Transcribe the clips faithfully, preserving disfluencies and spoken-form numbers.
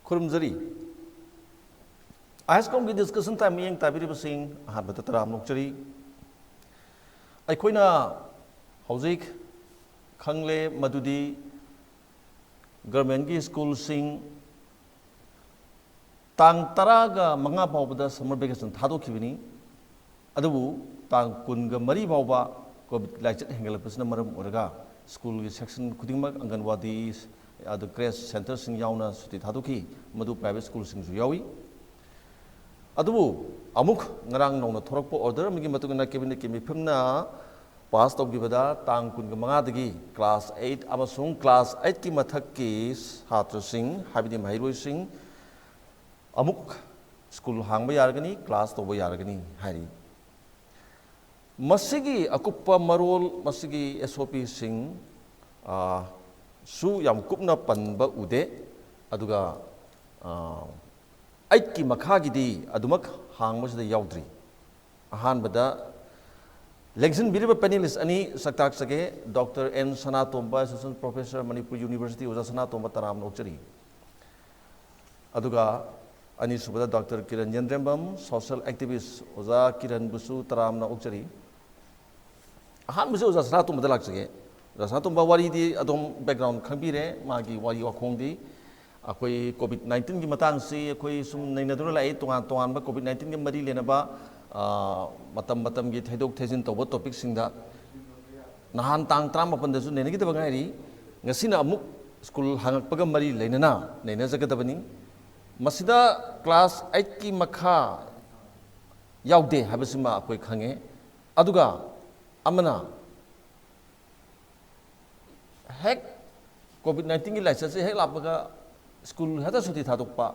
ꯈꯨꯔꯨꯝꯖꯔꯤ꯫ ꯑꯥꯏꯁꯀꯣꯝꯒꯤ discussion time ꯃꯤꯠꯌꯦꯡ ꯇꯥꯕꯤꯔꯤꯕꯁꯤꯡ ꯑꯍꯥꯟꯕꯗ ꯇꯔꯥꯝꯅ ꯑꯣꯛꯆꯔꯤ꯫ ꯑꯩꯈꯣꯏꯅ ꯍꯧꯖꯤꯛ ꯈꯪꯂꯦ ꯃꯗꯨꯗꯤ ꯒꯔꯃꯦꯟꯒꯤ ꯁ꯭ꯀꯨꯜꯁꯤꯡ ꯇꯥꯡ ꯇꯔꯥꯒ ꯃꯉꯥ ꯐꯥꯎꯕꯗ ꯁꯝꯃꯔ ꯚꯦꯀꯦꯁꯟ ꯊꯥꯗꯣꯛꯈꯤꯕꯅꯤ꯫ ꯑꯗꯨꯕꯨ ꯇꯥꯡ ꯀꯨꯟꯒ ꯃꯔꯤ ꯐꯥꯎꯕ ꯀꯣꯚꯤꯗ ꯂꯥꯏꯆꯠ ꯍꯦꯟꯒꯠꯂꯛꯄꯁꯤꯅ ꯃꯔꯝ ꯑꯣꯏꯔꯒ ꯁ꯭ꯀꯨꯜꯒꯤ ꯁꯦꯛꯁꯟ ꯈꯨꯗꯤꯡꯃꯛ, ꯑꯪꯒꯟꯋꯥꯗꯤ, ꯑꯗꯨ ꯀ꯭ꯔꯦꯁ ꯁꯦꯟꯇꯔꯁꯤꯡ ꯌꯥꯎꯅ ꯁꯨꯇꯤ ꯊꯥꯗꯣꯛꯈꯤ꯫ ꯃꯗꯨ ꯄ꯭ꯔꯥꯏꯚꯦꯠ ꯁ꯭ꯀꯨꯜꯁꯤꯡꯁꯨ ꯌꯥꯎꯏ꯫ ꯑꯗꯨꯕꯨ ꯑꯃꯨꯛ ꯉꯔꯥꯡ ꯅꯧꯅ ꯊꯣꯔꯛꯄ ꯑꯣꯔꯗꯔ ꯑꯃꯒꯤ ꯃꯇꯨꯡ ꯏꯟꯅ ꯀꯦꯕꯤꯅꯦꯠꯀꯤ ꯃꯤꯐꯝꯅ ꯄꯥꯁ ꯇꯧꯈꯤꯕꯗ ꯇꯥꯡ ꯀꯨꯟꯒ ꯃꯉꯥꯗꯒꯤ ꯀ꯭ꯂꯥꯁ ꯑꯩꯠ ꯑꯃꯁꯨꯡ ꯀ꯭ꯂꯥꯁ ꯑꯩꯠꯀꯤ ꯃꯊꯛꯀꯤ ꯁꯥꯇ꯭ꯔꯁꯤꯡ, ꯍꯥꯏꯕꯗꯤ ꯃꯍꯩꯔꯣꯏꯁꯤꯡ, ꯑꯃꯨꯛ ꯁ꯭ꯀꯨꯜ ꯍꯥꯡꯕ ꯌꯥꯔꯒꯅꯤ, ꯀ꯭ꯂꯥꯁ ꯇꯧꯕ ꯌꯥꯔꯒꯅꯤ ꯍꯥꯏꯔꯤ꯫ ꯃꯁꯤꯒꯤ ꯑꯀꯨꯞꯄ ꯃꯔꯣꯜ, ꯃꯁꯤꯒꯤ ꯑꯦꯁ ꯑꯣ ꯄꯤꯁꯤꯡ, ꯑꯥ, ꯁꯨ ꯌꯥꯝ ꯀꯨꯞꯅ ꯄꯟꯕ ꯎꯗꯦ꯫ ꯑꯗꯨꯒ, ꯑꯥ, ꯑꯩꯠꯀꯤ ꯃꯈꯥꯒꯤꯗꯤ ꯑꯗꯨꯃꯛ ꯍꯥꯡꯕꯁꯤꯗ ꯌꯥꯎꯗ꯭ꯔꯤ꯫ ꯑꯍꯥꯟꯕꯗ ꯂꯦꯡꯁꯤꯟꯕꯤꯔꯤꯕ ꯄꯦꯅꯦꯂꯤꯁ ꯑꯅꯤ ꯁꯛꯇꯥꯛꯆꯒꯦ꯫ Doctor N Sanatomba, associate professor, Manipur university, Oja Sanatomba, ꯇꯔꯥꯝꯅ ꯑꯣꯛꯆꯔꯤ꯫ ꯑꯗꯨꯒ ꯑꯅꯤꯁꯨꯕꯗ doctor Kiran Yendrembam, social activist, Oja ꯀꯤꯔꯟꯕꯨꯁꯨ ꯇꯔꯥꯝꯅ ꯑꯣꯛꯆꯔꯤ꯫ ꯑꯍꯥꯟꯕꯁꯤ ꯑꯣꯖꯥ ꯁꯅꯥꯇꯣꯝꯕꯗ ꯂꯥꯛꯆꯒꯦ꯫ ꯑꯣꯖꯥ ꯁꯅꯥꯇꯣꯝꯕ, ꯋꯥꯔꯤꯗꯤ ꯑꯗꯨꯝ ꯕꯦꯛꯒ꯭ꯔꯥꯎꯟ ꯈꯪꯕꯤꯔꯦ, ꯃꯥꯒꯤ ꯋꯥꯔꯤ ꯋꯥꯈꯣꯡꯗꯤ꯫ ꯑꯩꯈꯣꯏ ꯀꯣꯚꯤꯗ ꯅꯥꯏꯟꯇꯤꯟꯒꯤ ꯃꯇꯥꯡꯁꯤ ꯑꯩꯈꯣꯏ ꯁꯨꯝ ꯅꯩꯅꯗꯨꯅ ꯂꯥꯛꯏ, ꯇꯣꯉꯥꯟ ꯇꯣꯉꯥꯟꯕ ꯀꯣꯚꯤꯗ ꯅꯥꯏꯟꯇꯤꯟꯒ ꯃꯔꯤ ꯂꯩꯅꯕ, ꯑ, ꯃꯇꯝ ꯃꯇꯝꯒꯤ ꯊꯩꯗꯣꯛ ꯊꯩꯖꯤꯟ ꯇꯧꯕ ꯇꯣꯄꯤꯛꯁꯤꯡꯗ꯫ ꯅꯍꯥꯟ ꯇꯥꯡ ꯇꯔꯥꯃꯥꯄꯟꯗꯁꯨ ꯅꯩꯅꯈꯤꯗꯕ ꯉꯥꯏꯔꯤ꯫ ꯉꯁꯤꯅ ꯑꯃꯨꯛ ꯁ꯭ꯀꯨꯜ ꯍꯥꯡꯉꯛꯄꯒ ꯃꯔꯤ ꯂꯩꯅꯅ ꯅꯩꯅꯖꯒꯗꯕꯅꯤ꯫ ꯃꯁꯤꯗ ꯀ꯭ꯂꯥꯁ ꯑꯩꯠꯀꯤ ꯃꯈꯥ ꯌꯥꯎꯗꯦ ꯍꯥꯏꯕꯁꯤꯃ ꯑꯩꯈꯣꯏ ꯈꯪꯉꯦ꯫ ꯑꯗꯨꯒ ꯑꯃꯅ, ꯍꯦꯛ ꯀꯣꯚꯤꯗ ꯅꯥꯏꯟꯇꯤꯟꯒꯤ ꯂꯥꯏꯆꯠꯁꯦ ꯍꯦꯛ ꯂꯥꯛꯄꯒ ꯁ꯭ꯀꯨꯜ ꯍꯦꯛꯇ ꯁꯨꯇꯤ ꯊꯥꯗꯣꯛꯄ,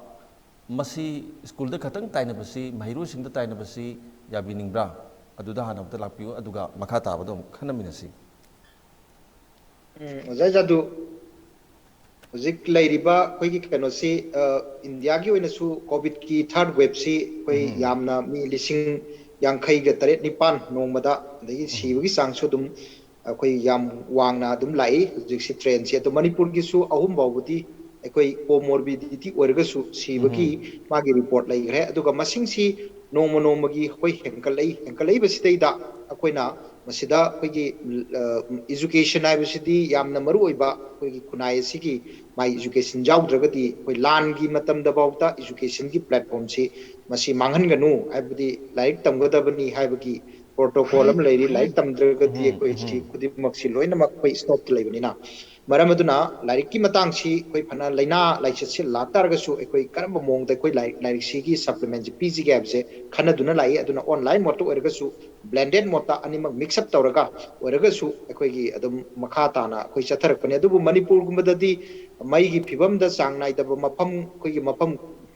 ꯃꯁꯤ ꯁ꯭ꯀꯨꯜꯗ ꯈꯛꯇꯪ ꯇꯥꯏꯅꯕꯁꯤ, ꯃꯍꯩꯔꯣꯏꯁꯤꯡꯗ ꯇꯥꯏꯅꯕꯁꯤ ꯌꯥꯕꯤꯅꯤꯡꯕ꯭ꯔꯥ? ꯑꯗꯨꯗ ꯍꯥꯟꯅ ꯑꯝꯇ ꯂꯥꯛꯄꯤꯌꯨ, ꯑꯗꯨꯒ ꯃꯈꯥ ꯇꯥꯕꯗꯣ ꯑꯃꯨꯛ ꯈꯟꯅꯃꯤꯟꯅꯁꯤ꯫ ꯎꯝ, ꯑꯣꯖꯥ ꯖꯥꯗꯨ, ꯍꯧꯖꯤꯛ ꯂꯩꯔꯤꯕ ꯑꯩꯈꯣꯏꯒꯤ ꯀꯩꯅꯣꯁꯤ, ꯑ, ꯏꯟꯗꯤꯌꯥꯒꯤ ꯑꯣꯏꯅꯁꯨ ꯀꯣꯚꯤꯗꯀꯤ ꯊꯥꯔꯠ ꯋꯦꯕꯁꯤ ꯑꯩꯈꯣꯏ ꯎꯝ꯫ ꯌꯥꯝꯅ ꯃꯤ ꯂꯤꯁꯤꯡ ꯌꯥꯡꯈꯩꯒ ꯇꯔꯦꯠ ꯅꯤꯄꯥꯟ ꯅꯣꯡꯃꯗ, ꯑꯗꯒꯤ ꯎꯝ꯫ ꯁꯤꯕꯒꯤ ꯆꯥꯡꯁꯨ ꯑꯗꯨꯝ ꯑꯩꯈꯣꯏ ꯌꯥꯝ ꯋꯥꯡꯅ ꯑꯗꯨꯝ ꯂꯥꯛꯏ ꯍꯧꯖꯤꯛꯁꯤ ꯇ꯭ꯔꯦꯟꯁꯤ꯫ ꯑꯗꯣ ꯃꯅꯤꯄꯨꯔꯒꯤꯁꯨ ꯑꯍꯨꯝ ꯐꯥꯎꯕꯗꯤ ꯑꯩꯈꯣꯏ ꯀꯣꯃꯣꯔꯕꯤꯗꯤꯇꯤ ꯑꯣꯏꯔꯒꯁꯨ ꯁꯤꯕꯒꯤ ꯃꯥꯒꯤ ꯔꯤꯄꯣꯔꯠ ꯂꯩꯈ꯭ꯔꯦ꯫ ꯑꯗꯨꯒ ꯃꯁꯤꯡꯁꯤ ꯅꯣꯡꯃ ꯅꯣꯡꯃꯒꯤ ꯑꯩꯈꯣꯏ ꯍꯦꯟꯒꯠꯂꯛꯏ꯫ ꯍꯦꯟꯒꯠꯂꯛꯏꯕꯁꯤꯗꯩꯗ ꯑꯩꯈꯣꯏꯅ ꯃꯁꯤꯗ ꯑꯩꯈꯣꯏꯒꯤ, ꯑ, ꯏꯖꯨꯀꯦꯁꯟ ꯍꯥꯏꯕꯁꯤꯗꯤ ꯌꯥꯝꯅ ꯃꯔꯨ ꯑꯣꯏꯕ ꯑꯩꯈꯣꯏꯒꯤ ꯈꯨꯟꯅꯥꯏ ꯑꯁꯤꯒꯤ꯫ ꯃꯥꯏ ꯏꯖꯨꯀꯦꯁꯟ ꯌꯥꯎꯗ꯭ꯔꯒꯗꯤ ꯑꯩꯈꯣꯏ ꯂꯥꯟꯒꯤ ꯃꯇꯝꯗꯐꯥꯎꯗ ꯏꯖꯨꯀꯦꯁꯟꯒꯤ ꯄ꯭ꯂꯦꯠꯐꯣꯝꯁꯤ ꯃꯁꯤ ꯃꯥꯡꯍꯟꯒꯅꯨ ꯍꯥꯏꯕꯗꯤ ꯂꯥꯏꯔꯤꯛ ꯇꯝꯒꯗꯕꯅꯤ ꯍꯥꯏꯕꯒꯤ ꯄ꯭ꯔꯣꯇꯣꯀꯣꯜ ꯑꯃ ꯂꯩꯔꯤ꯫ ꯂꯥꯏꯔꯤꯛ ꯇꯝꯗ꯭ꯔꯒꯗꯤ ꯑꯩꯈꯣꯏ ꯁꯤ ꯈꯨꯗꯤꯡꯃꯛꯁꯤ ꯂꯣꯏꯅꯃꯛ ꯑꯩꯈꯣꯏ ꯁ꯭ꯇꯣꯞꯇ ꯂꯩꯕꯅꯤꯅ꯫ ꯃꯔꯝ ꯑꯗꯨꯅ ꯂꯥꯏꯔꯤꯛꯀꯤ ꯃꯇꯥꯡꯁꯤ ꯑꯩꯈꯣꯏ ꯐꯅ ꯂꯥꯏꯅꯥ ꯂꯥꯏꯆꯠꯁꯤ ꯂꯥꯛꯇꯥꯔꯒꯁꯨ ꯑꯩꯈꯣꯏ ꯀꯔꯝꯕ ꯃꯑꯣꯡꯗ ꯑꯩꯈꯣꯏ ꯂꯥꯏꯔꯤꯛ, ꯂꯥꯏꯔꯤꯛꯁꯤꯒꯤ ꯁꯄ꯭ꯂꯤꯃꯦꯟꯁꯤ ꯄꯤꯁꯤꯒꯦ ꯍꯥꯏꯕꯁꯦ ꯈꯟꯅꯗꯨꯅ ꯂꯥꯛꯏ꯫ ꯑꯗꯨꯅ ꯑꯣꯟꯂꯥꯏꯟ ꯃꯣꯠꯇ ꯑꯣꯏꯔꯒꯁꯨ, ꯕ꯭ꯂꯦꯟꯗꯦꯠ ꯃꯣꯠꯇ ꯑꯅꯤꯃꯛ ꯃꯤꯛꯁ ꯑꯞ ꯇꯧꯔꯒ ꯑꯣꯏꯔꯒꯁꯨ ꯑꯩꯈꯣꯏꯒꯤ ꯑꯗꯨꯝ ꯃꯈꯥ ꯇꯥꯅ ꯑꯩꯈꯣꯏ ꯆꯠꯊꯔꯛꯄꯅꯤ꯫ ꯑꯗꯨꯕꯨ ꯃꯅꯤꯄꯨꯔꯒꯨꯝꯕꯗꯗꯤ ꯃꯩꯒꯤ ꯐꯤꯕꯝꯗ ꯆꯥꯡ ꯅꯥꯏꯗꯕ ꯃꯐꯝ, ꯑꯩꯈꯣꯏꯒꯤ ꯃꯐꯝ,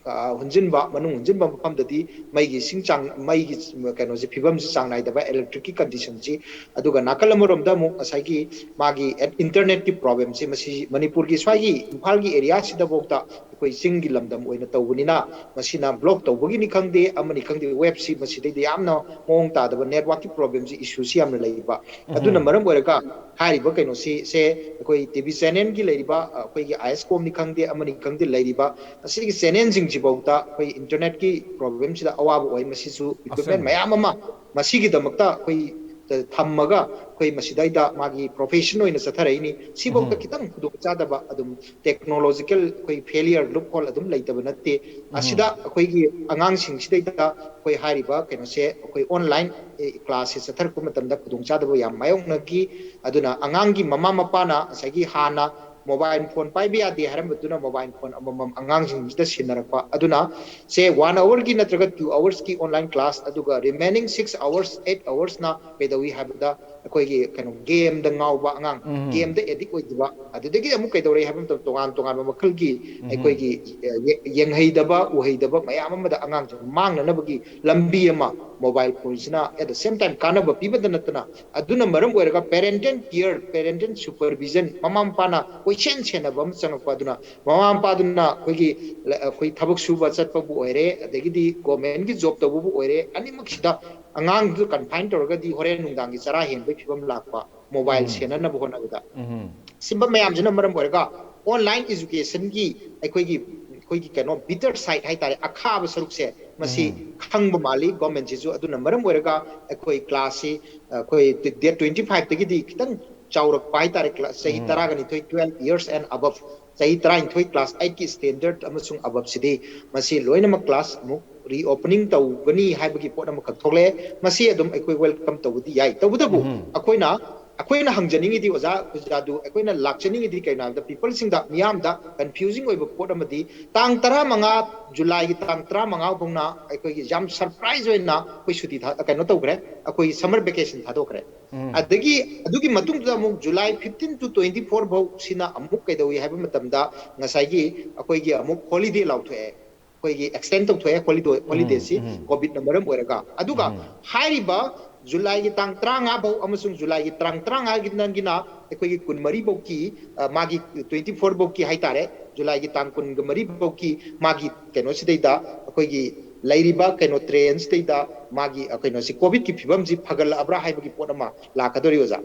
ꯑ, ꯍꯨꯟꯖꯤꯟꯕ, ꯃꯅꯨꯡ ꯍꯨꯟꯖꯤꯟꯕ ꯃꯐꯝꯗꯗꯤ ꯃꯩꯒꯤ ꯏꯁꯤꯡ ꯆꯥꯡ, ꯃꯩꯒꯤ ꯀꯩꯅꯣꯁꯦ, ꯐꯤꯕꯝꯁꯤ ꯆꯥꯡ ꯅꯥꯏꯗꯕ, ꯏꯂꯦꯛꯇ꯭ꯔꯤꯛꯀꯤ ꯀꯟꯗꯤꯁꯟꯁꯤ꯫ ꯑꯗꯨꯒ ꯅꯥꯀꯜ ꯑꯃꯔꯣꯝꯗ ꯑꯃꯨꯛ ꯉꯁꯥꯏꯒꯤ ꯃꯥꯒꯤ ꯏꯟꯇꯔꯅꯦꯠꯀꯤ ꯄ꯭ꯔꯣꯕ꯭ꯂꯦꯝꯁꯤ, ꯃꯁꯤ ꯃꯅꯤꯄꯨꯔꯒꯤ ꯁ꯭ꯋꯥꯏꯒꯤ ꯏꯝꯐꯥꯜꯒꯤ ꯑꯦꯔꯤꯌꯥꯁꯤꯗꯐꯥꯎꯗ ꯑꯩꯈꯣꯏ ꯆꯤꯡꯒꯤ ꯂꯝꯗꯝ ꯑꯣꯏꯅ ꯇꯧꯕꯅꯤꯅ, ꯃꯁꯤꯅ ꯕ꯭ꯂꯣꯛ ꯇꯧꯕꯒꯤꯅꯤ ꯈꯪꯗꯦ, ꯑꯃꯅꯤ ꯈꯪꯗꯦ, ꯋꯦꯕꯁꯤ ꯃꯁꯤꯗꯩꯗ ꯌꯥꯝꯅ ꯃꯑꯣꯡ ꯇꯥꯗꯕ, ꯅꯦꯠꯋꯥꯛꯀꯤ ꯄ꯭ꯔꯣꯕ꯭ꯂꯦꯝꯁꯤ, ꯏꯁꯨꯁꯤ ꯌꯥꯝꯅ ꯂꯩꯕ꯫ ꯑꯗꯨꯅ ꯃꯔꯝ ꯑꯣꯏꯔꯒ ꯍꯥꯏꯔꯤꯕ ꯀꯩꯅꯣꯁꯤ, ꯁꯦ ꯑꯩꯈꯣꯏ ꯇꯤ ꯚꯤ ꯆꯦꯅꯦꯜꯒꯤ ꯂꯩꯔꯤꯕ, ꯑꯩꯈꯣꯏꯒꯤ ꯑꯥꯏ ꯑꯦꯁ ꯀꯣꯝꯅꯤ ꯈꯪꯗꯦ, ꯑꯃꯅꯤ ꯈꯪꯗꯦ, ꯂꯩꯔꯤꯕ ꯑꯁꯤꯒꯤ ꯆꯦꯅꯦꯜꯁꯤꯡꯁꯤꯐꯥꯎꯗ ꯑꯩꯈꯣꯏ ꯏꯟꯇꯔꯅꯦꯠꯀꯤ ꯄ꯭ꯔꯣꯕ꯭ꯂꯦꯝꯁꯤꯗ ꯑꯋꯥꯕ ꯑꯣꯏ꯫ ꯃꯁꯤꯁꯨ ꯏꯀ꯭ꯋꯤꯞꯃꯦꯟ ꯃꯌꯥꯝ ꯑꯃ ꯃꯁꯤꯒꯤꯗꯃꯛꯇ ꯑꯩꯈꯣꯏ ꯊꯝꯃꯒ ꯑꯩꯈꯣꯏ ꯃꯁꯤꯗꯩꯗ ꯃꯥꯒꯤ ꯄ꯭ꯔꯣꯐꯦꯁꯟ ꯑꯣꯏꯅ ꯆꯠꯊꯔꯛꯏꯅꯤ꯫ ꯁꯤꯐꯥꯎꯗ ꯈꯤꯇꯪ ꯈꯨꯗꯣꯡꯆꯥꯗꯕ ꯑꯗꯨꯝ ꯇꯦꯛꯅꯣꯂꯣꯖꯤꯀꯦꯜ ꯑꯩꯈꯣꯏ ꯐꯦꯂꯤꯌꯔ, ꯂꯨꯞ ꯍꯣꯜ ꯑꯗꯨꯝ ꯂꯩꯇꯕ ꯅꯠꯇꯦ꯫ ꯑꯁꯤꯗ ꯑꯩꯈꯣꯏꯒꯤ ꯑꯉꯥꯡꯁꯤꯡꯁꯤꯗꯩꯗ ꯑꯩꯈꯣꯏ ꯍꯥꯏꯔꯤꯕ ꯀꯩꯅꯣꯁꯦ, ꯑꯩꯈꯣꯏ ꯑꯣꯟꯂꯥꯏꯟ ꯀ꯭ꯂꯥꯁꯁꯦ ꯆꯠꯊꯔꯛꯄ ꯃꯇꯝꯗ ꯈꯨꯗꯣꯡꯆꯥꯗꯕ ꯌꯥꯝ ꯃꯥꯌꯣꯛꯅꯈꯤ꯫ ꯑꯗꯨꯅ ꯑꯉꯥꯡꯒꯤ ꯃꯃꯥ ꯃꯄꯥꯅ ꯉꯁꯥꯏꯒꯤ ꯍꯥꯟꯅ ꯃꯣꯕꯥꯏꯜ ꯐꯣꯟ ꯄꯥꯏꯕ ꯌꯥꯗꯦ ꯍꯥꯏꯔꯝꯕꯗꯨꯅ ꯃꯣꯕꯥꯏꯜ ꯐꯣꯟ ꯑꯃꯃꯝ ꯑꯉꯥꯡꯁꯤꯡꯁꯤꯗ ꯁꯤꯟꯅꯔꯛꯄ꯫ ꯑꯗꯨꯅ ꯁꯦ ꯋꯥꯟ ꯑꯋꯔꯒꯤ ꯅꯠꯇ꯭ꯔꯒ ꯇꯨ ꯑꯋꯔꯁꯀꯤ ꯑꯣꯟꯂꯥꯏꯟ ꯀ꯭ꯂꯥꯁ, ꯑꯗꯨꯒ ꯔꯤꯃꯦꯅꯤꯡ ꯁꯤꯛꯁ ꯑꯋꯔꯁ, ꯑꯩꯠ ꯑꯋꯔꯁꯅ ꯀꯩꯗꯧꯏ ꯍꯥꯏꯕꯗ ꯑꯩꯈꯣꯏꯒꯤ ꯀꯩꯅꯣ, ꯒꯦꯝꯗ ꯉꯥꯎꯕ ꯑꯉꯥꯡ, ꯒꯦꯝꯗ ꯑꯦꯗꯤꯛ ꯑꯣꯏꯈꯤꯕ꯫ ꯑꯗꯨꯗꯒꯤ ꯑꯃꯨꯛ ꯀꯩꯗꯧꯔꯛꯏ ꯍꯥꯏꯕ ꯃꯇꯝꯗ ꯇꯣꯉꯥꯟ ꯇꯣꯉꯥꯟꯕ ꯃꯈꯜꯒꯤ ꯑꯩꯈꯣꯏꯒꯤ, ꯑ, ꯌꯦ-, ꯌꯦꯡꯍꯩꯗꯕ, ꯎꯍꯩꯗꯕ ꯃꯌꯥꯝ ꯑꯃꯗ ꯑꯉꯥꯡꯁꯤꯡ ꯃꯥꯡꯅꯅꯕꯒꯤ ꯂꯝꯕꯤ ꯑꯃ ꯃꯣꯕꯥꯏꯜ ꯐꯣꯟꯁꯤꯅ at the same time ꯀꯥꯟꯅꯕ ꯄꯤꯕꯗ ꯅꯠꯇꯅ, ꯑꯗꯨꯅ ꯃꯔꯝ ꯑꯣꯏꯔꯒ parental care, parental supervision, ꯃꯃꯥ ꯃꯄꯥꯅ ꯀꯣꯏꯁꯦꯟ ꯁꯦꯟꯅꯕ ꯑꯃ ꯆꯪꯉꯛꯄ꯫ ꯑꯗꯨꯅ ꯃꯃꯥ ꯃꯄꯥꯗꯨꯅ ꯑꯩꯈꯣꯏꯒꯤ, ꯑꯩꯈꯣꯏ ꯊꯕꯛ ꯁꯨꯕ ꯆꯠꯄꯕꯨ ꯑꯣꯏꯔꯦ, ꯑꯗꯒꯤꯗꯤ ꯒꯣꯔꯃꯦꯟꯒꯤ ꯖꯣꯕ ꯇꯧꯕꯕꯨ ꯑꯣꯏꯔꯦ, ꯑꯅꯤꯃꯛꯁꯤꯗ ꯑꯉꯥꯡꯗꯨ ꯀꯟꯐꯥꯏꯟ ꯇꯧꯔꯒꯗꯤ ꯍꯣꯔꯦꯟ ꯅꯨꯡꯗꯥꯡꯒꯤ ꯆꯔꯥ ꯍꯦꯟꯕꯒꯤ ꯐꯤꯕꯝ ꯂꯥꯛꯄ, ꯃꯣꯕꯥꯏꯜ ꯁꯦꯟꯅꯅꯕ ꯍꯣꯠꯅꯕꯗ꯫ ꯁꯤꯒꯨꯝꯕ ꯃꯌꯥꯝꯁꯤꯅ ꯃꯔꯝ ꯑꯣꯏꯔꯒ online educationꯒꯤ ꯑꯩꯈꯣꯏꯒꯤ ꯑꯩꯈꯣꯏꯒꯤ ꯀꯩꯅꯣ bitter side ꯍꯥꯏꯇꯥꯔꯦ, ꯑꯈꯥꯕ ꯁꯔꯨꯛꯁꯦ ꯃꯁꯤ ꯈꯪꯕ ꯃꯥꯜꯂꯤ governmentꯁꯤꯁꯨ꯫ ꯑꯗꯨꯅ ꯃꯔꯝ ꯑꯣꯏꯔꯒ ꯑꯩꯈꯣꯏ classꯁꯤ ꯑꯩꯈꯣꯏ date twenty fiveꯇꯒꯤꯗꯤ ꯈꯤꯇꯪ ꯆꯥꯎꯔꯛꯄ ꯍꯥꯏꯇꯥꯔꯦ, class ꯆꯍꯤ ꯇꯔꯥꯒ ꯅꯤꯊꯣꯏ, twelve years and above, ꯆꯍꯤ ꯇꯔꯥꯅꯤꯊꯣꯏ class eightꯀꯤ standard ꯑꯃꯁꯨꯡ aboveꯁꯤꯗꯤ ꯃꯁꯤ ꯂꯣꯏꯅꯃꯛ class ꯑꯃꯨꯛ reopening ꯇꯧꯒꯅꯤ ꯍꯥꯏꯕꯒꯤ ꯄꯣꯠ ꯑꯃꯈꯛ ꯊꯣꯛꯂꯛꯑꯦ꯫ ꯃꯁꯤ ꯑꯗꯨꯝ ꯑꯩꯈꯣꯏ welcome ꯇꯧꯕꯗꯤ ꯌꯥꯏ꯫ ꯇꯧꯕꯇꯕꯨ ꯑꯩꯈꯣꯏꯅ ꯑꯩꯈꯣꯏꯅ ꯍꯪꯖꯅꯤꯡꯉꯤꯗꯤ ꯑꯣꯖꯥ ꯈꯨꯖꯥꯗꯨ, ꯑꯩꯈꯣꯏꯅ ꯂꯥꯛꯆꯅꯤꯡꯉꯤꯗꯤ ꯀꯩꯅꯣ ꯍꯥꯏꯕꯗ peopleꯁꯤꯡꯗ, ꯃꯤꯌꯥꯝꯗ confusing ꯑꯣꯏꯕ ꯄꯣꯠ ꯑꯃꯗꯤ ꯇꯥꯡ ꯇꯔꯥꯃꯉꯥ, Julyꯒꯤ ꯇꯥꯡ ꯇꯔꯥꯃꯉꯥ ꯐꯥꯎꯅ ꯑꯩꯈꯣꯏꯒꯤ ꯌꯥꯝ surprise ꯑꯣꯏꯅ ꯑꯩꯈꯣꯏ ꯁꯨꯇꯤ ꯊꯥ-, ꯀꯩꯅꯣ ꯇꯧꯈ꯭ꯔꯦ, ꯑꯩꯈꯣꯏꯒꯤ summer vacation ꯊꯥꯗꯣꯛꯈ꯭ꯔꯦ꯫ ꯑꯗꯒꯤ ꯑꯗꯨꯒꯤ ꯃꯇꯨꯡꯗ ꯑꯃꯨꯛ July fifteen to twenty four ꯐꯥꯎ ꯁꯤꯅ ꯑꯃꯨꯛ ꯀꯩꯗꯧꯏ ꯍꯥꯏꯕ ꯃꯇꯝꯗ ꯉꯁꯥꯏꯒꯤ ꯑꯩꯈꯣꯏꯒꯤ ꯑꯃꯨꯛ holiday ꯂꯥꯎꯊꯣꯛꯑꯦ, ꯑꯩꯈꯣꯏꯒꯤ extend ꯇꯧꯊꯣꯛꯑꯦ holiday, holidayꯁꯤ COVIDꯅ ꯃꯔꯝ ꯑꯣꯏꯔꯒ꯫ ꯑꯗꯨꯒ ꯍꯥꯏꯔꯤꯕ Julyꯒꯤ ꯇꯥꯡ ꯇꯔꯥꯃꯉꯥ ꯐꯥꯎ ꯑꯃꯁꯨꯡ Julyꯒꯤ ꯇꯥꯡ ꯇꯔꯥꯃꯉꯥꯒꯤꯗꯒꯤꯅ ꯑꯩꯈꯣꯏꯒꯤ ꯀꯨꯟꯃꯔꯤ ꯐꯥꯎꯒꯤ, ꯑ, ꯃꯥꯒꯤ twenty four ꯐꯥꯎꯒꯤ ꯍꯥꯏꯇꯥꯔꯦ, Julyꯒꯤ ꯇꯥꯡ ꯀꯨꯟꯒ ꯃꯔꯤ ꯐꯥꯎꯒꯤ ꯃꯥꯒꯤ ꯀꯩꯅꯣꯁꯤꯗꯩꯗ ꯑꯩꯈꯣꯏꯒꯤ ꯂꯩꯔꯤꯕ ꯀꯩꯅꯣ trainꯁꯤꯗꯩꯗ ꯃꯥꯒꯤ, ꯑ, ꯀꯩꯅꯣꯁꯤ COVIDꯀꯤ ꯐꯤꯕꯝꯁꯤ ꯐꯒꯠꯂꯛꯑꯕ꯭ꯔꯥ ꯍꯥꯏꯕꯒꯤ ꯄꯣꯠ ꯑꯃ ꯂꯥꯛꯀꯗꯧꯔꯤ ꯑꯣꯖꯥ꯫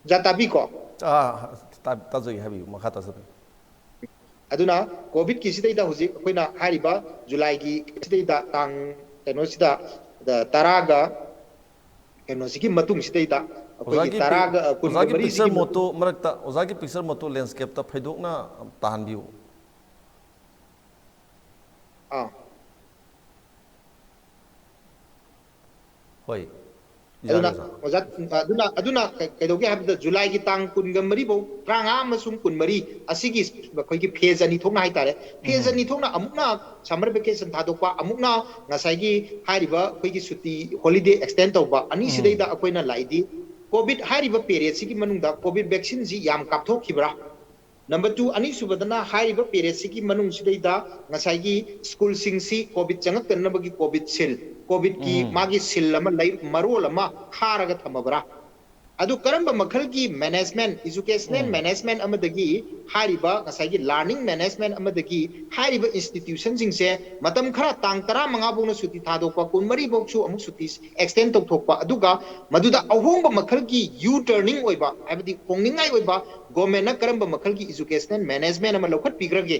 ꯑꯣꯖꯥ ꯇꯥꯕꯤꯀꯣ? ꯑꯥ, ꯇꯥ-, ꯇꯥꯖꯩ, ꯍꯥꯏꯕꯤꯌꯨ, ꯃꯈꯥ ꯇꯥꯖꯕꯤꯌꯨ꯫ ꯑꯗꯨꯅ COVIDꯀꯤ ꯁꯤꯗꯩꯗ ꯍꯧꯖꯤꯛ ꯑꯩꯈꯣꯏꯅ ꯍꯥꯏꯔꯤꯕ Julyꯒꯤ ꯁꯤꯗꯩꯗ ꯇꯥꯡ ꯀꯩꯅꯣꯁꯤꯗ, ꯑ, ꯇꯔꯥꯒ ꯀꯩꯅꯣꯁꯤꯒꯤ ꯃꯇꯨꯡꯁꯤꯗꯩꯗ ꯑꯩꯈꯣꯏꯒꯤ ꯑꯣꯖꯥꯒꯤ ꯄꯤ-, ꯇꯔꯥꯒ, ꯑ, ꯑꯣꯖꯥꯒꯤ ꯀꯨꯟꯃꯔꯤꯁꯤꯒꯤ picture mode-ꯇꯨ ꯃꯔꯛꯇ, ꯑꯣꯖꯥꯒꯤ picture mode-ꯇꯨ landscape-ꯇ ꯐꯩꯗꯣꯛꯅ ꯇꯥꯍꯟꯕꯤꯌꯨ꯫ ꯑꯥ꯫ ꯍꯣꯏ, ꯑꯗꯨꯅ ꯌꯥꯔꯦ, ꯑꯣꯖꯥ꯫ ꯑꯣꯖꯥ, ꯑꯗꯨꯅ, ꯑꯗꯨꯅ ꯀꯩ-, ꯀꯩꯗꯧꯒꯦ ꯍꯥꯏꯕꯗ, Julyꯒꯤ ꯇꯥꯡ ꯀꯨꯟꯒ ꯃꯔꯤ ꯐꯥꯎ, ꯇꯔꯥꯃꯉꯥ ꯑꯃꯁꯨꯡ ꯀꯨꯟꯃꯔꯤ ꯑꯁꯤꯒꯤ ꯑꯩꯈꯣꯏꯒꯤ phase ꯑꯅꯤ ꯊꯣꯛꯅ ꯍꯥꯏꯇꯥꯔꯦ, phase ꯑꯅꯤ ꯊꯣꯛꯅ ꯑꯃꯨꯛꯅ summer vacation ꯊꯥꯗꯣꯛꯄ, ꯑꯃꯨꯛꯅ ꯉꯁꯥꯏꯒꯤ ꯍꯥꯏꯔꯤꯕ ꯑꯩꯈꯣꯏꯒꯤ ꯁꯨꯇꯤ, holiday extend ꯇꯧꯕ, ꯑꯅꯤꯁꯤꯗꯩꯗ ꯑꯩꯈꯣꯏꯅ ꯂꯥꯛꯏꯗꯤ, COVID ꯍꯥꯏꯔꯤꯕ periodꯁꯤꯒꯤ ꯃꯅꯨꯡꯗ COVID vaccineꯁꯤ ꯌꯥꯝ ꯀꯥꯞꯊꯣꯛꯈꯤꯕ꯭ꯔꯥ? Number two, ꯑꯅꯤꯁꯨꯕꯗꯅ ꯍꯥꯏꯔꯤꯕ periodꯁꯤꯒꯤ ꯃꯅꯨꯡꯁꯤꯗꯩꯗ ꯉꯁꯥꯏꯒꯤ schoolꯁꯤꯡꯁꯤ COVID ꯆꯪꯉꯛꯇꯅꯕꯒꯤ COVID seal, COVIDꯀꯤ ꯃꯥꯒꯤ seal ꯑꯃ ꯂꯩ, ꯃꯔꯣꯜ ꯑꯃ ꯈꯥꯔꯒ ꯊꯝꯃꯕ꯭ꯔꯥ? ꯑꯗꯨ ꯀꯔꯝꯕ ꯃꯈꯜꯒꯤ management, educational management ꯑꯃꯗꯒꯤ ꯍꯥꯏꯔꯤꯕ ꯉꯁꯥꯏꯒꯤ learning management ꯑꯃꯗꯒꯤ ꯍꯥꯏꯔꯤꯕ institutionꯁꯤꯡꯁꯦ ꯃꯇꯝ ꯈꯔ ꯇꯥꯡ ꯇꯔꯥꯃꯉꯥ ꯐꯥꯎꯅ ꯁꯨꯇꯤ ꯊꯥꯗꯣꯛꯄ, ꯀꯨꯟꯃꯔꯤ ꯐꯥꯎꯁꯨ ꯑꯃꯨꯛ ꯁꯨꯇꯤ extend ꯇꯧꯊꯣꯛꯄ, ꯑꯗꯨꯒ ꯃꯗꯨꯗ ꯑꯍꯣꯡꯕ ꯃꯈꯜꯒꯤ U-turning ꯑꯣꯏꯕ, ꯍꯥꯏꯕꯗꯤ ꯍꯣꯡꯅꯤꯡꯉꯥꯏ ꯑꯣꯏꯕ governmentꯅ ꯀꯔꯝꯕ ꯃꯈꯜꯒꯤ educational management ꯑꯃ ꯂꯧꯈꯠꯄꯤꯈ꯭ꯔꯒꯦ?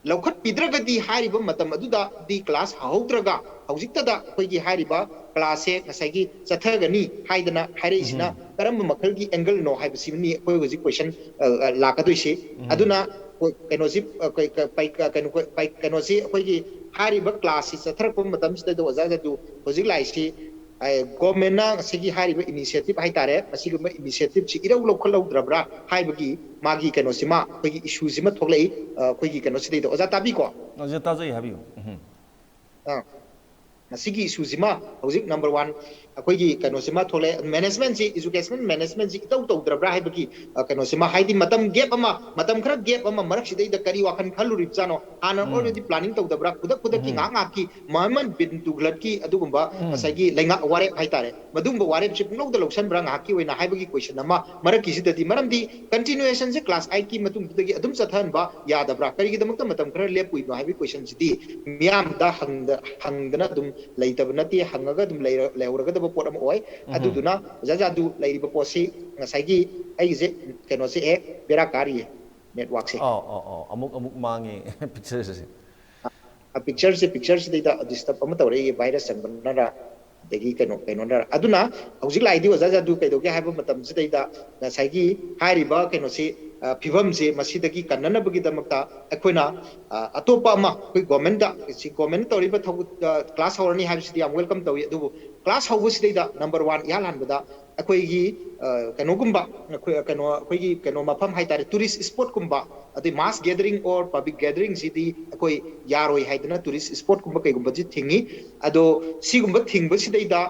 ꯂꯧꯈꯠꯄꯤꯗ꯭ꯔꯒꯗꯤ ꯍꯥꯏꯔꯤꯕ ꯃꯇꯝ ꯑꯗꯨꯗꯗꯤ class ꯍꯧꯍꯧꯗ꯭ꯔꯒ ꯍꯧꯖꯤꯛꯇꯗ ꯑꯩꯈꯣꯏꯒꯤ ꯍꯥꯏꯔꯤꯕ classꯁꯦ ꯉꯁꯥꯏꯒꯤ ꯆꯠꯊꯒꯅꯤ ꯍꯥꯏꯗꯅ ꯍꯥꯏꯔꯛꯏꯁꯤꯅ ꯀꯔꯝꯕ ꯃꯈꯜꯒꯤ angleꯅꯣ ꯍꯥꯏꯕꯁꯤꯅꯤ ꯑꯩꯈꯣꯏ ꯍꯧꯖꯤꯛ question, ꯑ, ꯑ, ꯂꯥꯛꯀꯗꯣꯏꯁꯤ꯫ ꯑꯗꯨꯅ ꯑꯩꯈꯣꯏ ꯀꯩꯅꯣꯁꯤ, ꯑ, ꯀꯩ-, ꯀ-, ꯄꯩ-, ꯀ-, ꯀꯩꯅꯣ, ꯄꯩ-, ꯀꯩꯅꯣꯁꯤ ꯑꯩꯈꯣꯏꯒꯤ ꯍꯥꯏꯔꯤꯕ classꯁꯤ ꯆꯠꯊꯔꯛꯄ ꯃꯇꯝꯁꯤꯗꯩꯗ ꯑꯣꯖꯥ ꯖꯥꯗꯨ ꯍꯧꯖꯤꯛ ꯂꯥꯛꯏꯁꯤ, ꯑ, governmentꯅ ꯉꯁꯤꯒꯤ ꯍꯥꯏꯔꯤꯕ initiative ꯍꯥꯏꯇꯥꯔꯦ, ꯃꯁꯤꯒꯨꯝꯕ initiativeꯁꯤ ꯏꯔꯧ ꯂꯧꯈꯠꯍꯧꯗ꯭ꯔꯕ꯭ꯔꯥ ꯍꯥꯏꯕꯒꯤ ꯃꯥꯒꯤ ꯀꯩꯅꯣꯁꯤꯃ, ꯑꯩꯈꯣꯏꯒꯤ issueꯁꯤꯃ ꯊꯣꯛꯂꯛꯏ, ꯑ, ꯑꯩꯈꯣꯏꯒꯤ ꯀꯩꯅꯣꯁꯤꯗꯩꯗ꯫ ꯑꯣꯖꯥ ꯇꯥꯕꯤꯀꯣ? ꯑꯣꯖꯥ ꯇꯥꯖꯩ, ꯍꯥꯏꯕꯤꯌꯨ꯫ ꯎꯝ꯫ ꯑ, ꯃꯁꯤꯒꯤ issueꯁꯤꯃ ꯍꯧꯖꯤꯛ number one ꯑꯩꯈꯣꯏꯒꯤ ꯀꯩꯅꯣꯁꯤꯃ ꯊꯣꯛꯂꯛꯑꯦ꯫ Managementꯁꯤ, educational managementꯁꯤ ꯏꯇꯧ ꯇꯧꯗ꯭ꯔꯕ꯭ꯔꯥ ꯍꯥꯏꯕꯒꯤ, ꯑ, ꯀꯩꯅꯣꯁꯤꯃ, ꯍꯥꯏꯗꯤ ꯃꯇꯝ gap ꯑꯃ, ꯃꯇꯝ ꯈꯔ gap ꯑꯃ ꯃꯔꯛꯁꯤꯗꯩꯗ ꯀꯔꯤ ꯋꯥꯈꯜ ꯈꯜꯂꯨꯔꯤꯕꯖꯥꯠꯅꯣ? ꯍꯥꯟꯅ already planning ꯇꯧꯗꯕ꯭ꯔꯥ? ꯈꯨꯗꯛ ꯈꯨꯗꯛꯀꯤ ꯉꯥꯏꯍꯥꯛ ꯉꯥꯏꯍꯥꯛꯀꯤ ꯃꯃꯟ ꯕꯤꯟ ꯇꯨꯒꯂꯠꯀꯤ ꯑꯗꯨꯒꯨꯝꯕ ꯉꯁꯥꯏꯒꯤ ꯂꯩꯉꯥꯛ ꯋꯥꯔꯦꯞ ꯍꯥꯏꯇꯥꯔꯦ, ꯃꯗꯨꯒꯨꯝꯕ ꯋꯥꯔꯦꯞꯁꯦ ꯄꯨꯡꯂꯧꯗ ꯂꯧꯁꯟꯕ꯭ꯔꯥ ꯉꯥꯏꯍꯥꯛꯀꯤ ꯑꯣꯏꯅ ꯍꯥꯏꯕꯒꯤ question ꯑꯃ ꯃꯔꯛꯀꯤꯁꯤꯗꯗꯤ, ꯃꯔꯝꯗꯤ continuationꯁꯦ class eightꯀꯤ ꯃꯇꯨꯡꯗꯨꯗꯒꯤ ꯑꯗꯨꯝ ꯆꯠꯊꯍꯟꯕ ꯌꯥꯗꯕ꯭ꯔꯥ? ꯀꯔꯤꯒꯤꯗꯃꯛꯇ ꯃꯇꯝ ꯈꯔ ꯂꯦꯞꯄꯨꯏꯅꯣ ꯍꯥꯏꯕꯒꯤ questionꯁꯤꯗꯤ ꯃꯤꯌꯥꯝꯗ ꯍꯪꯗ-, ꯍꯪꯗꯅ ꯑꯗꯨꯝ ꯂꯩꯇꯕ ꯅꯠꯇꯦ, ꯍꯪꯉꯒ ꯑꯗꯨꯝ ꯂꯩꯔ-, ꯂꯩꯍꯧꯔꯒꯗꯕ ꯄꯣꯠ ꯑꯃ ꯑꯣꯏ꯫ ꯑꯗꯨꯗꯨꯅ ꯑꯣꯖꯥ ꯖꯥꯗꯨ, ꯂꯩꯔꯤꯕ ꯄꯣꯠꯁꯤ ꯉꯁꯥꯏꯒꯤ ꯑꯩꯒꯤꯁꯦ ꯀꯩꯅꯣꯁꯦ ꯍꯦꯛ ꯕꯦꯔꯥ ꯀꯥꯔꯤꯌꯦ, networkꯁꯦ꯫ ꯑꯧ, ꯑꯧ, ꯑꯧ, ꯑꯃꯨꯛ, ꯑꯃꯨꯛ ꯃꯥꯡꯉꯦ pictureꯁꯦ꯫ ꯑ, pictureꯁꯦ, pictureꯁꯤꯗꯩꯗ disturb ꯑꯃ ꯇꯧꯔꯛꯏ, virus ꯆꯪꯕꯅꯔ, ꯑꯗꯒꯤ ꯀꯩꯅꯣ, ꯀꯩꯅꯣꯅꯔ꯫ ꯑꯗꯨꯅ ꯍꯧꯖꯤꯛ ꯂꯥꯛꯏꯗꯤ ꯑꯣꯖꯥ ꯖꯥꯗꯨ ꯀꯩꯗꯧꯒꯦ ꯍꯥꯏꯕ ꯃꯇꯝꯁꯤꯗꯩꯗ ꯉꯁꯥꯏꯒꯤ ꯍꯥꯏꯔꯤꯕ ꯀꯩꯅꯣꯁꯤ, ꯑ, ꯐꯤꯕꯝꯁꯤ ꯃꯁꯤꯗꯒꯤ ꯀꯟꯅꯅꯕꯒꯤꯗꯃꯛꯇ ꯑꯩꯈꯣꯏꯅ, ꯑ, ꯑꯇꯣꯞꯄ ꯑꯃ ꯑꯩꯈꯣꯏ governmentꯇ, ꯁꯤ governmentꯅ ꯇꯧꯔꯤꯕ ꯊꯕꯛ, ꯑ, class ꯍꯧꯔꯅꯤ ꯍꯥꯏꯕꯁꯤꯗꯤ ꯌꯥꯝ welcome ꯇꯧꯏ, ꯑꯗꯨꯕꯨ class ꯍꯧꯕꯁꯤꯗꯩꯗ number one ꯏꯍꯥꯟ ꯍꯥꯟꯕꯗ ꯑꯩꯈꯣꯏꯒꯤ, ꯑ, ꯀꯩꯅꯣꯒꯨꯝꯕ, ꯑꯩꯈꯣꯏ, ꯀꯩꯅꯣ, ꯑꯩꯈꯣꯏꯒꯤ ꯀꯩꯅꯣ ꯃꯐꯝ ꯍꯥꯏꯇꯥꯔꯦ, tourist spotꯀꯨꯝꯕ, ꯑꯗꯩ mass gatheringꯁꯤꯗꯤ ꯑꯩꯈꯣꯏ ꯌꯥꯔꯣꯏ ꯍꯥꯏꯗꯅ tourist spotꯀꯨꯝꯕ ꯀꯩꯒꯨꯝꯕꯁꯤ ꯊꯤꯡꯉꯤ꯫ ꯑꯗꯣ ꯁꯤꯒꯨꯝꯕ ꯊꯤꯡꯕꯁꯤꯗꯩꯗ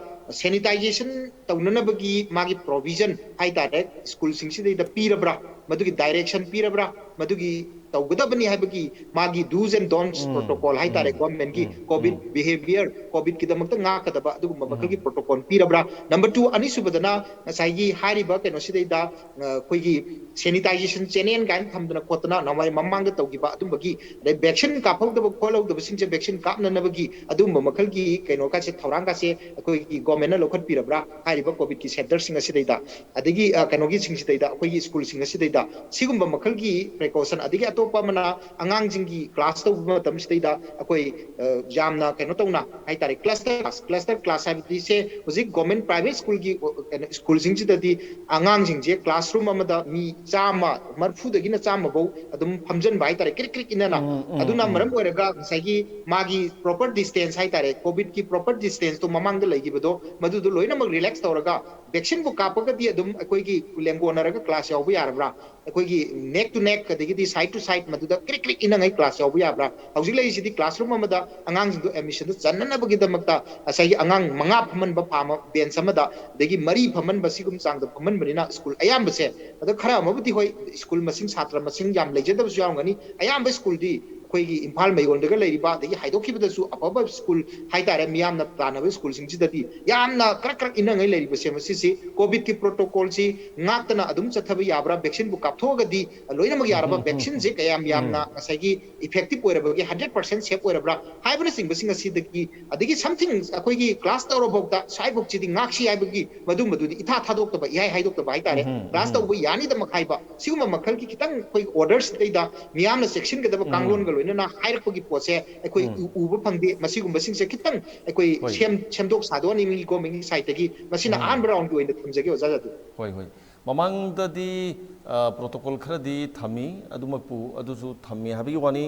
sanitization ꯇꯧꯅꯅꯕꯒꯤ ꯃꯥꯒꯤ provision ꯍꯥꯏꯇꯥꯔꯦ, schoolꯁꯤꯡꯁꯤꯗꯩꯗ ꯄꯤꯔꯕ꯭ꯔꯥ? ꯃꯗꯨꯒꯤ direction ꯄꯤꯔꯕ꯭ꯔꯥ? ꯃꯗꯨꯒꯤ ꯇꯧꯒꯗꯕꯅꯤ ꯍꯥꯏꯕꯒꯤ ꯃꯥꯒꯤ do's and don'ts protocol ꯍꯥꯏꯇꯥꯔꯦ, government ꯀꯤ COVID behaviour, COVID ꯀꯤꯗꯃꯛꯇ ꯉꯥꯛꯀꯗꯕ ꯑꯗꯨꯒꯨꯝꯕ ꯃꯈꯜꯒꯤ protocol ꯄꯤꯔꯕ꯭ꯔꯥ? Number two, ꯑꯅꯤꯁꯨꯕꯗꯅ ꯉꯁꯥꯏꯒꯤ ꯍꯥꯏꯔꯤꯕ ꯀꯩꯅꯣꯁꯤꯗꯩꯗ, ꯑ, ꯑꯩꯈꯣꯏꯒꯤ sanitization channel ꯀꯥꯏꯅ ꯊꯝꯗꯅ ꯈꯣꯠꯇꯅ ꯅꯍꯥꯟꯋꯥꯏ ꯃꯃꯥꯡꯗ ꯇꯧꯈꯤꯕ ꯑꯗꯨꯝꯕꯒꯤ, ꯑꯗꯩ vaccine ꯀꯥꯞꯍꯧꯗꯕ ꯈꯣꯠꯍꯧꯗꯕꯁꯤꯡꯁꯦ vaccine ꯀꯥꯞꯅꯅꯕꯒꯤ ꯑꯗꯨꯒꯨꯝꯕ ꯃꯈꯜꯒꯤ ꯀꯩꯅꯣꯒꯁꯦ, ꯊꯧꯔꯥꯡꯒꯁꯦ ꯑꯩꯈꯣꯏꯒꯤ government ꯅ ꯂꯧꯈꯠꯄꯤꯔꯕ꯭ꯔꯥ? ꯍꯥꯏꯔꯤꯕ COVID ꯀꯤ centre ꯁꯤꯡ ꯑꯁꯤꯗꯩꯗ, ꯑꯗꯒꯤ, ꯑ, ꯀꯩꯅꯣꯒꯤꯁꯤꯡꯁꯤꯗꯩꯗ, ꯑꯩꯈꯣꯏꯒꯤ school ꯁꯤꯡ ꯑꯁꯤꯗꯩꯗ ꯁꯤꯒꯨꯝꯕ ꯃꯈꯜꯒꯤ precaution, ꯑꯗꯒꯤ ꯑꯇꯣꯞꯄ ꯑꯃꯅ ꯑꯉꯥꯡꯁꯤꯡꯒꯤ class ꯇꯧꯕ ꯃꯇꯝꯁꯤꯗꯩꯗ ꯑꯩꯈꯣꯏ, ꯑ, ꯌꯥꯝꯅ ꯀꯩꯅꯣ ꯇꯧꯅ ꯍꯥꯏꯇꯥꯔꯦ, cluster class, cluster class ꯍꯥꯏꯕꯗꯤ ꯁꯦ ꯍꯧꯖꯤꯛ government private school ꯒꯤ, ꯑ, ꯀꯩꯅꯣ, school ꯁꯤꯡꯁꯤꯗꯗꯤ ꯑꯉꯥꯡꯁꯤꯡꯁꯦ classroom ꯑꯃꯗ ꯃꯤ ꯆꯥꯝꯃ, ꯃꯔꯐꯨꯗꯒꯤꯅ ꯆꯥꯝꯃ ꯐꯧ ꯑꯗꯨꯝ ꯐꯝꯖꯟꯕ ꯍꯥꯏꯇꯥꯔꯦ, ꯀ꯭ꯔꯤꯛ ꯀ꯭ꯔꯤꯛ ꯏꯟꯅꯅ꯫ ꯑꯗꯨꯅ ꯃꯔꯝ ꯑꯣꯏꯔꯒ ꯉꯁꯥꯏꯒꯤ ꯃꯥꯒꯤ proper distance ꯍꯥꯏꯇꯥꯔꯦ, COVID ꯀꯤ proper distance ꯇꯣ ꯃꯃꯥꯡꯗ ꯂꯩꯈꯤꯕꯗꯣ ꯃꯗꯨꯗꯣ ꯂꯣꯏꯅꯃꯛ relax ꯇꯧꯔꯒ vaccine ꯕꯨ ꯀꯥꯞꯄꯒꯗꯤ ꯑꯗꯨꯝ ꯑꯩꯈꯣꯏꯒꯤ ꯂꯦꯡꯒꯣꯟꯅꯔꯒ class ꯌꯥꯎꯕ ꯌꯥꯔꯕ꯭ꯔꯥ? ꯑꯩꯈꯣꯏꯒꯤ neck to neck ꯑꯗꯒꯤꯗꯤ side to side ꯃꯗꯨꯗ ꯀ꯭ꯔꯤꯛ ꯀ꯭ꯔꯤꯛ ꯏꯟꯅꯉꯩ class ꯌꯥꯎꯕ ꯌꯥꯕ꯭ꯔꯥ? ꯍꯧꯖꯤꯛ ꯂꯩꯔꯤꯁꯤꯗꯤ classroom ꯑꯃꯗ ꯑꯉꯥꯡꯁꯤꯡꯗꯣ admission ꯗ ꯆꯟꯅꯅꯕꯒꯤꯗꯃꯛꯇ ꯉꯁꯥꯏꯒꯤ ꯑꯉꯥꯡ ꯃꯉꯥ ꯐꯝꯍꯟꯕ ꯐꯥ ꯑꯃ bench ꯑꯃꯗ, ꯑꯗꯒꯤ ꯃꯔꯤ ꯐꯝꯍꯟꯕ, ꯁꯤꯒꯨꯝꯕ ꯆꯥꯡꯗ ꯐꯝꯍꯟꯕꯅꯤꯅ school ꯑꯌꯥꯝꯕꯁꯦ, ꯑꯗꯣ ꯈꯔ ꯑꯃꯕꯨꯗꯤ ꯍꯣꯏ, school ꯃꯁꯤꯡ, ꯁꯥꯇ꯭ꯔ ꯃꯁꯤꯡ ꯌꯥꯝ ꯂꯩꯖꯗꯕꯁꯨ ꯌꯥꯎꯔꯝꯒꯅꯤ, ꯑꯌꯥꯝꯕ school ꯗꯤ ꯑꯩꯈꯣꯏꯒꯤ ꯏꯝꯐꯥꯜ ꯃꯌꯣꯟꯗꯒ ꯂꯩꯔꯤꯕ ꯑꯗꯒꯤ ꯍꯥꯏꯗꯣꯛꯈꯤꯕꯗꯁꯨ ꯑꯐꯕ school ꯍꯥꯏꯇꯥꯔꯦ, ꯃꯤꯌꯥꯝꯅ ꯇꯥꯟꯅꯕ school ꯁꯤꯡꯁꯤꯗꯗꯤ ꯌꯥꯝꯅ ꯀ꯭ꯔꯛ ꯀ꯭ꯔꯛ ꯏꯟꯅꯉꯩ ꯂꯩꯔꯤꯕꯁꯦ, ꯃꯁꯤꯁꯤ COVID ꯀꯤ protocol ꯁꯤ ꯉꯥꯛꯇꯅ ꯑꯗꯨꯝ ꯆꯠꯊꯕ ꯌꯥꯕ꯭ꯔꯥ? Vaccine ꯕꯨ ꯀꯥꯞꯊꯣꯛꯑꯒꯗꯤ ꯂꯣꯏꯅꯃꯛ ꯌꯥꯔꯕ? Vaccine ꯁꯦ ꯀꯌꯥꯝ ꯌꯥꯝꯅ ꯉꯁꯥꯏꯒꯤ effective ꯑꯣꯏꯔꯕꯒꯦ, hundred percent safe ꯑꯣꯏꯔꯕ꯭ꯔꯥ ꯍꯥꯏꯕꯅꯆꯤꯡꯕꯁꯤꯡ ꯑꯁꯤꯗꯒꯤ, ꯑꯗꯒꯤ something ꯑꯩꯈꯣꯏꯒꯤ class ꯇꯧꯔꯐꯥꯎꯗ ꯁ꯭ꯋꯥꯏꯐꯥꯎꯁꯤꯗꯤ ꯉꯥꯛꯁꯤ ꯍꯥꯏꯕꯒꯤ ꯃꯗꯨꯝꯕꯗꯨꯗꯤ ꯏꯊꯥ ꯊꯥꯗꯣꯛꯇꯕ, ꯏꯍꯥꯏ ꯍꯥꯏꯗꯣꯛꯇꯕ ꯍꯥꯏꯇꯥꯔꯦ, class ꯇꯧꯕ ꯌꯥꯅꯤꯗꯃꯛ ꯍꯥꯏꯕ, ꯁꯤꯒꯨꯝꯕ ꯃꯈꯜꯒꯤ ꯈꯤꯇꯪ ꯑꯩꯈꯣꯏ order ꯁꯤꯗꯩꯗ ꯃꯤꯌꯥꯝꯅ ꯆꯦꯛꯁꯤꯟꯒꯗꯕ ꯀꯥꯡꯂꯣꯟꯒ ꯂꯣꯏꯅꯅ ꯍꯥꯏꯔꯛꯄꯒꯤ ꯄꯣꯠꯁꯦ ꯑꯩꯈꯣꯏ ꯎ-, ꯎꯕ ꯐꯪꯗꯦ꯫ ꯃꯁꯤꯒꯨꯝꯕꯁꯤꯡꯁꯦ ꯈꯤꯇꯪ ꯑꯩꯈꯣꯏ ꯍꯣꯏ꯫ ꯁꯦꯝ-, ꯁꯦꯝꯗꯣꯛ ꯁꯥꯗꯣꯛꯍꯟꯅꯤꯡꯉꯤ government ꯀꯤ side ꯇꯒꯤ꯫ ꯃꯁꯤꯅ ꯎꯝ꯫ ꯑꯍꯥꯟꯕ round ꯀꯤ ꯑꯣꯏꯅ ꯊꯝꯖꯒꯦ, ꯑꯣꯖꯥ ꯖꯥꯗꯨ꯫ ꯍꯣꯏ, ꯍꯣꯏ꯫ ꯃꯃꯥꯡꯗꯗꯤ, ꯑ, protocol ꯈꯔꯗꯤ ꯊꯝꯃꯤ, ꯑꯗꯨꯃꯛꯄꯨ, ꯑꯗꯨꯁꯨ ꯊꯝꯃꯤ ꯍꯥꯏꯕꯒꯤ ꯋꯥꯅꯤ,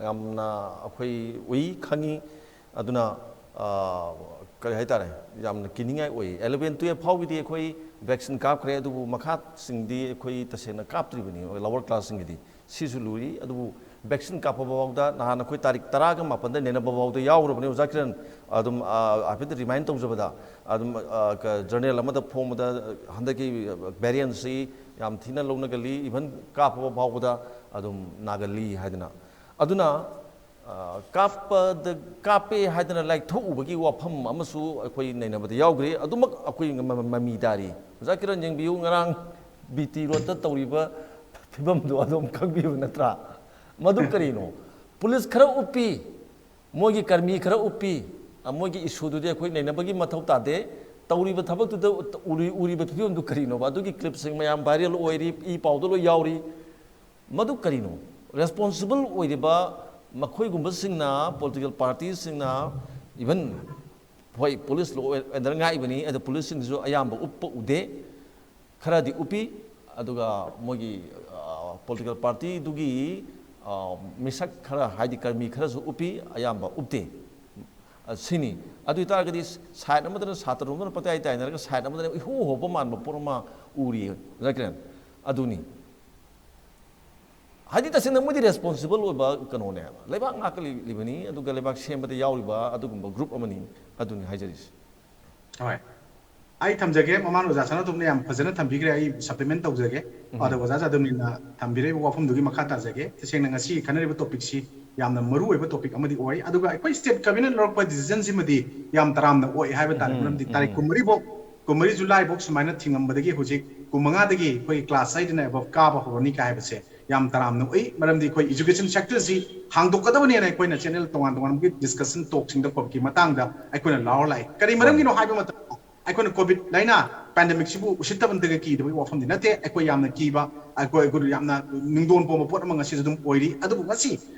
ꯌꯥꯝꯅ ꯑꯩꯈꯣꯏ ꯎꯏ, ꯈꯪꯉꯤ꯫ ꯑꯗꯨꯅ, ꯑ, ꯀꯔꯤ ꯍꯥꯏꯇꯥꯔꯦ, ꯌꯥꯝꯅ ꯀꯤꯅꯤꯡꯉꯥꯏ ꯑꯣꯏ꯫ Eleven twelve ꯐꯥꯎꯒꯤꯗꯤ ꯑꯩꯈꯣꯏ vaccine ꯀꯥꯞꯈ꯭ꯔꯦ, ꯑꯗꯨꯕꯨ ꯃꯈꯥꯁꯤꯡꯗꯤ ꯑꯩꯈꯣꯏ ꯇꯁꯦꯡꯅ ꯀꯥꯞꯇ꯭ꯔꯤꯕꯅꯤ, lower class ꯁꯤꯡꯒꯤꯗꯤ꯫ ꯁꯤꯁꯨ ꯂꯨꯔꯤ꯫ ꯑꯗꯨꯕꯨ vaccine ꯀꯥꯞꯄ ꯐꯥꯎꯗ ꯅꯍꯥꯟ ꯑꯩꯈꯣꯏ ꯇꯥꯔꯤꯛ ꯇꯔꯥꯒ ꯃꯥꯄꯟꯗ ꯅꯦꯅꯕ ꯐꯥꯎꯗ ꯌꯥꯎꯔꯕꯅꯤ, ꯑꯣꯖꯥ ꯀꯤꯔꯟ꯫ ꯑꯗꯨꯝ, ꯑ, ꯍꯥꯏꯐꯦꯠ remind ꯇꯧꯖꯕꯗ, ꯑꯗꯨꯝ, ꯑ, ꯀ-, journal ꯑꯃꯗ ꯐꯣꯡꯕꯗ, ꯑ, ꯍꯟꯗꯛꯀꯤ variant ꯁꯤ ꯌꯥꯝ ꯊꯤꯅ ꯂꯧꯅꯒꯜꯂꯤ, even ꯀꯥꯞꯄꯕ ꯐꯥꯎꯕꯗ, ꯑꯗꯨꯝ ꯅꯥꯒꯜꯂꯤ ꯍꯥꯏꯗꯅ꯫ ꯑꯗꯨꯅ ꯀꯥꯞꯄꯗ ꯀꯥꯞꯄꯦ ꯍꯥꯏꯗꯅ ꯂꯥꯏꯊꯣꯛꯎꯕꯒꯤ ꯋꯥꯐꯝ ꯑꯃꯁꯨ ꯑꯩꯈꯣꯏ ꯅꯩꯅꯕꯗ ꯌꯥꯎꯈ꯭ꯔꯦ꯫ ꯑꯗꯨꯃꯛ ꯑꯩꯈꯣꯏ ꯃꯃꯤ ꯇꯥꯔꯤ꯫ ꯑꯣꯖꯥ ꯀꯤꯔꯟ, ꯌꯦꯡꯕꯤꯌꯨ, ꯉꯔꯥꯡ ꯕꯤ ꯇꯤ ꯔꯣꯗꯇ ꯇꯧꯔꯤꯕ ꯐꯤꯕꯝꯗꯨ ꯑꯗꯨꯝ ꯈꯪꯕꯤꯕ ꯅꯠꯇ꯭ꯔꯥ? ꯃꯗꯨ ꯀꯔꯤꯅꯣ? ꯄꯨꯂꯤꯁ ꯈꯔ ꯎꯞꯄꯤ, ꯃꯣꯏꯒꯤ ꯀꯔꯃꯤ ꯈꯔ ꯎꯞꯄꯤ, ꯃꯣꯏꯒꯤ ꯏꯁꯨꯗꯨꯗꯤ ꯑꯩꯈꯣꯏ ꯅꯩꯅꯕꯒꯤ ꯃꯊꯧ ꯇꯥꯗꯦ꯫ ꯇꯧꯔꯤꯕ ꯊꯕꯛꯇꯨꯗ ꯎꯔꯤꯕ ꯐꯤꯕꯝꯗꯨ ꯀꯔꯤꯅꯣꯕ? ꯑꯗꯨꯒꯤ ꯀ꯭ꯂꯤꯞꯁꯤꯡ ꯃꯌꯥꯝ ꯚꯥꯏꯔꯦꯜ ꯑꯣꯏꯔꯤ, ꯏ ꯄꯥꯎꯗ ꯂꯣꯏ ꯌꯥꯎꯔꯤ꯫ ꯃꯗꯨ ꯀꯔꯤꯅꯣ? ꯔꯦꯁꯄꯣꯟꯁꯤꯕꯜ ꯑꯣꯏꯔꯤꯕ ꯃꯈꯣꯏꯒꯨꯝꯕꯁꯤꯡꯅ, ꯄꯣꯂꯤꯇꯤꯀꯦꯜ ꯄꯥꯔꯇꯤꯁꯤꯡꯅ, ꯏꯚꯟ ꯍꯣꯏ, ꯄꯨꯂꯤꯁ ꯂꯣ ꯑꯦꯟ ꯑꯣꯔꯗꯔ ꯉꯥꯛꯏꯕꯅꯤ, ꯑꯗꯣ ꯄꯨꯂꯤꯁꯁꯤꯡꯗꯨꯁꯨ ꯑꯌꯥꯝꯕ ꯎꯞꯄ ꯎꯗꯦ꯫ ꯈꯔꯗꯤ ꯎꯞꯄꯤ, ꯑꯗꯨꯒ ꯃꯣꯏꯒꯤ ꯄꯣꯂꯤꯇꯤꯀꯦꯜ ꯄꯥꯔꯇꯤꯗꯨꯒꯤ ꯃꯤꯁꯛ ꯈꯔ, ꯍꯥꯏꯗꯤ ꯀꯔꯃꯤ ꯈꯔꯁꯨ ꯎꯞꯄꯤ, ꯑꯌꯥꯝꯕ ꯎꯞꯇꯦ꯫ ꯁꯤꯅꯤ꯫ ꯑꯗꯨ ꯑꯣꯏꯇꯥꯔꯒꯗꯤ ꯁꯥꯏꯠ ꯑꯃꯗꯅ ꯁꯥꯇ꯭ꯔꯔꯣꯝꯗꯅ ꯄꯇꯥꯏ ꯇꯥꯏꯅꯔꯒ ꯁꯥꯏꯠ ꯑꯃꯗꯅ ꯏꯍꯣ ꯍꯣꯕ ꯃꯥꯟꯕ ꯄꯣꯠ ꯑꯃ ꯎꯔꯤ, ꯑꯣꯖꯥ ꯀꯤꯔꯟ꯫ ꯑꯗꯨꯅꯤ꯫ ꯍꯥꯏꯗꯤ ꯇꯁꯦꯡꯅ ꯃꯣꯏꯗꯤ ꯔꯦꯁꯄꯣꯟꯁꯤꯕꯜ ꯑꯣꯏꯕ ꯀꯩꯅꯣꯅꯦ ꯍꯥꯏꯕ, ꯂꯩꯕꯥꯛ ꯉꯥꯛꯀꯜꯂꯤꯕꯅꯤ, ꯑꯗꯨꯒ ꯂꯩꯕꯥꯛ ꯁꯦꯝꯕꯗ ꯌꯥꯎꯔꯤꯕ ꯑꯗꯨꯒꯨꯝꯕ ꯒ꯭ꯔꯨꯞ ꯑꯃꯅꯤ꯫ ꯑꯗꯨꯅꯤ ꯍꯥꯏꯖꯔꯤꯁꯦ꯫ ꯍꯣꯏ, ꯑꯩ ꯊꯝꯖꯒꯦ꯫ ꯃꯃꯥꯡ ꯑꯣꯖꯥ ꯁꯅꯥꯇꯣꯝꯕꯅ ꯌꯥꯝ ꯐꯖꯅ ꯊꯝꯕꯤꯈ꯭ꯔꯦ, ꯑꯩ ꯁꯄ꯭ꯂꯤꯃꯦꯟ ꯇꯧꯖꯒꯦ꯫ ꯑꯗ ꯑꯣꯖꯥ ꯖꯥꯗꯕꯅꯤꯅ ꯊꯝꯕꯤꯔꯛꯏꯕ ꯋꯥꯐꯝꯗꯨꯒꯤ ꯃꯈꯥ ꯇꯥꯖꯒꯦ꯫ ꯇꯁꯦꯡꯅ ꯉꯁꯤ ꯈꯟꯅꯔꯤꯕ ꯇꯣꯄꯤꯛꯁꯤ ꯌꯥꯝꯅ ꯃꯔꯨ ꯑꯣꯏꯕ ꯇꯣꯄꯤꯛ ꯑꯃꯗꯤ ꯑꯣꯏ꯫ ꯑꯗꯨꯒ ꯑꯩꯈꯣꯏ ꯁ꯭ꯇꯦꯠ ꯒꯚꯔꯟꯃꯦꯟꯠꯅ ꯂꯧꯔꯛꯄ ꯗꯤꯁꯤꯖꯟꯁꯤꯃꯗꯤ ꯌꯥꯝ ꯇꯔꯥꯝꯅ ꯑꯣꯛꯏ ꯍꯥꯏꯕ ꯇꯥꯔꯦ꯫ ꯃꯔꯝꯗꯤ ꯇꯥꯔꯤꯛ ꯀꯨꯟꯃꯔꯤꯐꯧ, ꯀꯨꯟꯃꯔꯤ ꯖꯨꯂꯥꯏꯐꯧ ꯁꯨꯃꯥꯏꯅ ꯊꯤꯡꯉꯝꯕꯗꯒꯤ ꯍꯧꯖꯤꯛ ꯀꯨꯟꯃꯉꯥꯗꯒꯤ ꯑꯩꯈꯣꯏ ꯀ꯭ꯂꯥꯁ ꯑꯩꯠꯅ ꯑꯦꯕꯞ ꯀꯥꯕ ꯍꯧꯔꯅꯤ ꯀꯥꯏ ꯍꯥꯏꯕꯁꯦ ꯌꯥꯝ ꯇꯔꯥꯝꯅ ꯎꯏ꯫ ꯃꯔꯝꯗꯤ ꯑꯩꯈꯣꯏ ꯏꯖꯨꯀꯦꯁꯟ ꯁꯦꯛꯇꯔꯁꯤ ꯍꯥꯡꯗꯣꯛꯀꯗꯕꯅꯦꯅ ꯑꯩꯈꯣꯏꯅ ꯆꯦꯅꯦꯜ ꯇꯣꯉꯥꯟ ꯇꯣꯉꯥꯟꯕꯒꯤ ꯗꯤꯁꯀꯁꯟ ꯇꯣꯛꯁꯤꯡꯗ ꯀꯣꯚꯤꯗꯀꯤ ꯃꯇꯥꯡꯗ ꯑꯩꯈꯣꯏꯅ ꯂꯥꯎꯔ ꯂꯥꯛꯏ꯫ ꯀꯔꯤ ꯃꯔꯝꯒꯤꯅꯣ ꯍꯥꯏꯕ ꯃꯇꯝꯗ ꯑꯩꯈꯣꯏꯅ ꯀꯣꯚꯤꯗ ꯂꯥꯏꯅꯥ ꯄꯦꯟꯗꯦꯃꯤꯛꯁꯤꯕꯨ ꯎꯁꯤꯠꯇꯕ ꯅꯠꯇ꯭ꯔꯒ ꯀꯤꯗꯕꯒꯤ ꯋꯥꯐꯝꯗꯤ ꯅꯠꯇꯦ꯫ ꯑꯩꯈꯣꯏ ꯌꯥꯝꯅ ꯀꯤꯕ, ꯑꯩꯈꯣꯏ, ꯑꯩꯈꯣꯏ ꯌꯥꯝꯅ ꯅꯨꯡꯗꯣꯟ ꯄꯣꯝꯕ ꯄꯣꯠ ꯑꯃ ꯉꯁꯤꯁꯨ ꯑꯗꯨꯝ ꯑꯣꯏꯔꯤ꯫ ꯑꯗꯨꯕꯨ ꯉꯁꯤ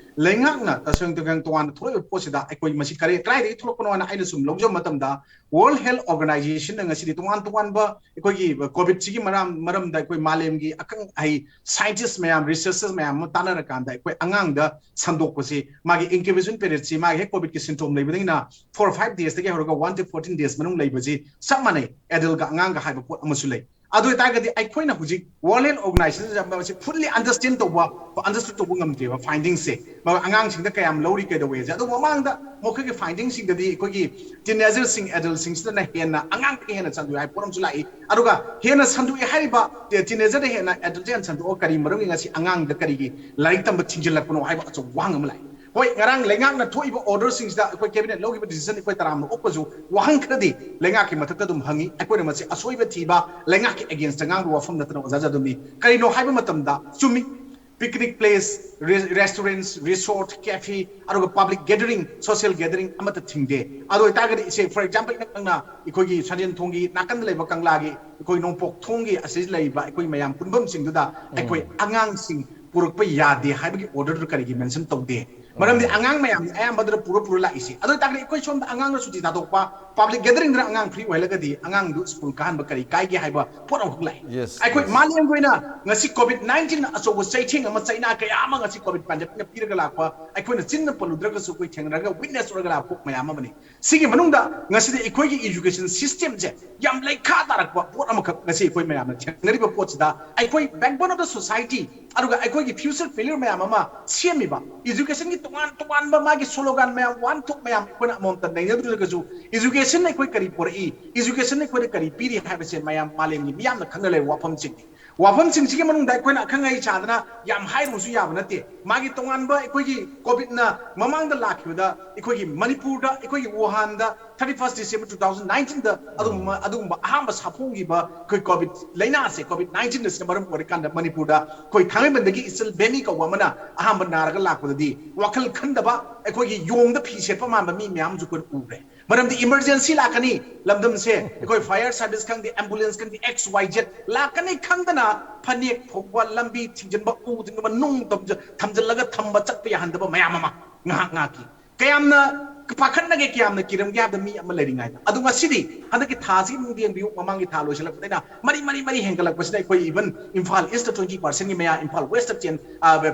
ꯂꯩꯉꯥꯛꯅ ꯇꯁꯦꯡ ꯇꯁꯦꯡ ꯇꯣꯉꯥꯟꯅ ꯊꯣꯛꯂꯛꯏꯕ ꯄꯣꯠꯁꯤꯗ ꯑꯩꯈꯣꯏ ꯃꯁꯤ ꯀꯔꯤ, ꯀꯗꯥꯏꯗꯒꯤ ꯊꯣꯛꯂꯛꯄꯅꯣ ꯍꯥꯏꯅ ꯑꯩꯅ ꯁꯨꯝ ꯂꯧꯖꯕ ꯃꯇꯝꯗ, ꯋꯥꯔꯜꯗ ꯍꯦꯜꯊ ꯑꯣꯔꯒꯅꯥꯏꯖꯦꯁꯟꯅ ꯉꯁꯤꯗꯤ ꯇꯣꯉꯥꯟ ꯇꯣꯉꯥꯟꯕ ꯑꯩꯈꯣꯏꯒꯤ ꯀꯣꯚꯤꯗꯁꯤꯒꯤ ꯃꯔꯝ, ꯃꯔꯝꯗ ꯑꯩꯈꯣꯏ ꯃꯥꯂꯦꯝꯒꯤ ꯑꯈꯪ ꯑꯍꯩ ꯁꯥꯏꯟꯇꯤꯁ ꯃꯌꯥꯝ, ꯔꯤꯁꯔꯆꯔ ꯃꯌꯥꯝ ꯑꯃ ꯇꯥꯟꯅꯔꯀꯥꯟꯗ ꯑꯩꯈꯣꯏ ꯑꯉꯥꯡꯗ ꯁꯟꯗꯣꯛꯄꯁꯤ, ꯃꯥꯒꯤ ꯏꯟꯀ꯭ꯌꯨꯕꯦꯁꯟ ꯄꯤꯔꯤꯌꯗꯁꯤ, ꯃꯥꯒꯤ ꯍꯦꯛ ꯀꯣꯚꯤꯗꯀꯤ ꯁꯤꯝꯇꯣꯝ ꯂꯩꯕꯗꯒꯤꯅ ꯐꯣꯔ ꯐꯥꯏꯚ ꯗꯦꯖꯇꯒꯤ ꯍꯧꯔꯒ ꯋꯥꯟ ꯇꯨ ꯐꯣꯔꯇꯤꯟ ꯗꯦꯖ ꯃꯅꯨꯡ ꯂꯩꯕꯁꯤ ꯆꯞ ꯃꯥꯟꯅꯩ ꯑꯦꯗꯜꯒ ꯑꯉꯥꯡꯒ ꯍꯥꯏꯕ ꯄꯣꯠ ꯑꯃꯁꯨ ꯂꯩ꯫ ꯑꯗꯨ ꯑꯣꯏꯇꯥꯔꯒꯗꯤ ꯑꯩꯈꯣꯏꯅ ꯍꯧꯖꯤꯛ World Health Organization ꯃꯁꯤ fully understand ꯇꯧꯕ, understood ꯇꯧꯕ ꯉꯝꯗ꯭ꯔꯤꯕ findings ꯁꯦ, ꯑꯉꯥꯡꯁꯤꯡꯗ ꯀꯌꯥꯝ ꯂꯧꯔꯤ, ꯀꯩꯗꯧꯋꯦ ꯍꯥꯏꯁꯦ꯫ ꯑꯗꯨ ꯃꯃꯥꯡꯗ ꯃꯈꯣꯏꯒꯤ findings ꯁꯤꯡꯗꯗꯤ ꯑꯩꯈꯣꯏꯒꯤ teenager ꯁꯤꯡ, adult ꯁꯤꯡꯁꯤꯗꯅ ꯍꯦꯟꯅ ꯑꯉꯥꯡꯗꯒꯤ ꯍꯦꯟꯅ ꯁꯟꯗꯣꯛꯑꯦ ꯍꯥꯏꯕ ꯄꯣꯠ ꯑꯃꯁꯨ ꯂꯥꯛꯏ꯫ ꯑꯗꯨꯒ ꯍꯦꯟꯅ ꯁꯟꯗꯣꯛꯑꯦ ꯍꯥꯏꯔꯤꯕ teenager ꯗ ꯍꯦꯟꯅ adult ꯗ ꯍꯦꯟꯅ ꯁꯟꯗꯣꯛꯑꯒ ꯀꯔꯤ ꯃꯔꯝꯒꯤ ꯉꯁꯤ ꯑꯉꯥꯡꯗ ꯀꯔꯤꯒꯤ ꯂꯥꯏꯔꯤꯛ ꯇꯝꯕ ꯊꯤꯡꯖꯤꯜꯂꯛꯄꯅꯣ ꯍꯥꯏꯕ ꯑꯆꯧꯕ ꯋꯥꯍꯪ ꯑꯃ ꯂꯥꯛꯏ꯫ ꯍꯣꯏ, ꯉꯔꯥꯡ ꯂꯩꯉꯥꯛꯅ ꯊꯣꯛꯏꯕ order ꯁꯤꯡꯁꯤꯗ ꯑꯩꯈꯣꯏ cabinet ꯂꯧꯈꯤꯕ decision ꯑꯩꯈꯣꯏ ꯇꯔꯥꯝꯅ ꯑꯣꯛꯄꯁꯨ ꯋꯥꯍꯪ ꯈꯔꯗꯤ ꯂꯩꯉꯥꯛꯀꯤ ꯃꯊꯛꯇ ꯑꯗꯨꯝ ꯍꯪꯉꯤ꯫ ꯑꯩꯈꯣꯏꯅ ꯃꯁꯤ ꯑꯁꯣꯏꯕ ꯊꯤꯕ, ꯂꯩꯉꯥꯛꯀꯤ against ꯇ ꯉꯥꯡꯕ ꯋꯥꯐꯝ ꯅꯠꯇꯅ ꯑꯣꯖꯥ ꯖꯥꯗꯨꯅꯤ꯫ ꯀꯔꯤꯅꯣ ꯍꯥꯏꯕ ꯃꯇꯝꯗ, ꯆꯨꯝꯃꯤ, picnic place, re-, restaurants, resort, cafe, ꯑꯗꯨꯒ public gathering, social gathering ꯑꯃꯠꯇ ꯊꯤꯡꯗꯦ꯫ ꯑꯗꯨ ꯑꯣꯏꯇꯥꯔꯒꯗꯤ ꯏꯆꯦ, for example, ꯏꯅꯛ ꯅꯛꯅ ꯑꯩꯈꯣꯏꯒꯤ ꯁꯟꯖꯦꯟ ꯊꯣꯡꯒꯤ ꯅꯥꯀꯟꯗ ꯂꯩꯕ ꯀꯪꯂꯥꯒꯤ ꯑꯩꯈꯣꯏ ꯅꯣꯡꯄꯣꯛ ꯊꯣꯡꯒꯤ ꯑꯁꯤꯗ ꯂꯩꯔꯤꯕ ꯑꯩꯈꯣꯏ ꯃꯌꯥꯝ ꯄꯨꯟꯐꯝꯁꯤꯡꯗꯨꯗ ꯑꯩꯈꯣꯏ ꯑꯉꯥꯡꯁꯤꯡ ꯄꯨꯔꯛꯄ ꯌꯥꯗꯦ ꯍꯥꯏꯕꯒꯤ order ꯗꯨ ꯀꯔꯤꯒꯤ mention ꯇꯧꯗꯦ? ꯃꯔꯝꯗꯤ ꯑꯉꯥꯡ ꯃꯌꯥꯝꯗꯤ ꯑꯌꯥꯝꯕꯗꯨꯅ ꯄꯨꯔ ꯄꯨꯔ ꯂꯥꯛꯏꯁꯦ꯫ ꯑꯗꯨ ꯑꯣꯏꯇꯥꯔꯒꯗꯤ ꯑꯩꯈꯣꯏ ꯁꯣꯝꯗ ꯑꯉꯥꯡꯅ ꯁꯨꯇꯤ ꯊꯥꯗꯣꯛꯄ, public gathering ꯗ ꯑꯉꯥꯡ free ꯑꯣꯏꯍꯜꯂꯒꯗꯤ ꯑꯉꯥꯡꯗꯨ school ꯀꯥꯍꯟꯕ ꯀꯔꯤ ꯀꯥꯏꯒꯦ ꯍꯥꯏꯕ ꯄꯣꯠ ꯑꯃꯈꯛ ꯂꯥꯛꯏ꯫ Yes, ꯑꯩꯈꯣꯏ yes. ꯃꯥꯂꯦꯝꯒꯤ ꯑꯣꯏꯅ ꯉꯁꯤ COVID nineteen ꯑꯆꯧꯕ ꯆꯩꯊꯦꯡ ꯑꯃ, ꯆꯩꯅꯥ ꯀꯌꯥ ꯑꯃ ꯉꯁꯤ COVID pandemic ꯅ ꯄꯤꯔꯒ ꯂꯥꯛꯄ, ꯑꯩꯈꯣꯏꯅ ꯆꯤꯟꯅ ꯄꯜꯂꯨꯗ꯭ꯔꯒꯁꯨ ꯑꯩꯈꯣꯏ ꯊꯦꯡꯅꯔꯒ witness ꯑꯣꯏꯔꯒ ꯂꯥꯛꯄ ꯄꯣꯠ ꯃꯌꯥꯝ ꯑꯃꯅꯤ꯫ ꯁꯤꯒꯤ ꯃꯅꯨꯡꯗ ꯉꯁꯤꯗꯤ ꯑꯩꯈꯣꯏꯒꯤ education system ꯁꯦ ꯌꯥꯝ ꯂꯩꯈꯥ ꯇꯥꯔꯛꯄ ꯄꯣꯠ ꯑꯃꯈꯛ ꯉꯁꯤ ꯑꯩꯈꯣꯏ ꯃꯌꯥꯝꯅ ꯊꯦꯡꯅꯔꯤꯕ ꯄꯣꯠꯁꯤꯗ, ꯑꯩꯈꯣꯏ backbone of the society, ꯑꯗꯨꯒ ꯑꯩꯈꯣꯏꯒꯤ future failure ꯃꯌꯥꯝ ꯑꯃ ꯁꯦꯝꯃꯤꯕ, education ꯒꯤ ꯇꯣꯉꯥꯟ ꯇꯣꯉꯥꯟꯕ ꯃꯥꯒꯤ slogan ꯃꯌꯥꯝ, ꯋꯥꯍꯟꯊꯣꯛ ꯃꯌꯥꯝ ꯑꯩꯈꯣꯏꯅ ꯑꯃꯃꯝꯇ ꯅꯩꯅꯗ꯭ꯔꯒꯁꯨ, education ꯅ ꯑꯩꯈꯣꯏ ꯀꯔꯤ ꯄꯨꯔꯛꯏ, education ꯅ ꯑꯩꯈꯣꯏꯗ ꯀꯔꯤ ꯄꯤꯔꯤ ꯍꯥꯏꯕꯁꯦ ꯃꯌꯥꯝ ꯃꯥꯂꯦꯝꯒꯤ ꯃꯤꯌꯥꯝꯅ ꯈꯪꯅ ꯂꯩꯕ ꯋꯥꯐꯝꯁꯤꯡꯅꯤ꯫ ꯋꯥꯐꯝꯁꯤꯡꯁꯤꯒꯤ ꯃꯅꯨꯡꯗ ꯑꯩꯈꯣꯏꯅ ꯑꯈꯪ ꯑꯍꯩ ꯁꯥꯗꯅ ꯌꯥꯝ ꯍꯥꯏꯔꯨꯕꯁꯨ ꯌꯥꯕ ꯅꯠꯇꯦ꯫ ꯃꯥꯒꯤ ꯇꯣꯉꯥꯟꯕ ꯑꯩꯈꯣꯏꯒꯤ COVID ꯅ ꯃꯃꯥꯡꯗ ꯂꯥꯛꯈꯤꯕꯗ ꯑꯩꯈꯣꯏꯒꯤ ꯃꯅꯤꯄꯨꯔꯗ, ꯑꯩꯈꯣꯏꯒꯤ ꯋꯨꯍꯥꯟꯗ thirty first December two thousand nineteen ꯗ ꯑꯗꯨꯒꯨꯝꯕ, ꯑꯗꯨꯒꯨꯝꯕ ꯑꯍꯥꯟꯕ ꯁꯥꯐꯣꯡꯈꯤꯕ ꯑꯩꯈꯣꯏ COVID ꯂꯥꯏꯅꯥꯁꯦ, COVID nineteen ꯑꯁꯤꯅ ꯃꯔꯝ ꯑꯣꯏꯔꯀꯥꯟꯗ ꯃꯅꯤꯄꯨꯔꯗ ꯑꯩꯈꯣꯏ ꯊꯥꯡꯃꯩꯕꯟꯗꯒꯤ ꯏꯆꯜ ꯕꯦꯃꯤ ꯀꯧꯕ ꯑꯃꯅ ꯑꯍꯥꯟꯕ ꯅꯥꯔꯒ ꯂꯥꯛꯄꯗꯗꯤ ꯋꯥꯈꯜ ꯈꯟꯗꯕ ꯑꯩꯈꯣꯏꯒꯤ ꯌꯣꯡꯗ ꯐꯤ ꯁꯦꯠꯄ ꯃꯥꯟꯕ ꯃꯤ ꯃꯌꯥꯝ ꯑꯃꯁꯨ ꯑꯩꯈꯣꯏꯅ ꯎꯈ꯭ꯔꯦ꯫ ꯃꯔꯝꯗꯤ emergency ꯂꯥꯛꯀꯅꯤ, ꯂꯝꯗꯝꯁꯦ ꯑꯩꯈꯣꯏ fire service ꯈꯪꯗꯦ, ambulance ꯈꯪꯗꯦ, X Y Z ꯂꯥꯛꯀꯅꯤ ꯈꯪꯗꯅ ꯐꯅꯦꯛ ꯐꯥꯎꯕ ꯂꯝꯕꯤ ꯊꯤꯡꯖꯤꯟꯕ, ꯎ ꯊꯤꯡꯖꯤꯟꯕ, ꯅꯨꯡ ꯊꯝꯖ-, ꯊꯝꯖꯤꯜꯂꯒ ꯊꯝꯕ, ꯆꯠꯄ ꯌꯥꯍꯟꯗꯕ ꯃꯌꯥꯝ ꯑꯃ ꯉꯥꯏꯍꯥꯛ ꯉꯥꯏꯍꯥꯛꯀꯤ꯫ ꯀꯌꯥꯝꯅ ꯄꯥꯈꯠꯅꯒꯦ, ꯀꯌꯥꯝꯅ ꯀꯤꯔꯝꯒꯦ ꯍꯥꯏꯕꯗ ꯃꯤ ꯑꯃ ꯂꯩꯔꯤꯉꯩꯗ꯫ ꯑꯗꯨ ꯉꯁꯤꯗꯤ ꯍꯟꯗꯛꯀꯤ ꯊꯥꯁꯤꯒꯤ ꯃꯅꯨꯡꯗ ꯌꯦꯡꯕꯤꯌꯨ, ꯃꯃꯥꯡꯒꯤ ꯊꯥ ꯂꯣꯏꯁꯤꯜꯂꯛꯄꯗꯩꯅ ꯃꯔꯤ ꯃꯔꯤ ꯃꯔꯤ ꯍꯦꯟꯒꯠꯂꯛꯄꯁꯤꯗ ꯑꯩꯈꯣꯏ even Imphal east twenty percent ꯒꯤ ꯃꯌꯥ, Imphal west ten,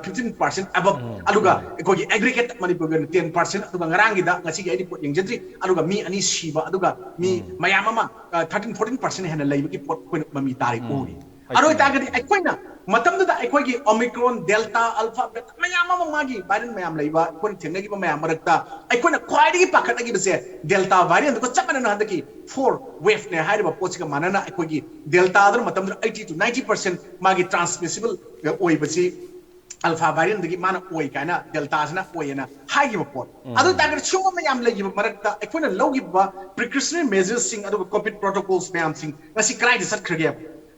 fifteen percent above, ꯑꯗꯨꯒ ꯑꯩꯈꯣꯏꯒꯤ aggregate ꯃꯅꯤꯄꯨꯔꯒꯤ ten percent, ꯑꯗꯨꯒ ꯉꯔꯥꯡꯒꯤꯗ, ꯉꯁꯤꯒꯤ ꯑꯩ ꯔꯤꯄꯣꯔꯠ ꯌꯦꯡꯖꯗ꯭ꯔꯤ, ꯑꯗꯨꯒ ꯃꯤ ꯑꯅꯤ ꯁꯤꯕ, ꯑꯗꯨꯒ ꯃꯤ ꯃꯌꯥꯝ ꯑꯃ, thirteen fourteen percent ꯍꯦꯟꯅ ꯂꯩꯕꯒꯤ ꯄꯣꯠ ꯑꯩꯈꯣꯏꯅ ꯃꯃꯤ ꯇꯥꯔꯤ ꯎꯔꯤ꯫ ꯑꯗꯨ ꯑꯣꯏꯇꯥꯔꯒꯗꯤ ꯑꯩꯈꯣꯏꯅ ꯃꯇꯝꯗꯨꯗ ꯑꯩꯈꯣꯏꯒꯤ Omicron, Delta, Alpha, Beta ꯃꯌꯥꯝ ꯑꯃ, ꯃꯥꯒꯤ ꯚꯥꯏꯔꯦꯟ ꯃꯌꯥꯝ ꯂꯩꯕ, ꯑꯩꯈꯣꯏꯅ ꯊꯦꯡꯅꯈꯤꯕ ꯃꯌꯥꯝ ꯃꯔꯛꯇ ꯑꯩꯈꯣꯏꯅ ꯈ꯭ꯋꯥꯏꯗꯒꯤ ꯄꯥꯈꯠꯅꯈꯤꯕꯁꯦ Delta ꯚꯥꯏꯔꯦꯟꯗꯨꯒ ꯆꯞ ꯃꯥꯟꯅꯅ ꯍꯟꯗꯛꯀꯤ four wave ꯅꯦ ꯍꯥꯏꯔꯤꯕ ꯄꯣꯠꯁꯤꯒ ꯃꯥꯟꯅꯅ ꯑꯩꯈꯣꯏꯒꯤ Delta ꯗꯨꯅ ꯃꯇꯝꯗꯨꯗ eighty to ninety percent ꯃꯥꯒꯤ transmissible ꯑꯣꯏꯕꯁꯤ Alpha ꯚꯥꯏꯔꯦꯟꯗꯒꯤ ꯃꯥꯅ ꯑꯣꯏ ꯀꯥꯏꯅ, Delta ꯁꯤꯅ ꯑꯣꯏꯌꯦꯅ ꯍꯥꯏꯈꯤꯕ ꯄꯣꯠ꯫ ꯑꯗꯨ ꯑꯣꯏꯇꯥꯔꯒꯗꯤ ꯁꯤꯒꯨꯝꯕ ꯃꯌꯥꯝ ꯂꯩꯈꯤꯕ ꯃꯔꯛꯇ ꯑꯩꯈꯣꯏꯅ ꯂꯧꯈꯤꯕ precautionary measures ꯁꯤꯡ ꯑꯗꯨꯒ COVID protocols ꯃꯌꯥꯝꯁꯤꯡ ꯉꯁꯤ ꯀꯗꯥꯏꯗ ꯆꯠꯈ꯭ꯔꯒꯦ?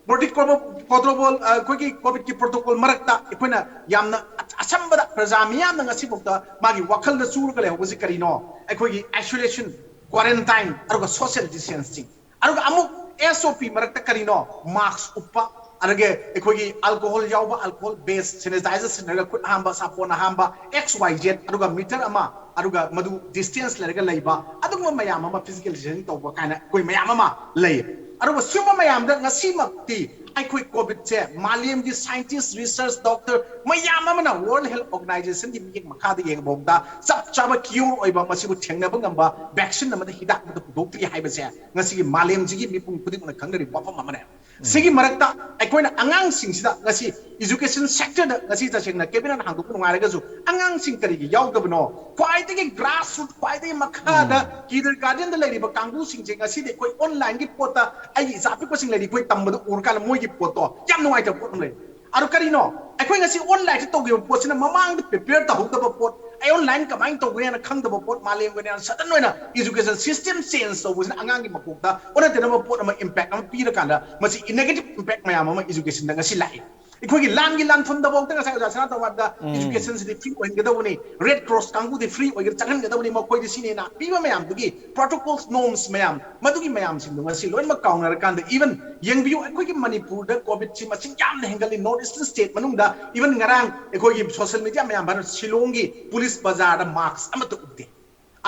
Protocol, protocol, ꯑ, ꯑꯩꯈꯣꯏꯒꯤ COVID ꯀꯤ protocol ꯃꯔꯛꯇ ꯑꯩꯈꯣꯏꯅ ꯌꯥꯝꯅ ꯑ-, ꯑꯆꯝꯕꯗ ꯄ꯭ꯔꯖꯥ ꯃꯤꯌꯥꯝꯅ ꯉꯁꯤꯐꯥꯎꯗ ꯃꯥꯒꯤ ꯋꯥꯈꯜꯗ ꯆꯨꯔꯒ ꯂꯩꯍꯧꯕꯁꯤ ꯀꯔꯤꯅꯣ? ꯑꯩꯈꯣꯏꯒꯤ isolation, quarantine, ꯑꯗꯨꯒ social distancing꯫ ꯑꯗꯨꯒ ꯑꯃꯨꯛ S O P ꯃꯔꯛꯇ ꯀꯔꯤꯅꯣ? Mask ꯎꯞꯄ, ꯑꯗꯒꯤ ꯑꯩꯈꯣꯏꯒꯤ alcohol ꯌꯥꯎꯕ, alcohol based sanitizer ꯁꯤꯖꯤꯟꯅꯔꯒ ꯈꯨꯠ ꯍꯥꯝꯕ, ꯁꯥꯄꯣꯟꯅ ꯍꯥꯝꯕ, X Y Z, ꯑꯗꯨꯒ meter ꯑꯃ, ꯑꯗꯨꯒ ꯃꯗꯨ distance ꯂꯩꯔꯒ ꯂꯩꯕ, ꯑꯗꯨꯒꯨꯝꯕ ꯃꯌꯥꯝ ꯑꯃ, physical distancing ꯇꯧꯕ ꯀꯥꯏꯅ ꯑꯩꯈꯣꯏ ꯃꯌꯥꯝ ꯑꯃ ꯂꯩ꯫ ꯑꯗꯨꯒ ꯁꯤꯒꯨꯝꯕ ꯃꯌꯥꯝꯗ ꯉꯁꯤꯃꯛꯇꯤ ꯑꯩꯈꯣꯏ COVID ꯁꯦ ꯃꯥꯂꯦꯝꯒꯤ scientist, research, doctor ꯃꯌꯥꯝ ꯑꯃꯅ World Health Organization ꯒꯤ ꯃꯤꯠꯌꯦꯡ ꯃꯈꯥꯗ ꯌꯦꯡꯕꯗ ꯆꯞ ꯆꯥꯕ cure ꯑꯣꯏꯕ, ꯃꯁꯤꯕꯨ ꯊꯦꯡꯅꯕ ꯉꯝꯕ vaccine ꯑꯃꯗ, ꯍꯤꯗꯥꯛ ꯑꯃꯗ ꯄꯨꯊꯣꯛꯇ꯭ꯔꯤ ꯍꯥꯏꯕꯁꯦ ꯉꯁꯤꯒꯤ ꯃꯥꯂꯦꯝꯁꯤꯒꯤ ꯃꯤꯄꯨꯝ ꯈꯨꯗꯤꯡꯃꯛꯅ ꯈꯪꯅꯔꯤꯕ ꯋꯥꯐꯝ ꯑꯃꯅꯦ꯫ ꯁꯤꯒꯤ ꯃꯔꯛꯇ ꯑꯩꯈꯣꯏꯅ ꯑꯉꯥꯡꯁꯤꯡꯁꯤꯗ ꯉꯁꯤ education sector ꯗ ꯉꯁꯤ ꯇꯁꯦꯡꯅ cabinet ꯍꯥꯡꯗꯣꯛꯄ ꯅꯨꯡꯉꯥꯏꯔꯒꯁꯨ ꯑꯉꯥꯡꯁꯤꯡ ꯀꯔꯤꯒꯤ ꯌꯥꯎꯗꯕꯅꯣ? ꯈ꯭ꯋꯥꯏꯗꯒꯤ grassroot, ꯈ꯭ꯋꯥꯏꯗꯒꯤ ꯃꯈꯥꯗ kindergarten ꯗ ꯂꯩꯔꯤꯕ ꯀꯥꯡꯕꯨꯁꯤꯡꯁꯦ ꯉꯁꯤꯗꯤ ꯑꯩꯈꯣꯏ online ꯒꯤ ꯄꯣꯠꯇ, ꯑꯩꯒꯤ ꯏꯆꯥ ꯄꯤꯛꯄꯁꯤꯡ ꯂꯩꯔꯤ, ꯑꯩꯈꯣꯏ ꯇꯝꯕꯗ ꯎꯔꯀꯥꯟꯗ ꯃꯣꯏꯒꯤ ꯄꯣꯠꯇꯣ ꯌꯥꯝ ꯅꯨꯡꯉꯥꯏꯇꯕ ꯄꯣꯠ ꯑꯃ ꯂꯩ꯫ ꯑꯗꯨ ꯀꯔꯤꯅꯣ? ꯑꯩꯈꯣꯏ ꯉꯁꯤ online ꯗ ꯇꯧꯈꯤꯕ ꯄꯣꯠꯁꯤꯅ ꯃꯃꯥꯡꯗ prepare ꯇꯧꯍꯧꯗꯕ ꯄꯣꯠ, ꯑꯩ online ꯀꯃꯥꯏꯅ ꯇꯧꯒꯅꯤ ꯍꯥꯏꯅ ꯈꯪꯗꯕ ꯄꯣꯠ, ꯃꯥꯂꯦꯝꯒꯤ ꯑꯣꯏꯅ sudden ꯑꯣꯏꯅ education system change ꯇꯧꯕꯁꯤꯅ ꯑꯉꯥꯡꯒꯤ ꯃꯀꯣꯛꯇ ꯑꯣꯟꯅ ꯇꯩꯅꯕ ꯄꯣꯠ ꯑꯃ, impact ꯑꯃ ꯄꯤꯔꯀꯥꯟꯗ ꯃꯁꯤ negative impact ꯃꯌꯥꯝ ꯑꯃ education ꯗ ꯉꯁꯤ ꯂꯥꯛꯏ꯫ ꯑꯩꯈꯣꯏꯒꯤ ꯂꯥꯟꯒꯤ ꯂꯥꯟꯐꯝꯗꯐꯥꯎꯗ ꯉꯁꯥꯏ ꯑꯣꯖꯥ ꯁꯅꯥꯇꯣꯝꯕꯥꯟꯗ education ꯁꯤꯗꯤ free ꯑꯣꯏꯍꯟꯒꯗꯧꯕꯅꯤ, Red Cross ꯀꯥꯡꯕꯨꯗꯤ free ꯑꯣꯏꯒ ꯆꯪꯍꯟꯒꯗꯧꯕꯅꯤ, ꯃꯈꯣꯏꯗꯤ ꯁꯤꯅꯦꯅ ꯄꯤꯕ ꯃꯌꯥꯝꯗꯨꯒꯤ protocols, norms ꯃꯌꯥꯝ, ꯃꯗꯨꯒꯤ ꯃꯌꯥꯝꯁꯤꯡꯗꯣ ꯉꯁꯤ ꯂꯣꯏꯅꯃꯛ ꯀꯥꯎꯅꯔꯀꯥꯟꯗ, even ꯌꯦꯡꯕꯤꯌꯨ, ꯑꯩꯈꯣꯏꯒꯤ ꯃꯅꯤꯄꯨꯔꯗ COVID ꯁꯤ ꯃꯁꯤꯡ ꯌꯥꯝꯅ ꯍꯦꯟꯒꯠꯂꯤ, North Eastern state ꯃꯅꯨꯡꯗ꯫ Even ꯉꯔꯥꯡ ꯑꯩꯈꯣꯏꯒꯤ social media ꯃꯌꯥꯝ ꯍꯥꯏꯔ ꯁꯤꯂꯣꯡꯒꯤ police ꯕꯖꯥꯔꯗ mask ꯑꯃꯠꯇ ꯎꯞꯇꯦ꯫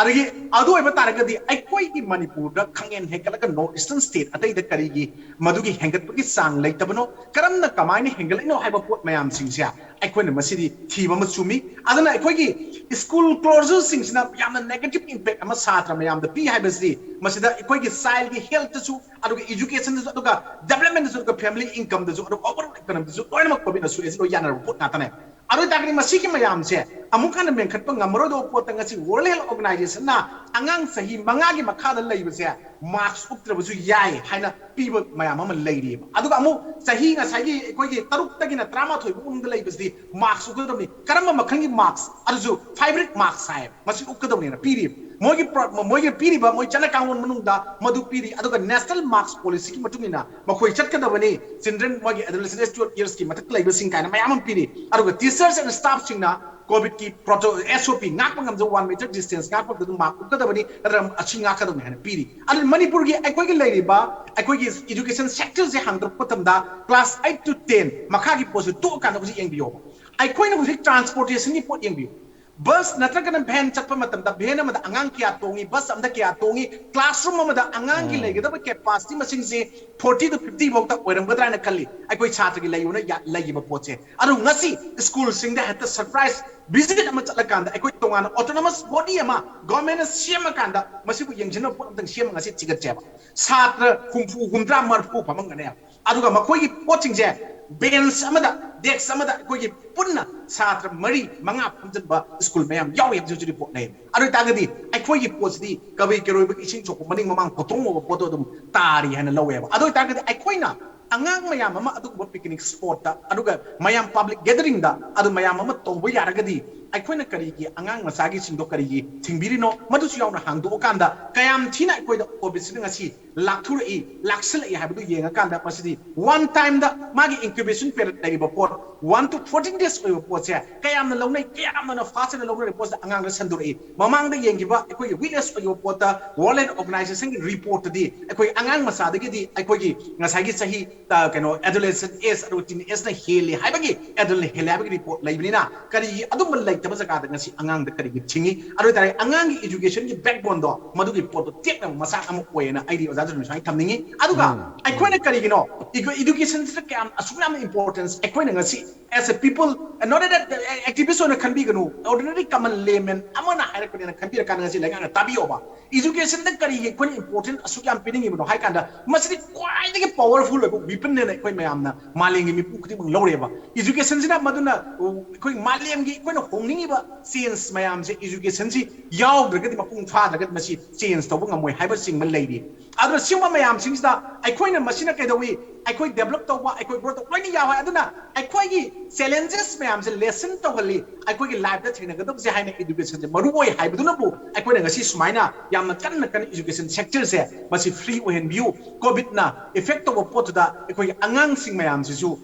ꯑꯗꯒꯤ ꯑꯗꯨ ꯑꯣꯏꯕ ꯇꯥꯔꯒꯗꯤ ꯑꯩꯈꯣꯏꯒꯤ ꯃꯅꯤꯄꯨꯔꯗ ꯈꯪꯍꯦꯟ ꯍꯦꯟꯒꯠꯂꯒ North Eastern state ꯑꯇꯩꯗ ꯀꯔꯤꯒꯤ ꯃꯗꯨꯒꯤ ꯍꯦꯟꯒꯠꯄꯒꯤ ꯆꯥꯡ ꯂꯩꯇꯕꯅꯣ, ꯀꯔꯝꯅ ꯀꯃꯥꯏꯅ ꯍꯦꯟꯒꯠꯂꯛꯏꯅꯣ ꯍꯥꯏꯕ ꯄꯣꯠ ꯃꯌꯥꯝꯁꯤꯡꯁꯦ ꯑꯩꯈꯣꯏꯅ ꯃꯁꯤꯗꯤ ꯊꯤꯕ ꯑꯃ ꯆꯨꯝꯃꯤ꯫ ꯑꯗꯨꯅ ꯑꯩꯈꯣꯏꯒꯤ school closureꯁꯤꯡꯁꯤꯅ ꯌꯥꯝꯅ negative impact ꯑꯃ ꯁꯥꯇ꯭ꯔ ꯃꯌꯥꯝꯗ ꯄꯤ ꯍꯥꯏꯕꯁꯤ ꯃꯁꯤꯗ ꯑꯩꯈꯣꯏꯒꯤ childꯒꯤ healthꯇꯁꯨ, ꯑꯗꯨꯒ educationꯗꯁꯨ, ꯑꯗꯨꯒ developmentꯗꯁꯨ, ꯑꯗꯨꯒ family incomeꯗꯁꯨ, ꯑꯗꯨꯒ overall economyꯗꯁꯨ ꯂꯣꯏꯅꯃꯛ COVIDꯅ ꯁꯣꯛꯏꯁꯤ ꯂꯣꯏ ꯌꯥꯅꯔꯕ ꯄꯣꯠ ꯉꯥꯛꯇꯅꯦ꯫ ꯑꯗꯨ ꯑꯣꯏꯇꯥꯔꯒꯗꯤ ꯃꯁꯤꯒꯤ ꯃꯌꯥꯝꯁꯦ ꯑꯃꯨꯛ ꯍꯟꯅ ꯃꯦꯟꯈꯠꯄ ꯉꯝꯃꯔꯣꯏꯗꯧꯕ ꯄꯣꯠꯇ ꯉꯁꯤ World Health Organizationꯅ ꯑꯉꯥꯡ ꯆꯍꯤ ꯃꯉꯥꯒꯤ ꯃꯈꯥꯗ ꯂꯩꯕꯁꯦ mask ꯎꯞꯇ꯭ꯔꯕꯁꯨ ꯌꯥꯏ ꯍꯥꯏꯅ ꯄꯤꯕ ꯃꯌꯥꯝ ꯑꯃ ꯂꯩꯔꯤꯑꯕ꯫ ꯑꯗꯨꯒ ꯑꯃꯨꯛ ꯆꯍꯤ ꯉꯁꯥꯏꯒꯤ ꯑꯩꯈꯣꯏꯒꯤ ꯇꯔꯨꯛꯇꯒꯤꯅ ꯇꯔꯥꯃꯥꯊꯣꯏ ꯐꯥꯎ ꯃꯅꯨꯡꯗ ꯂꯩꯕꯁꯤꯗꯤ mask ꯎꯞꯀꯗꯕꯅꯤ꯫ ꯀꯔꯝꯕ ꯃꯈꯜꯒꯤ mask? ꯑꯗꯨꯁꯨ fabric mask ꯍꯥꯏꯌꯦꯕ꯫ ꯃꯁꯤ ꯎꯞꯀꯗꯕꯅꯤꯅ ꯄꯤꯔꯤꯕ꯫ ꯃꯣꯏꯒꯤ ꯄ꯭ꯔ-, ꯃꯣꯏꯒꯤ ꯄꯤꯔꯤꯕ ꯃꯣꯏ ꯆꯠꯅ ꯀꯥꯡꯂꯣꯟ ꯃꯅꯨꯡꯗ ꯃꯗꯨ ꯄꯤꯔꯤ꯫ ꯑꯗꯨꯒ National Mask Policyꯒꯤ ꯃꯇꯨꯡ ꯏꯟꯅ ꯃꯈꯣꯏ ꯆꯠꯀꯗꯕꯅꯤ꯫ Children ꯃꯣꯏꯒꯤ adolescent twelve yearsꯀꯤ ꯃꯊꯛ ꯂꯩꯕꯁꯤꯡ ꯀꯥꯏꯅ ꯃꯌꯥꯝ ꯑꯃ ꯄꯤꯔꯤ꯫ ꯑꯗꯨꯒ teachers and staffꯁꯤꯡꯅ COVIDꯀꯤ proto-, SOP ꯉꯥꯛꯄ ꯉꯝꯖꯕ one meter distance ꯉꯥꯛꯄ ꯃꯇꯝꯗ mask ꯎꯞꯀꯗꯕꯅꯤ, ꯅꯠꯇ꯭ꯔꯒ ꯑꯁꯤ ꯉꯥꯛꯀꯗꯕꯅꯤ ꯍꯥꯏꯅ ꯄꯤꯔꯤ꯫ ꯑꯗꯨꯅ ꯃꯅꯤꯄꯨꯔꯒꯤ ꯑꯩꯈꯣꯏꯒꯤ ꯂꯩꯔꯤꯕ ꯑꯩꯈꯣꯏꯒꯤ education sectorꯁꯦ ꯍꯥꯡꯗꯣꯔꯛꯄ ꯃꯇꯝꯗ class eight to ten ꯃꯈꯥꯒꯤ ꯄꯣꯠꯁꯦ ꯇꯣꯛꯑꯀꯥꯟꯗ ꯍꯧꯖꯤꯛ ꯌꯦꯡꯕꯤꯌꯣꯕ꯫ ꯑꯩꯈꯣꯏꯅ ꯍꯧꯖꯤꯛ transportationꯒꯤ ꯄꯣꯠ ꯌꯦꯡꯕꯤꯌꯨ꯫ Bus ꯅꯠꯇ꯭ꯔꯒꯅ van ꯆꯠꯄ ꯃꯇꯝꯗ van ꯑꯃꯗ ꯑꯉꯥꯡ ꯀꯌꯥ ꯇꯣꯡꯉꯤ, bus ꯑꯃꯗ ꯀꯌꯥ ꯇꯣꯡꯉꯤ, classroom ꯑꯃꯗ ꯑꯉꯥꯡꯒꯤ ꯎꯝ꯫ ꯂꯩꯒꯗꯕ capacity ꯃꯁꯤꯡꯁꯦ forty to fifty ꯐꯥꯎꯗ ꯑꯣꯏꯔꯝꯒꯗ꯭ꯔꯥ ꯍꯥꯏꯅ ꯈꯜꯂꯤ, ꯑꯩꯈꯣꯏ ꯁꯥꯇ꯭ꯔꯒꯤ ꯂꯩꯌꯨꯅ ꯌꯥ-, ꯂꯩꯈꯤꯕ ꯄꯣꯠꯁꯦ꯫ ꯑꯗꯨ ꯉꯁꯤ schoolꯁꯤꯡꯗ ꯍꯦꯛꯇ surprise visit ꯑꯃ ꯆꯠꯂꯀꯥꯟꯗ ꯑꯩꯈꯣꯏ ꯇꯣꯉꯥꯟꯅ autonomous body ꯑꯃ, governmentꯅ ꯁꯦꯝꯃꯀꯥꯟꯗ ꯃꯁꯤꯕꯨ ꯌꯦꯡꯁꯤꯟꯅꯕ ꯄꯣꯠ ꯑꯝꯇꯪ ꯁꯦꯝꯃꯒ ꯉꯁꯤ ꯊꯤꯒꯠꯁꯦꯕ꯫ ꯁꯥꯇ꯭ꯔ ꯍꯨꯝꯐꯨ, ꯍꯨꯝꯗ꯭ꯔꯥ, ꯃꯔꯐꯨ ꯐꯝꯃꯝꯒꯅꯦꯕ꯫ ꯑꯗꯨꯒ ꯃꯈꯣꯏꯒꯤ ꯄꯣꯠꯁꯤꯡꯁꯦ bench ꯑꯃꯗ, desk ꯑꯃꯗ ꯑꯩꯈꯣꯏꯒꯤ ꯄꯨꯟꯅ ꯁꯥꯇ꯭ꯔ ꯃꯔꯤ, ꯃꯉꯥ ꯐꯝꯖꯤꯟꯕ school ꯃꯌꯥꯝ ꯌꯥꯎꯔꯤ ꯍꯥꯏꯕꯁꯤ ꯍꯧꯖꯤꯛ report ꯂꯩ꯫ ꯑꯗꯨ ꯑꯣꯏꯇꯥꯔꯒꯗꯤ ꯑꯩꯈꯣꯏꯒꯤ ꯄꯣꯠꯁꯤꯗꯤ ꯀꯕꯩ ꯀꯦꯔꯣꯏꯕꯒꯤ ꯏꯁꯤꯡ ꯁꯣꯛꯄ ꯃꯅꯤꯡ ꯃꯃꯥꯡ ꯄꯣꯠꯊꯣꯛꯉꯕ ꯄꯣꯠꯇꯣ ꯑꯗꯨꯝ ꯇꯥꯔꯤ ꯍꯥꯏꯅ ꯂꯧꯋꯦꯕ꯫ ꯑꯗꯨ ꯑꯣꯏꯇꯥꯔꯒꯗꯤ ꯑꯩꯈꯣꯏꯅ ꯑꯉꯥꯡ ꯃꯌꯥꯝ ꯑꯃ ꯑꯗꯨꯒꯨꯝꯕ picnic spotꯇ, ꯑꯗꯨꯒ ꯃꯌꯥꯝ public gatheringꯗ ꯑꯗꯨ ꯃꯌꯥꯝ ꯑꯃ ꯇꯧꯕ ꯌꯥꯔꯒꯗꯤ ꯑꯩꯈꯣꯏꯅ ꯀꯔꯤꯒꯤ ꯑꯉꯥꯡ ꯃꯆꯥꯒꯤꯁꯤꯡꯗꯣ ꯀꯔꯤꯒꯤ ꯊꯤꯡꯕꯤꯔꯤꯅꯣ? ꯃꯗꯨꯁꯨ ꯌꯥꯎꯅ ꯍꯥꯡꯗꯣꯛꯑꯀꯥꯟꯗ ꯀꯌꯥꯝ ꯊꯤꯅ ꯑꯩꯈꯣꯏꯗ COVIDꯁꯤꯅ ꯉꯁꯤ ꯂꯥꯛꯊꯣꯔꯛꯏ, ꯂꯥꯛꯁꯤꯜꯂꯛꯏ ꯍꯥꯏꯕꯗꯨ ꯌꯦꯡꯉꯀꯥꯟꯗ ꯃꯁꯤꯗꯤ one time ꯗ ꯃꯥꯒꯤ incubation period ꯂꯩꯔꯤꯕ ꯄꯣꯠ, one to fourteen days ꯑꯣꯏꯕ ꯄꯣꯠꯁꯦ ꯀꯌꯥꯝꯅ ꯂꯧꯅꯩ, ꯀꯌꯥꯝꯅ fast ꯑꯣꯏꯅ ꯂꯧꯅꯔꯤꯕ ꯄꯣꯠꯁꯤꯗ ꯑꯉꯥꯡꯗ ꯁꯟꯗꯣꯔꯛꯏ꯫ ꯃꯃꯥꯡꯗ ꯌꯦꯡꯈꯤꯕ ꯑꯩꯈꯣꯏꯒꯤ witness ꯑꯣꯏꯕ ꯄꯣꯠꯇ World Health Organization ꯒꯤ report ꯇꯗꯤ ꯑꯩꯈꯣꯏ ꯑꯉꯥꯡ ꯃꯆꯥꯗꯒꯤꯗꯤ ꯑꯩꯈꯣꯏꯒꯤ ꯉꯁꯥꯏꯒꯤ ꯆꯍꯤ, ꯑ, ꯀꯩꯅꯣ, adolescent age ꯑꯗꯨꯒ teen age ꯅ ꯍꯦꯜꯂꯤ ꯍꯥꯏꯕꯒꯤ, adult ꯅ ꯍꯦꯜꯂꯤ ꯍꯥꯏꯕꯒꯤ report ꯂꯩꯕꯅꯤꯅ ꯀꯔꯤꯒꯤ ꯑꯗꯨꯝꯕ ꯂꯩꯇꯕ ꯖꯒꯥꯗ ꯉꯁꯤ ꯑꯉꯥꯡꯗ ꯀꯔꯤꯒꯤ ꯊꯤꯡꯉꯤ? ꯑꯗꯨ ꯑꯣꯏꯇꯥꯔꯗꯤ ꯑꯉꯥꯡꯒꯤ education ꯒꯤ backbone ꯗꯣ ꯃꯗꯨꯒꯤ ꯄꯣꯠꯇꯣ ꯇꯦꯛꯅꯕ ꯃꯆꯥꯛ ꯑꯃ ꯑꯣꯏꯌꯦꯅ ꯑꯩꯗꯤ ꯑꯣꯖꯥ ꯖꯣꯟꯁꯟ ꯁꯨꯃꯥꯏꯅ ꯊꯝꯅꯤꯡꯉꯤ꯫ ꯑꯗꯨꯒ ꯑꯩꯈꯣꯏꯅ ꯀꯔꯤꯒꯤꯅꯣ edu-, education ꯁꯤꯗ ꯀꯌꯥꯝ ꯑꯁꯨꯛ ꯌꯥꯝꯅ importance ꯑꯩꯈꯣꯏꯅ ꯉꯁꯤ as a people, not that activist ꯑꯣꯏꯅ ꯈꯟꯕꯤꯒꯅꯨ, ordinary common layman ꯑꯃꯅ ꯍꯥꯏꯔꯛꯄꯅꯦꯅ ꯈꯟꯕꯤꯔꯀꯥꯟꯗ ꯉꯁꯤ ꯂꯩꯉꯥꯛꯅ ꯇꯥꯕꯤꯌꯣꯕ꯫ Education ꯗ ꯀꯔꯤꯒꯤ ꯑꯩꯈꯣꯏꯅ important ꯑꯁꯨꯛ ꯌꯥꯝ ꯄꯤꯅꯤꯡꯉꯤꯕꯅꯣ ꯍꯥꯏ ꯀꯥꯟꯗ ꯃꯁꯤꯗꯤ ꯈ꯭ꯋꯥꯏꯗꯒꯤ powerful ꯑꯣꯏꯕ weapon ꯅꯦꯅ ꯑꯩꯈꯣꯏ ꯃꯌꯥꯝꯅ ꯃꯥꯂꯦꯝꯒꯤ ꯃꯤꯄꯨꯝ ꯈꯨꯗꯤꯡꯃꯛ ꯂꯧꯔꯦꯕ꯫ Education ꯁꯤꯅ ꯃꯗꯨꯅ, ꯑ, ꯑꯩꯈꯣꯏ ꯃꯥꯂꯦꯝꯒꯤ ꯑꯩꯈꯣꯏꯅ ꯍꯣꯡꯅꯤꯡꯉꯤꯕ change ꯃꯌꯥꯝꯁꯦ education ꯁꯤ ꯌꯥꯎꯗ꯭ꯔꯒꯗꯤ, ꯃꯄꯨꯡ ꯐꯥꯗ꯭ꯔꯒꯗꯤ ꯃꯁꯤ change ꯇꯧꯕ ꯉꯝꯃꯣꯏ ꯍꯥꯏꯕꯆꯤꯡꯕ ꯂꯩꯔꯤ꯫ ꯑꯗꯨꯅ ꯁꯤꯒꯨꯝꯕ ꯃꯌꯥꯝꯁꯤꯡꯁꯤꯗ ꯑꯩꯈꯣꯏꯅ ꯃꯁꯤꯅ ꯀꯩꯗꯧꯏ? ꯑꯩꯈꯣꯏ develop ꯇꯧꯕ, ꯑꯩꯈꯣꯏ growth ꯇꯧꯕ ꯂꯣꯏꯅ ꯌꯥꯎꯏ꯫ ꯑꯗꯨꯅ ꯑꯩꯈꯣꯏꯒꯤ challenges ꯃꯌꯥꯝꯁꯦ lessen ꯇꯧꯍꯜꯂꯤ꯫ ꯑꯩꯈꯣꯏꯒꯤ life ꯇ ꯊꯦꯡꯅꯒꯗꯕꯁꯦ ꯍꯥꯏꯅ education ꯁꯦ ꯃꯔꯨ ꯑꯣꯏ ꯍꯥꯏꯕꯗꯨꯅꯕꯨ ꯑꯩꯈꯣꯏꯅ ꯉꯁꯤ ꯁꯨꯃꯥꯏꯅ ꯌꯥꯝꯅ ꯀꯟꯅ ꯀꯟꯅ education sector ꯁꯦ ꯃꯁꯤ free ꯑꯣꯏꯍꯟꯕꯤꯌꯨ, COVID ꯅ effect ꯇꯧꯕ ꯄꯣꯠꯇꯨꯗ ꯑꯩꯈꯣꯏꯒꯤ ꯑꯉꯥꯡꯁꯤꯡ ꯃꯌꯥꯝꯁꯤꯁꯨ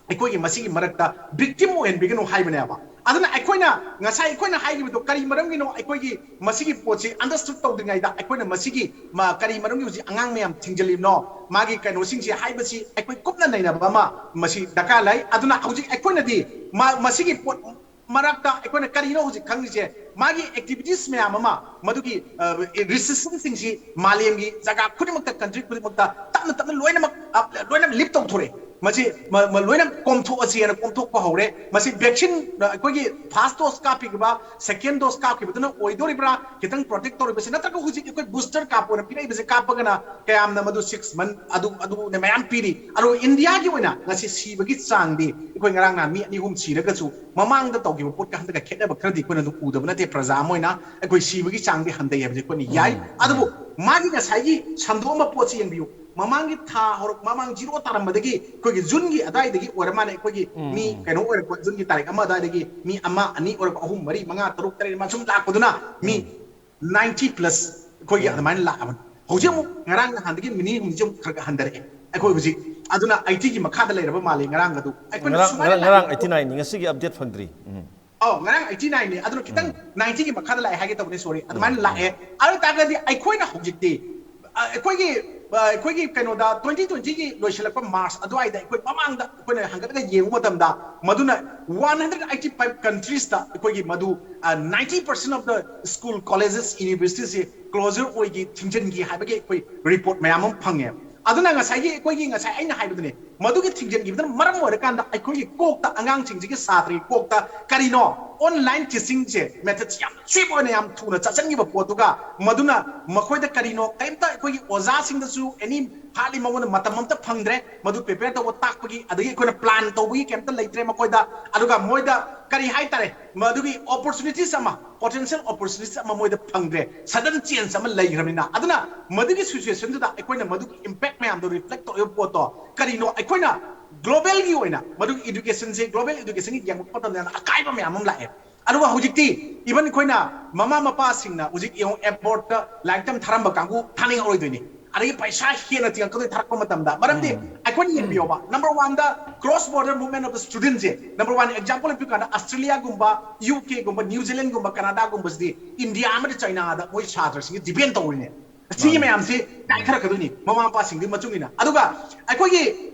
ꯑꯩꯈꯣꯏꯒꯤ ꯃꯁꯤꯒꯤ ꯃꯔꯛꯇ victim ꯑꯣꯏꯍꯟꯕꯤꯒꯅꯨ ꯍꯥꯏꯕꯅꯦꯕ꯫ ꯑꯗꯨꯅ ꯑꯩꯈꯣꯏꯅ ꯉꯁꯥꯏ ꯑꯩꯈꯣꯏꯅ ꯍꯥꯏꯈꯤꯕꯗꯣ ꯀꯔꯤ ꯃꯔꯝꯒꯤꯅꯣ? ꯑꯩꯈꯣꯏꯒꯤ ꯃꯁꯤꯒꯤ ꯄꯣꯠꯁꯤ understood ꯇꯧꯗ꯭ꯔꯤꯉꯩꯗ ꯑꯩꯈꯣꯏꯅ ꯃꯁꯤꯒꯤ ꯃ-, ꯀꯔꯤ ꯃꯔꯝꯒꯤ ꯍꯧꯖꯤꯛ ꯑꯉꯥꯡ ꯃꯌꯥꯝ ꯊꯤꯡꯖꯤꯜꯂꯤꯕꯅꯣ? ꯃꯥꯒꯤ ꯀꯩꯅꯣꯁꯤꯡꯁꯤ ꯍꯥꯏꯕꯁꯤ ꯑꯩꯈꯣꯏ ꯀꯨꯞꯅ ꯅꯩꯅꯕ ꯑꯃ ꯃꯁꯤ ꯗꯔꯀꯥꯔ ꯂꯩ꯫ ꯑꯗꯨꯅ ꯍꯧꯖꯤꯛ ꯑꯩꯈꯣꯏꯅꯗꯤ ꯃ-, ꯃꯁꯤꯒꯤ ꯄꯣꯠ ꯃꯔꯛꯇ ꯑꯩꯈꯣꯏꯅ ꯀꯔꯤꯅꯣ ꯍꯧꯖꯤꯛ ꯈꯪꯉꯤꯁꯦ? ꯃꯥꯒꯤ activities ꯃꯌꯥꯝ ꯑꯃ, ꯃꯗꯨꯒꯤ, ꯑ, restrictionꯁꯤꯡꯁꯤ ꯃꯥꯂꯦꯝꯒꯤ ꯖꯒꯥ ꯈꯨꯗꯤꯡꯃꯛꯇ, country ꯈꯨꯗꯤꯡꯃꯛꯇ ꯇꯞꯅ ꯇꯞꯅ ꯂꯣꯏꯅꯃꯛ, ꯑ, ꯂꯣꯏꯅ lift ꯇꯧꯊꯣꯔꯛꯑꯦ꯫ ꯃꯁꯤ ꯃ-, ꯃ-, ꯂꯣꯏꯅ ꯀꯣꯝꯊꯣꯛꯑꯁꯤ ꯍꯥꯏꯅ ꯀꯣꯝꯊꯣꯛꯄ ꯍꯧꯔꯦ꯫ ꯃꯁꯤ vaccine, ꯑ, ꯑꯩꯈꯣꯏꯒꯤ first dose ꯀꯥꯞꯈꯤꯕ, second dose ꯀꯥꯞꯈꯤꯕꯗꯨꯅ ꯑꯣꯏꯗꯣꯔꯤꯕ꯭ꯔꯥ ꯈꯤꯇꯪ protect ꯇꯧꯔꯤꯕꯁꯤ, ꯅꯠꯇ꯭ꯔꯒ ꯍꯧꯖꯤꯛ ꯑꯩꯈꯣꯏ booster ꯀꯥꯞꯄꯣꯅ ꯄꯤꯔꯛꯏꯕꯁꯦ ꯀꯥꯞꯄꯒꯅ ꯀꯌꯥꯝꯅ ꯃꯗꯨ six month ꯑꯗꯨ, ꯑꯗꯨꯅ ꯃꯌꯥꯝ ꯄꯤꯔꯤ꯫ ꯑꯗꯨꯒ ꯏꯟꯗꯤꯌꯥꯒꯤ ꯑꯣꯏꯅ ꯉꯁꯤ ꯁꯤꯕꯒꯤ ꯆꯥꯡꯗꯤ ꯑꯩꯈꯣꯏ ꯉꯔꯥꯡ ꯅꯍꯥꯟ ꯃꯤ ꯑꯅꯤ ꯑꯍꯨꯝ ꯁꯤꯔꯒꯁꯨ ꯃꯃꯥꯡꯗ ꯇꯧꯈꯤꯕ ꯄꯣꯠꯀ ꯍꯟꯗꯛꯀ ꯈꯦꯠꯅꯕ ꯈꯔꯗꯤ ꯑꯩꯈꯣꯏꯅ ꯑꯗꯨꯝ ꯎꯗꯕ ꯅꯠꯇꯦ꯫ ꯄ꯭ꯔꯖꯥ ꯑꯃ ꯑꯣꯏꯅ ꯑꯩꯈꯣꯏ ꯁꯤꯕꯒꯤ ꯆꯥꯡꯗꯤ ꯍꯟꯊꯩ ꯍꯥꯏꯕꯁꯦ ꯑꯩꯈꯣꯏꯅ ꯌꯥꯏ꯫ ꯑꯗꯨꯕꯨ ꯃꯥꯒꯤ ꯉꯁꯥꯏꯒꯤ ꯁꯟꯗꯣꯛꯑꯝꯕ ꯄꯣꯠꯁꯤ ꯌꯦꯡꯕꯤꯌꯨ꯫ ꯃꯃꯥꯡꯒꯤ ꯊꯥ ꯍꯧꯔꯛ-, ꯃꯃꯥꯡ zero ꯇꯥꯔꯝꯕꯗꯒꯤ ꯑꯩꯈꯣꯏꯒꯤ June ꯒꯤ ꯑꯗꯥꯏꯗꯒꯤ ꯑꯣꯏꯔ ꯃꯥꯜꯂꯦ, ꯑꯩꯈꯣꯏꯒꯤ ꯃꯤ ꯀꯩꯅꯣ ꯑꯣꯏꯔꯛꯄ, June ꯒꯤ ꯇꯥꯔꯤꯛ ꯑꯃ ꯑꯗꯥꯏꯗꯒꯤ ꯃꯤ ꯑꯃ, ꯑꯅꯤ ꯑꯣꯏꯔꯛꯄ, ꯑꯍꯨꯝ, ꯃꯔꯤ, ꯃꯉꯥ, ꯇꯔꯨꯛ, ꯇꯔꯦꯠ, ꯃꯥ ꯁꯨꯝ ꯂꯥꯛꯄꯗꯨꯅ ꯃꯤ ninety plus ꯑꯩꯈꯣꯏꯒꯤ ꯑꯗꯨꯃꯥꯏꯅ ꯂꯥꯛꯑꯕꯅꯤ꯫ ꯍꯧꯖꯤꯛ ꯑꯃꯨꯛ ꯉꯔꯥꯡ ꯅꯍꯥꯟꯗꯒꯤ ꯃꯤꯅꯤ ꯍꯨꯝꯅꯤꯁꯦ ꯑꯃꯨꯛ ꯈꯔ ꯈꯔ ꯍꯟꯊꯔꯛꯑꯦ ꯑꯩꯈꯣꯏ ꯍꯧꯖꯤꯛ꯫ ꯑꯗꯨꯅ ꯑꯩꯠꯇꯤꯒꯤ ꯃꯈꯥꯗ ꯂꯩꯔꯕ ꯃꯥꯜꯂꯦ ꯉꯔꯥꯡꯒꯗꯨ꯫ ꯑꯩꯈꯣꯏꯅ ꯉꯔꯥꯡ ꯁꯨꯃꯥꯏꯅ ꯉꯔꯥꯡ ꯉꯔꯥꯡ ꯂꯥꯛꯑꯦ꯫ ꯑꯩꯠꯇꯤ ꯅꯥꯏꯟꯅꯤ, ꯉꯁꯤꯒꯤ ꯑꯞꯗꯦꯠ ꯐꯪꯗ꯭ꯔꯤ꯫ ꯎꯝ꯫ ꯑꯧ, ꯉꯔꯥꯡ ꯑꯩꯠꯇꯤ ꯅꯥꯏꯟꯅꯤ, ꯑꯗꯨꯅ ꯈꯤꯇꯪ ꯅꯥꯏꯟꯇꯤꯒꯤ ꯃꯈꯥꯗ ꯂꯥꯛꯑꯦ ꯍꯥꯏꯒꯦ ꯇꯧꯕꯅꯤ, ꯁꯣꯔꯤ꯫ ꯑꯗꯨꯃꯥꯏꯅ ꯂꯥꯛꯑꯦ꯫ ꯑꯗꯨ ꯇꯥꯔꯒꯗꯤ ꯑꯩꯈꯣꯏꯅ ꯍꯧꯖꯤꯛꯇꯤ, ꯑ, ꯑꯩꯈꯣꯏꯒꯤ, ꯑ, ꯑꯩꯈꯣꯏꯒꯤ ꯀꯩꯅꯣꯗ, ꯇ꯭ꯋꯦꯟꯇꯤ ꯇ꯭ꯋꯦꯟꯇꯤꯒꯤ ꯂꯣꯏꯁꯤꯜꯂꯛꯄ ꯃꯥꯔꯆ ꯑꯗꯨꯋꯥꯏꯗ ꯑꯩꯈꯣꯏ ꯃꯃꯥꯡꯗ ꯑꯩꯈꯣꯏꯅ ꯍꯪꯒꯠꯂꯒ ꯌꯦꯡꯕ ꯃꯇꯝꯗ, ꯃꯗꯨꯅ one hundred eighty five countries ꯑꯩꯈꯣꯏꯒꯤ ꯃꯗꯨ, uh, ninety percent of the school, colleges, ꯌꯨꯅꯤꯚꯔꯁꯤꯇꯤꯁꯁꯤ ꯀ꯭ꯂꯣꯖꯔ ꯑꯣꯏꯒꯤ, ꯊꯤꯡꯖꯤꯟꯈꯤ ꯍꯥꯏꯕꯒꯤ ꯑꯩꯈꯣꯏ ꯔꯤꯄꯣꯔꯠ ꯃꯌꯥꯝ ꯑꯃ ꯐꯪꯉꯦ꯫ ꯑꯗꯨꯅ ꯉꯁꯥꯏꯒꯤ ꯑꯩꯈꯣꯏꯒꯤ, ꯉꯁꯥꯏ ꯑꯩꯅ ꯍꯥꯏꯕꯗꯨꯅꯦ, ꯃꯗꯨꯒꯤ ꯊꯤꯡꯖꯤꯟꯈꯤꯕꯗꯨꯅ ꯃꯔꯝ ꯑꯣꯏꯔꯀꯥꯟꯗ ꯑꯩꯈꯣꯏꯒꯤ ꯀꯣꯛꯇ, ꯑꯉꯥꯡꯁꯤꯡꯁꯤꯒꯤ, ꯁꯥꯇ꯭ꯔꯒꯤ ꯀꯣꯛꯇ ꯀꯔꯤꯅꯣ, ꯑꯣꯟꯂꯥꯏꯟ ꯇꯤꯆꯤꯡꯁꯦ ꯃꯦꯊꯠꯁꯦ ꯌꯥꯝ ꯆꯤꯞ ꯑꯣꯏꯅ ꯌꯥꯝ ꯊꯨꯅ ꯆꯠꯁꯤꯟꯈꯤꯕ ꯄꯣꯠꯇꯨꯒ, ꯃꯗꯨꯅ ꯃꯈꯣꯏꯗ ꯀꯔꯤꯅꯣ, ꯀꯔꯤꯝꯇ ꯑꯩꯈꯣꯏꯒꯤ ꯑꯣꯖꯥꯁꯤꯡꯗꯁꯨ ꯑꯦꯅꯤ ꯍꯥꯔꯠꯂꯤ ꯃꯉꯣꯟꯗ ꯃꯇꯝ ꯑꯝꯇ ꯐꯪꯗ꯭ꯔꯦ꯫ ꯃꯗꯨ ꯄ꯭ꯔꯤꯄꯦꯌꯔ ꯇꯧꯕ, ꯇꯥꯛꯄꯒꯤ, ꯑꯗꯒꯤ ꯑꯩꯈꯣꯏꯅ ꯄ꯭ꯂꯥꯟ ꯇꯧꯕꯒꯤ ꯀꯩꯝꯇ ꯂꯩꯇ꯭ꯔꯦ ꯃꯈꯣꯏꯗ꯫ ꯑꯗꯨꯒ ꯃꯣꯏꯗ ꯀꯔꯤ ꯍꯥꯏꯇꯥꯔꯦ, ꯃꯗꯨꯒꯤ ꯑꯣꯄꯣꯔꯆꯨꯅꯤꯇꯤꯁ ꯑꯃ, ꯄꯣꯇꯦꯟꯁꯤꯌꯦꯜ ꯑꯣꯄꯣꯔꯆꯨꯅꯤꯇꯤꯁ ꯑꯃ ꯃꯣꯏꯗ ꯐꯪꯗ꯭ꯔꯦ, ꯁꯗꯟ ꯆꯦꯟꯖ ꯑꯃ ꯂꯩꯈ꯭ꯔꯕꯅꯤꯅ꯫ ꯑꯗꯨꯅ ꯃꯗꯨꯒꯤ ꯁꯤꯆꯨꯋꯦꯁꯟꯗꯨꯗ ꯑꯩꯈꯣꯏꯅ ꯃꯗꯨꯒꯤ ꯏꯝꯄꯦꯛ ꯃꯌꯥꯝꯗꯣ ꯔꯤꯐ꯭ꯂꯦꯛ ꯇꯧꯔꯤꯕ ꯄꯣꯠꯇꯣ ꯀꯔꯤꯅꯣ, ꯑꯩꯈꯣꯏꯅ ꯒ꯭ꯂꯣꯕꯦꯜꯒꯤ ꯑꯣꯏꯅ ꯃꯗꯨꯒꯤ ꯏꯗꯨꯀꯦꯁꯟꯁꯦ, ꯒ꯭ꯂꯣꯕꯦꯜ ꯏꯗꯨꯀꯦꯁꯟꯒꯤ ꯌꯦꯡꯉꯛꯄ ꯃꯇꯝꯗ ꯌꯥꯝꯅ ꯑꯀꯥꯏꯕ ꯃꯌꯥꯝ ꯑꯃ ꯂꯥꯛꯑꯦ꯫ ꯑꯗꯨꯒ ꯍꯧꯖꯤꯛꯇꯤ ꯏꯚꯟ ꯑꯩꯈꯣꯏꯅ ꯃꯃꯥ ꯃꯄꯥꯁꯤꯡꯅ ꯍꯧꯖꯤꯛ ꯌꯦꯡꯉꯨ, ꯑꯦꯕꯣꯔꯠꯇ ꯂꯥꯏꯔꯤꯛ ꯇꯝ ꯊꯥꯔꯝꯕ ꯀꯥꯡꯕꯨ ꯊꯥꯅꯤꯡꯉꯛꯑꯔꯣꯏꯗꯣꯏꯅꯤ, ꯑꯗꯒꯤ ꯄꯩꯁꯥ ꯍꯦꯟꯅ ꯇꯤꯡꯉꯛꯀꯗꯣꯏ ꯊꯥꯔꯛꯄ ꯃꯇꯝꯗ꯫ ꯃꯔꯝꯗꯤ ꯑꯩꯈꯣꯏꯅ ꯌꯦꯡꯕꯤꯌꯣꯕ, ꯅꯝꯕꯔ ꯋꯥꯟꯗ cross border movement of the studentꯁꯦ, ꯅꯝꯕꯔ ꯋꯥꯟ ꯑꯦꯛꯖꯥꯝꯄꯜ ꯄꯤꯕ ꯀꯥꯟꯗ ꯑꯁꯇ꯭ꯔꯦꯂꯤꯌꯥꯒꯨꯝꯕ, ꯌꯨ ꯀꯦꯒꯨꯝꯕ, ꯅ꯭ꯌꯨ ꯖꯤꯂꯦꯟꯒꯨꯝꯕ, ꯀꯅꯥꯗꯥꯒꯨꯝꯕꯁꯤꯗꯤ ꯏꯟꯗꯤꯌꯥ ꯑꯃꯗꯤ ꯆꯥꯏꯅꯥꯗ ꯃꯣꯏ ꯁꯥꯇ꯭ꯔꯁꯤꯡꯁꯦ ꯗꯤꯄꯦꯟ ꯇꯧꯔꯤꯅꯦ꯫ ꯁꯤꯒꯤ ꯃꯌꯥꯝꯁꯤ ꯀꯥꯏꯊꯔꯛꯀꯗꯣꯏꯅꯤ ꯃꯃꯥ ꯃꯄꯥꯁꯤꯡꯗꯨꯒꯤ ꯃꯇꯨꯡ ꯏꯟꯅ꯫ ꯑꯗꯨꯒ ꯑꯩꯈꯣꯏꯒꯤ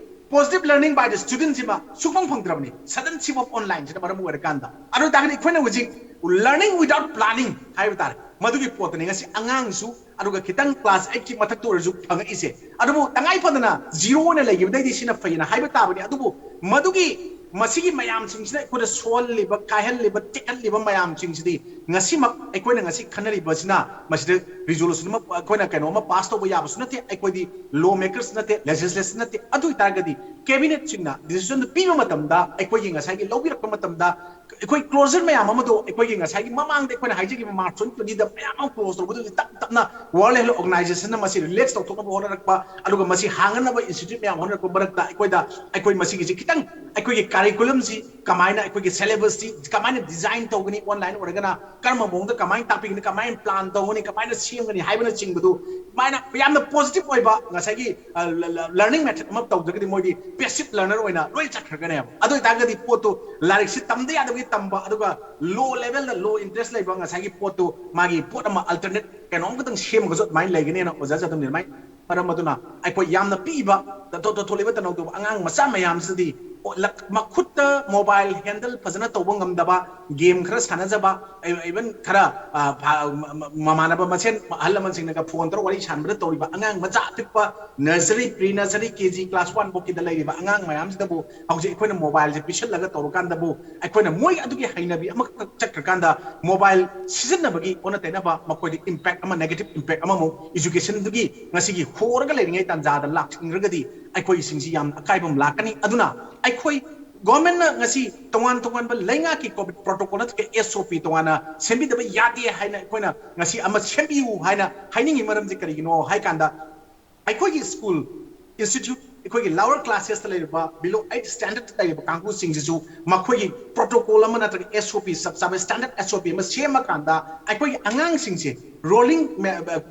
positive learning by the studentꯁꯤꯃ ꯁꯨꯡꯐꯪ ꯐꯪꯗ꯭ꯔꯕꯅꯤ, sudden shift of onlineꯁꯤꯅ ꯃꯔꯝ ꯑꯣꯏꯔꯀꯥꯟꯗ꯫ ꯑꯗꯨ ꯑꯣꯏꯇꯥꯔꯒꯗꯤ ꯑꯩꯈꯣꯏꯅ ꯍꯧꯖꯤꯛ learning without planning ꯍꯥꯏꯕ ꯇꯥꯔꯦ, ꯃꯗꯨꯒꯤ ꯄꯣꯠꯇꯅꯤ ꯉꯁꯤ ꯑꯉꯥꯡꯁꯨ, ꯑꯗꯨꯒ ꯈꯤꯇꯪ ꯀ꯭ꯂꯥꯁ ꯑꯩꯠꯀꯤ ꯃꯊꯛꯇ ꯑꯣꯏꯔꯁꯨ ꯐꯪꯉꯛꯏꯁꯦ꯫ ꯑꯗꯨꯕꯨ ꯇꯉꯥꯏ ꯐꯗꯅ ꯖꯤꯔꯣ ꯑꯣꯏꯅ ꯂꯩꯈꯤꯕꯗꯩꯗꯤ ꯁꯤꯅ ꯐꯩꯌꯦꯅ ꯍꯥꯏꯕ ꯇꯥꯕꯅꯤ꯫ ꯑꯗꯨꯕꯨ ꯃꯗꯨꯒꯤ, ꯃꯁꯤꯒꯤ ꯃꯌꯥꯝꯁꯤꯡꯁꯤꯅ ꯑꯩꯈꯣꯏꯗ ꯁꯣꯛꯍꯜꯂꯤꯕ, ꯀꯥꯏꯍꯜꯂꯤꯕ, ꯇꯦꯛꯍꯜꯂꯤꯕ ꯃꯌꯥꯝꯁꯤꯡꯁꯤꯗꯤ ꯉꯁꯤꯃꯛ ꯑꯩꯈꯣꯏꯅ ꯉꯁꯤ ꯈꯟꯅꯔꯤꯕꯁꯤꯅ, ꯃꯁꯤꯗ ꯔꯤꯖꯣꯂꯨꯁꯟ ꯑꯃ, ꯑꯩꯈꯣꯏꯅ ꯀꯩꯅꯣ ꯑꯃ ꯄꯥꯁ ꯇꯧꯕ ꯌꯥꯕꯁꯨ ꯅꯠꯇꯦ, ꯑꯩꯈꯣꯏꯗꯤ ꯂꯣ ꯃꯦꯀꯔꯁ ꯅꯠꯇꯦ, ꯂꯦꯖꯤꯁꯂꯦꯁꯟ ꯅꯠꯇꯦ꯫ ꯑꯗꯨ ꯑꯣꯏꯇꯥꯔꯒꯗꯤ ꯀꯦꯕꯤꯅꯦꯠꯁꯤꯡꯅ ꯗꯤꯁꯤꯖꯟꯗꯨ ꯄꯤꯕ ꯃꯇꯝꯗ, ꯑꯩꯈꯣꯏꯒꯤ ꯉꯁꯥꯏꯒꯤ ꯂꯧꯕꯤꯔꯛꯄ ꯃꯇꯝꯗ, ꯑꯩꯈꯣꯏ ꯀ꯭ꯂꯣꯖꯔ ꯃꯌꯥꯝ ꯑꯃꯗꯣ ꯑꯩꯈꯣꯏꯒꯤ ꯉꯁꯥꯏꯒꯤ ꯃꯃꯥꯡꯗ ꯑꯩꯈꯣꯏꯅ ꯍꯥꯏꯖꯈꯤꯕ ꯃꯥꯔꯆ ꯇ꯭ꯋꯦꯟꯇꯤ ꯇ꯭ꯋꯦꯟꯇꯤꯗ ꯃꯌꯥꯝ ꯑꯃ ꯀ꯭ꯂꯣꯖ ꯇꯧꯕꯗꯨꯗꯤ ꯇꯞ ꯇꯞꯅ ꯋꯥꯔꯜ ꯍꯦꯜꯊ ꯑꯣꯔꯒꯅꯥꯏꯖꯦꯁꯟꯅ ꯃꯁꯤ ꯔꯤꯂꯦꯛꯁ ꯇꯧꯊꯣꯛꯅꯕ ꯍꯣꯠꯅꯔꯛꯄ, ꯑꯗꯨꯒ ꯃꯁꯤ ꯍꯥꯡꯅꯅꯕ ꯏꯟꯁꯇꯤꯇ꯭ꯌꯨꯠ ꯃꯌꯥꯝ ꯍꯣꯠꯅꯔꯛꯄ ꯃꯔꯛꯇ ꯑꯩꯈꯣꯏꯗ, ꯑꯩꯈꯣꯏ ꯃꯁꯤꯒꯤꯁꯤ ꯈꯤꯇꯪ, ꯑꯩꯈꯣꯏꯒꯤ ꯀꯔꯤꯀꯨꯂꯝꯁꯤ ꯀꯃꯥꯏꯅ, ꯑꯩꯈꯣꯏꯒꯤ ꯁꯦꯂꯦꯕꯁꯁꯤ ꯀꯃꯥꯏꯅ ꯗꯤꯖꯥꯏꯟ ꯇꯧꯒꯅꯤ, ꯑꯣꯟꯂꯥꯏꯟ ꯑꯣꯏꯔꯒꯅ ꯀꯔꯝꯕ ꯃꯑꯣꯡꯗ ꯀꯃꯥꯏꯅ ꯇꯥꯛꯄꯤꯒꯅꯤ, ꯀꯃꯥꯏꯅ plan ꯇꯧꯒꯅꯤ, ꯀꯃꯥꯏꯅ ꯁꯦꯝꯒꯅꯤ ꯍꯥꯏꯕꯅꯆꯤꯡꯕꯗꯨ, ꯑꯗꯨꯃꯥꯏꯅ ꯌꯥꯝꯅ positive ꯑꯣꯏꯕ ꯉꯁꯥꯏꯒꯤ learning method ꯑꯃ ꯇꯧꯗ꯭ꯔꯒꯗꯤ ꯃꯣꯏꯗꯤ passive learner ꯑꯣꯏꯅ ꯂꯣꯏ ꯆꯠꯈ꯭ꯔꯒꯅꯦꯕ꯫ ꯑꯗꯨ ꯑꯣꯏꯇꯥꯔꯒꯗꯤ ꯄꯣꯠꯇꯨ ꯂꯥꯏꯔꯤꯛꯁꯤ ꯇꯝꯗ ꯌꯥꯗꯕꯒꯤ ꯇꯝꯕ, ꯑꯗꯨꯒ low levelꯗ low interest ꯂꯩꯕ ꯉꯁꯥꯏꯒꯤ ꯄꯣꯠꯇꯨ ꯃꯥꯒꯤ ꯄꯣꯠ ꯑꯃ alternate ꯀꯩꯅꯣꯝ ꯈꯛꯇꯪ ꯁꯦꯝꯃꯒꯁꯨ ꯑꯗꯨꯃꯥꯏꯅ ꯂꯩꯒꯅꯦꯅ ꯑꯣꯖꯥꯁꯦ ꯑꯗꯨꯝ ꯑꯗꯨꯃꯥꯏꯅ ꯃꯔꯝ ꯑꯗꯨꯅ ꯑꯩꯈꯣꯏ ꯌꯥꯝꯅ ꯄꯤꯛꯏꯕ ꯊꯣ-, ꯊꯣ-, ꯊꯣꯛꯂꯤꯕ ꯇꯅꯧꯗꯨꯕ ꯑꯉꯥꯡ ꯃꯆꯥ ꯃꯌꯥꯝꯁꯤꯗꯤ ꯂꯛ-, ꯃꯈꯨꯠꯇ mobile handle ꯐꯖꯅ ꯇꯧꯕ ꯉꯝꯗꯕ, game ꯈꯔ ꯁꯥꯟꯅꯖꯕ, even ꯈꯔ, ꯑ, ꯐ-, ꯃ-, ꯃ-, ꯃꯃꯥꯟꯅꯕ ꯃꯁꯦꯟ ꯑꯍꯜ ꯂꯃꯟꯁꯤꯡꯅꯒ phone ꯇꯧꯔꯒ ꯋꯥꯔꯤ ꯁꯥꯟꯅꯕꯗ ꯇꯧꯔꯤꯕ ꯑꯉꯥꯡ ꯃꯆꯥ ꯑꯄꯤꯛꯄ nursery, pre nursery, K G, class one ꯐꯥꯎꯀꯤꯗ ꯂꯩꯔꯤꯕ ꯑꯉꯥꯡ ꯃꯌꯥꯝꯁꯤꯗꯕꯨ ꯍꯧꯖꯤꯛ ꯑꯩꯈꯣꯏꯅ mobileꯁꯦ ꯄꯤꯁꯜꯂꯒ ꯇꯧꯔꯀꯥꯟꯗꯕꯨ ꯑꯩꯈꯣꯏꯅ ꯃꯣꯏ ꯑꯗꯨꯒꯤ ꯍꯩꯅꯕꯤ ꯑꯃꯈꯛ ꯆꯠꯈ꯭ꯔꯀꯥꯟꯗ mobile ꯁꯤꯖꯤꯟꯅꯕꯒꯤ ꯑꯣꯟꯅ ꯇꯩꯅꯕ ꯃꯈꯣꯏꯗ impact ꯑꯃ, negative impact ꯑꯃꯃꯨꯛ educationꯗꯨꯒꯤ ꯉꯁꯤꯒꯤ ꯍꯣꯔꯒ ꯂꯩꯔꯤꯉꯩ ꯇꯥꯟꯖꯥꯗ ꯂꯥꯛꯁꯤꯟꯈ꯭ꯔꯒꯗꯤ ꯑꯩꯈꯣꯏꯁꯤꯡꯁꯤ ꯌꯥꯝꯅ ꯑꯀꯥꯏꯕ ꯑꯃ ꯂꯥꯛꯀꯅꯤ꯫ ꯑꯗꯨꯅ ꯑꯩꯈꯣꯏ governmentꯅ ꯉꯁꯤ ꯇꯣꯉꯥꯟ ꯇꯣꯉꯥꯟꯕ ꯂꯩꯉꯥꯛꯀꯤ COVID protocol ꯅꯠꯇ꯭ꯔꯒ S O P ꯇꯣꯉꯥꯟꯅ ꯁꯦꯝꯕꯤꯗꯕ ꯌꯥꯗꯦ ꯍꯥꯏꯅ ꯑꯩꯈꯣꯏꯅ ꯉꯁꯤ ꯑꯃ ꯁꯦꯝꯕꯤꯌꯨ ꯍꯥꯏꯅ ꯍꯥꯏꯅꯤꯡꯉꯤ ꯃꯔꯝꯁꯤ ꯀꯔꯤꯒꯤꯅꯣ ꯍꯥꯏ ꯀꯥꯟꯗ, ꯑꯩꯈꯣꯏꯒꯤ school, institute, ꯑꯩꯈꯣꯏꯒꯤ lower classesꯇ ꯂꯩꯔꯤꯕ, below eight standardꯇ ꯂꯩꯔꯤꯕ ꯀꯥꯡꯕꯨꯁꯤꯡꯁꯤꯁꯨ ꯃꯈꯣꯏꯒꯤ protocol ꯑꯃ ꯅꯠꯇ꯭ꯔꯒ S O P, ꯆꯞ ꯆꯥꯕ standard S O P ꯑꯃ ꯁꯦꯝꯃꯀꯥꯟꯗ ꯑꯩꯈꯣꯏꯒꯤ ꯑꯉꯥꯡꯁꯤꯡꯁꯦ rolling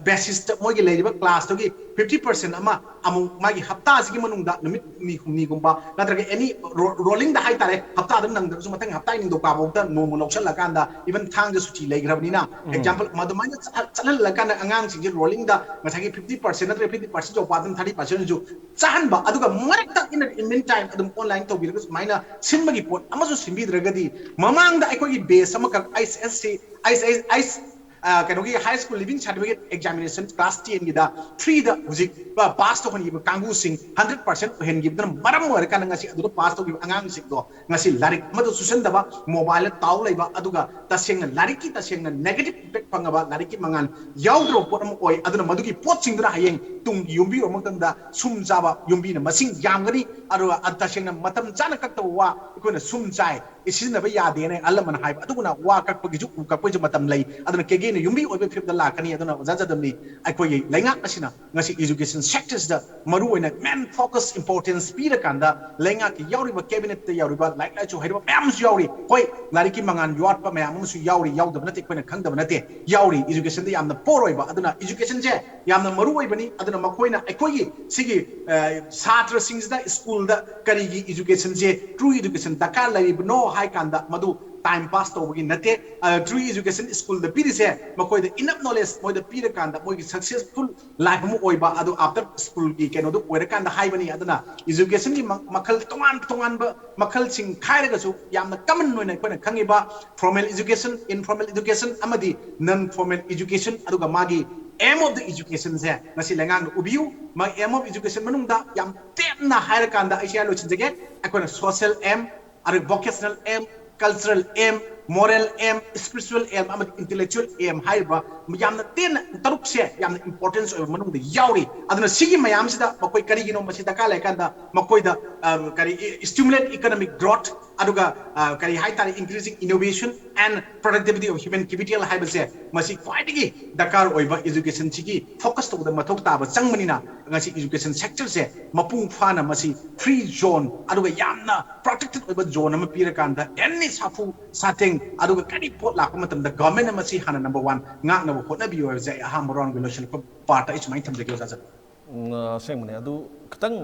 basisꯇ ꯃꯣꯏꯒꯤ ꯂꯩꯔꯤꯕ classꯇꯨꯒꯤ fifty percent ꯑꯃ ꯑꯃꯨꯛ ꯃꯥꯒꯤ ꯍꯞꯇꯥꯁꯤꯒꯤ ꯃꯅꯨꯡꯗ ꯅꯨꯃꯤꯠ ꯍꯨꯝꯅꯤ ꯍꯨꯝꯅꯤꯒꯨꯝꯕ ꯅꯠꯇ꯭ꯔꯒ any ro-, rollingꯗ ꯍꯥꯏꯇꯥꯔꯦ, ꯍꯞꯇꯥꯗ ꯅꯪꯗ꯭ꯔꯁꯨ ꯃꯊꯪ ꯍꯞꯇꯥꯒꯤ ꯅꯤꯡꯊꯧꯀꯥꯕꯐꯥꯎꯗ ꯅꯣꯡꯃ ꯂꯧꯁꯜꯂꯀꯥꯟꯗ even ꯊꯥꯡꯖ ꯁꯨꯇꯤ ꯂꯩꯈ꯭ꯔꯕꯅꯤꯅ, example, ꯃꯗꯨꯃꯥꯏꯅ ꯆꯠꯍꯜ-, ꯆꯠꯍꯜꯂꯀꯥꯟꯗ ꯑꯉꯥꯡꯁꯤꯡꯁꯦ rollingꯗ ꯉꯁꯥꯏꯒꯤ fifty percent ꯅꯠꯇ꯭ꯔꯒ fifty percent ꯌꯧꯕ ꯑꯗꯨꯝ thirty percentꯁꯨ ꯆꯥꯍꯟꯕ, ꯑꯗꯨꯒ ꯃꯔꯛꯇ in the meantime ꯑꯗꯨꯝ online ꯇꯧꯕꯤꯔꯒ ꯁꯨꯃꯥꯏꯅ ꯁꯤꯟꯕꯒꯤ ꯄꯣꯠ ꯑꯃꯁꯨ ꯁꯤꯟꯕꯤꯗ꯭ꯔꯒꯗꯤ, ꯃꯃꯥꯡꯗ ꯑꯩꯈꯣꯏꯒꯤ batch ꯑꯃꯈꯛ ICSC, ICS, ICS, ꯑ, ꯀꯩꯅꯣꯒꯤ high school leaving certificate examination class tenꯒꯤꯗ freeꯗ ꯍꯧꯖꯤꯛ pass ꯇꯧꯍꯟꯈꯤꯕ ꯀꯥꯡꯕꯨꯁꯤꯡ hundred percent ꯑꯣꯏꯍꯟꯈꯤꯕꯗꯨꯅ ꯃꯔꯝ ꯑꯣꯏꯔꯀꯥꯟꯗ ꯉꯁꯤ ꯑꯗꯨꯗ pass ꯇꯧꯈꯤꯕ ꯑꯉꯥꯡꯁꯤꯡꯗꯣ ꯉꯁꯤ ꯂꯥꯏꯔꯤꯛ ꯑꯃꯗ ꯆꯨꯁꯟꯗꯕ, mobileꯗ ꯇꯥꯎ ꯂꯩꯕ, ꯑꯗꯨꯒ ꯇꯁꯦꯡꯅ ꯂꯥꯏꯔꯤꯛꯀꯤ ꯇꯁꯦꯡꯅ negative impact ꯐꯪꯉꯕ, ꯂꯥꯏꯔꯤꯛꯀꯤ ꯃꯉꯥꯜ ꯌꯥꯎꯗ꯭ꯔꯕ ꯄꯣꯠ ꯑꯃ ꯑꯣꯏ꯫ ꯑꯗꯨꯅ ꯃꯗꯨꯒꯤ ꯄꯣꯠꯁꯤꯡꯗꯨꯅ ꯍꯌꯦꯡ ꯇꯨꯡꯒꯤ ꯌꯨꯝꯕꯤ ꯑꯣꯏꯕ ꯃꯇꯝꯗ ꯁꯨꯝ ꯆꯥꯕ ꯌꯨꯝꯕꯤꯅ ꯃꯁꯤꯡ ꯌꯥꯝꯒꯅꯤ꯫ ꯑꯗꯨꯒ ꯑ-, ꯇꯁꯦꯡꯅ ꯃꯇꯝ ꯆꯥꯅ ꯀꯛꯇꯕ ꯋꯥ ꯑꯩꯈꯣꯏꯅ ꯁꯨꯝ ꯆꯥꯏ, ꯁꯤꯖꯤꯟꯅꯕ ꯌꯥꯗꯦꯅ ꯑꯍꯜ ꯂꯃꯟ ꯍꯥꯏꯕ, ꯑꯗꯨꯒꯨꯝꯅ ꯋꯥ ꯀꯛꯄꯒꯤꯁꯨ, ꯎ ꯀꯛꯄꯒꯤꯁꯨ ꯃꯇꯝ ꯂꯩ꯫ ꯑꯗꯨꯅ ꯀꯦꯒꯦ ꯌꯨꯝꯕꯤ ꯑꯣꯏꯕ ꯐꯤꯕꯝꯗ ꯂꯥꯛꯀꯅꯤ꯫ ꯑꯗꯨꯅ ꯑꯣꯖꯥ ꯖꯗꯝꯅꯤ, ꯑꯩꯈꯣꯏꯒꯤ ꯂꯩꯉꯥꯛ ꯑꯁꯤꯅ ꯉꯁꯤ education sector ꯁꯤꯗ ꯃꯔꯨ ꯑꯣꯏꯅ main focus importance ꯄꯤꯔꯀꯥꯟꯗ ꯂꯩꯉꯥꯛꯀꯤ ꯌꯥꯎꯔꯤꯕ cabinet ꯇ ꯌꯥꯎꯔꯤꯕ ꯂꯥꯏꯔꯤꯛ ꯂꯥꯏꯁꯨ ꯍꯩꯔꯕ ꯃꯌꯥꯝ ꯑꯃꯁꯨ ꯌꯥꯎꯔꯤ꯫ ꯍꯣꯏ, ꯂꯥꯏꯔꯤꯛꯀꯤ ꯃꯉꯥꯜ ꯌꯥꯠꯄ ꯃꯌꯥꯝ ꯑꯃꯁꯨ ꯌꯥꯎꯔꯤ, ꯌꯥꯎꯗꯕ ꯅꯠꯇꯦ, ꯑꯩꯈꯣꯏꯅ ꯈꯪꯗꯕ ꯅꯠꯇꯦ, ꯌꯥꯎꯔꯤ꯫ Education ꯗ ꯌꯥꯝꯅ poor ꯑꯣꯏꯕ, ꯑꯗꯨꯅ education ꯁꯦ ꯌꯥꯝꯅ ꯃꯔꯨ ꯑꯣꯏꯕꯅꯤ꯫ ꯑꯗꯨꯅ ꯃꯈꯣꯏꯅ ꯑꯩꯈꯣꯏꯒꯤ ꯁꯤꯒꯤ, ꯑ, ꯁꯥꯇ꯭ꯔꯁꯤꯡꯁꯤꯗ school ꯗ ꯀꯔꯤꯒꯤ education ꯁꯦ, true education ꯗꯔꯀꯥꯔ ꯂꯩꯔꯤꯕꯅꯣ ꯍꯥꯏ ꯀꯥꯟꯗ ꯃꯗꯨ time pass ꯇꯧꯕꯒꯤ ꯅꯠꯇꯦ꯫ ꯑ, true education school ꯗ ꯄꯤꯔꯤꯁꯦ ꯃꯈꯣꯏꯗ enough knowledge ꯃꯣꯏꯗ ꯄꯤꯔꯀꯥꯟꯗ ꯃꯣꯏꯒꯤ successful life ꯑꯃ ꯑꯣꯏꯕ, ꯑꯗꯨ after school ꯒꯤ ꯀꯩꯅꯣꯗꯨ ꯑꯣꯏꯔꯀꯥꯟꯗ ꯍꯥꯏꯕꯅꯤ꯫ ꯑꯗꯨꯅ education ꯒꯤ ꯃ-, ꯃꯈꯜ ꯇꯣꯉꯥꯟ ꯇꯣꯉꯥꯟꯕ ꯃꯈꯜꯁꯤꯡ ꯈꯥꯏꯔꯒꯁꯨ ꯌꯥꯝꯅ common ꯑꯣꯏꯅ ꯑꯩꯈꯣꯏꯅ ꯈꯪꯉꯤꯕ formal education, informal education ꯑꯃꯗꯤ non formal education, ꯑꯗꯨꯒ ꯃꯥꯒꯤ aim of the education ꯁꯦ ꯉꯁꯤ ꯂꯩꯉꯥꯛꯅ ꯎꯕꯤꯌꯨ꯫ ꯃꯥꯒꯤ aim of education ꯃꯅꯨꯡꯗ ꯌꯥꯝ ꯇꯦꯟꯅ ꯍꯥꯏꯔꯀꯥꯟꯗ ꯑꯩ ꯁꯤ ꯍꯥꯏꯔ ꯂꯣꯏꯁꯤꯟꯖꯒꯦ꯫ ꯑꯩꯈꯣꯏꯅ social aim, ꯑꯗꯨꯒ vocational aim, cultural aim, moral aim, spiritual aim ꯑꯃꯗꯤ intellectual aim ꯍꯥꯏꯔꯤꯕ ꯌꯥꯝꯅ ꯇꯦꯟꯅ ꯇꯔꯨꯛꯁꯦ ꯌꯥꯝꯅ importance ꯑꯣꯏꯕ ꯃꯅꯨꯡꯗ ꯌꯥꯎꯔꯤ꯫ ꯑꯗꯨꯅ ꯁꯤꯒꯤ ꯃꯌꯥꯝꯁꯤꯗ ꯃꯈꯣꯏ ꯀꯔꯤꯒꯤꯅꯣ ꯃꯁꯤ ꯗꯔꯀꯥꯔ ꯂꯩꯔꯀꯥꯟꯗ ꯃꯈꯣꯏꯗ, ꯑ, ꯀꯔꯤ, stimulate economic growth, ꯑꯗꯨꯒ, ꯑ, ꯀꯔꯤ ꯍꯥꯏꯇꯥꯔꯦ, increasing innovation and productivity of human capital ꯍꯥꯏꯕꯁꯦ ꯃꯁꯤ ꯈ꯭ꯋꯥꯏꯗꯒꯤ ꯗꯔꯀꯥꯔ ꯑꯣꯏꯕ education ꯁꯤꯒꯤ focus ꯇꯧꯕꯗ ꯃꯊꯧ ꯇꯥꯕ ꯆꯪꯕꯅꯤꯅ ꯉꯁꯤ education sector ꯁꯦ ꯃꯄꯨꯡ ꯐꯥꯅ ꯃꯁꯤ free zone ꯑꯗꯨꯒ ꯌꯥꯝꯅ protected ꯑꯣꯏꯕ zone ꯑꯃ ꯄꯤꯔꯀꯥꯟꯗ any ꯁꯥꯐꯨ ꯁꯥꯊꯦꯡ ꯑꯗꯨꯒ ꯀꯔꯤ ꯄꯣꯠ ꯂꯥꯛꯄ ꯃꯇꯝꯗ government ꯅ ꯃꯁꯤ ꯍꯥꯟꯅ number one ꯉꯥꯛꯅꯕ ꯍꯣꯠꯅꯕꯤꯌꯨ ꯍꯥꯏꯕꯁꯦ ꯑꯩ ꯑꯍꯥꯟꯕ round ꯒꯤ ꯂꯣꯏꯁꯤꯜꯂꯛꯄ part ꯇ ꯑꯩ ꯁꯨꯃꯥꯏꯅ ꯊꯝꯖꯒꯦ, ꯑꯣꯖꯥ ꯖꯗꯝ꯫ ꯎꯝ, ꯑ, ꯑꯁꯦꯡꯕꯅꯦ꯫ ꯑꯗꯨ ꯈꯤꯇꯪ,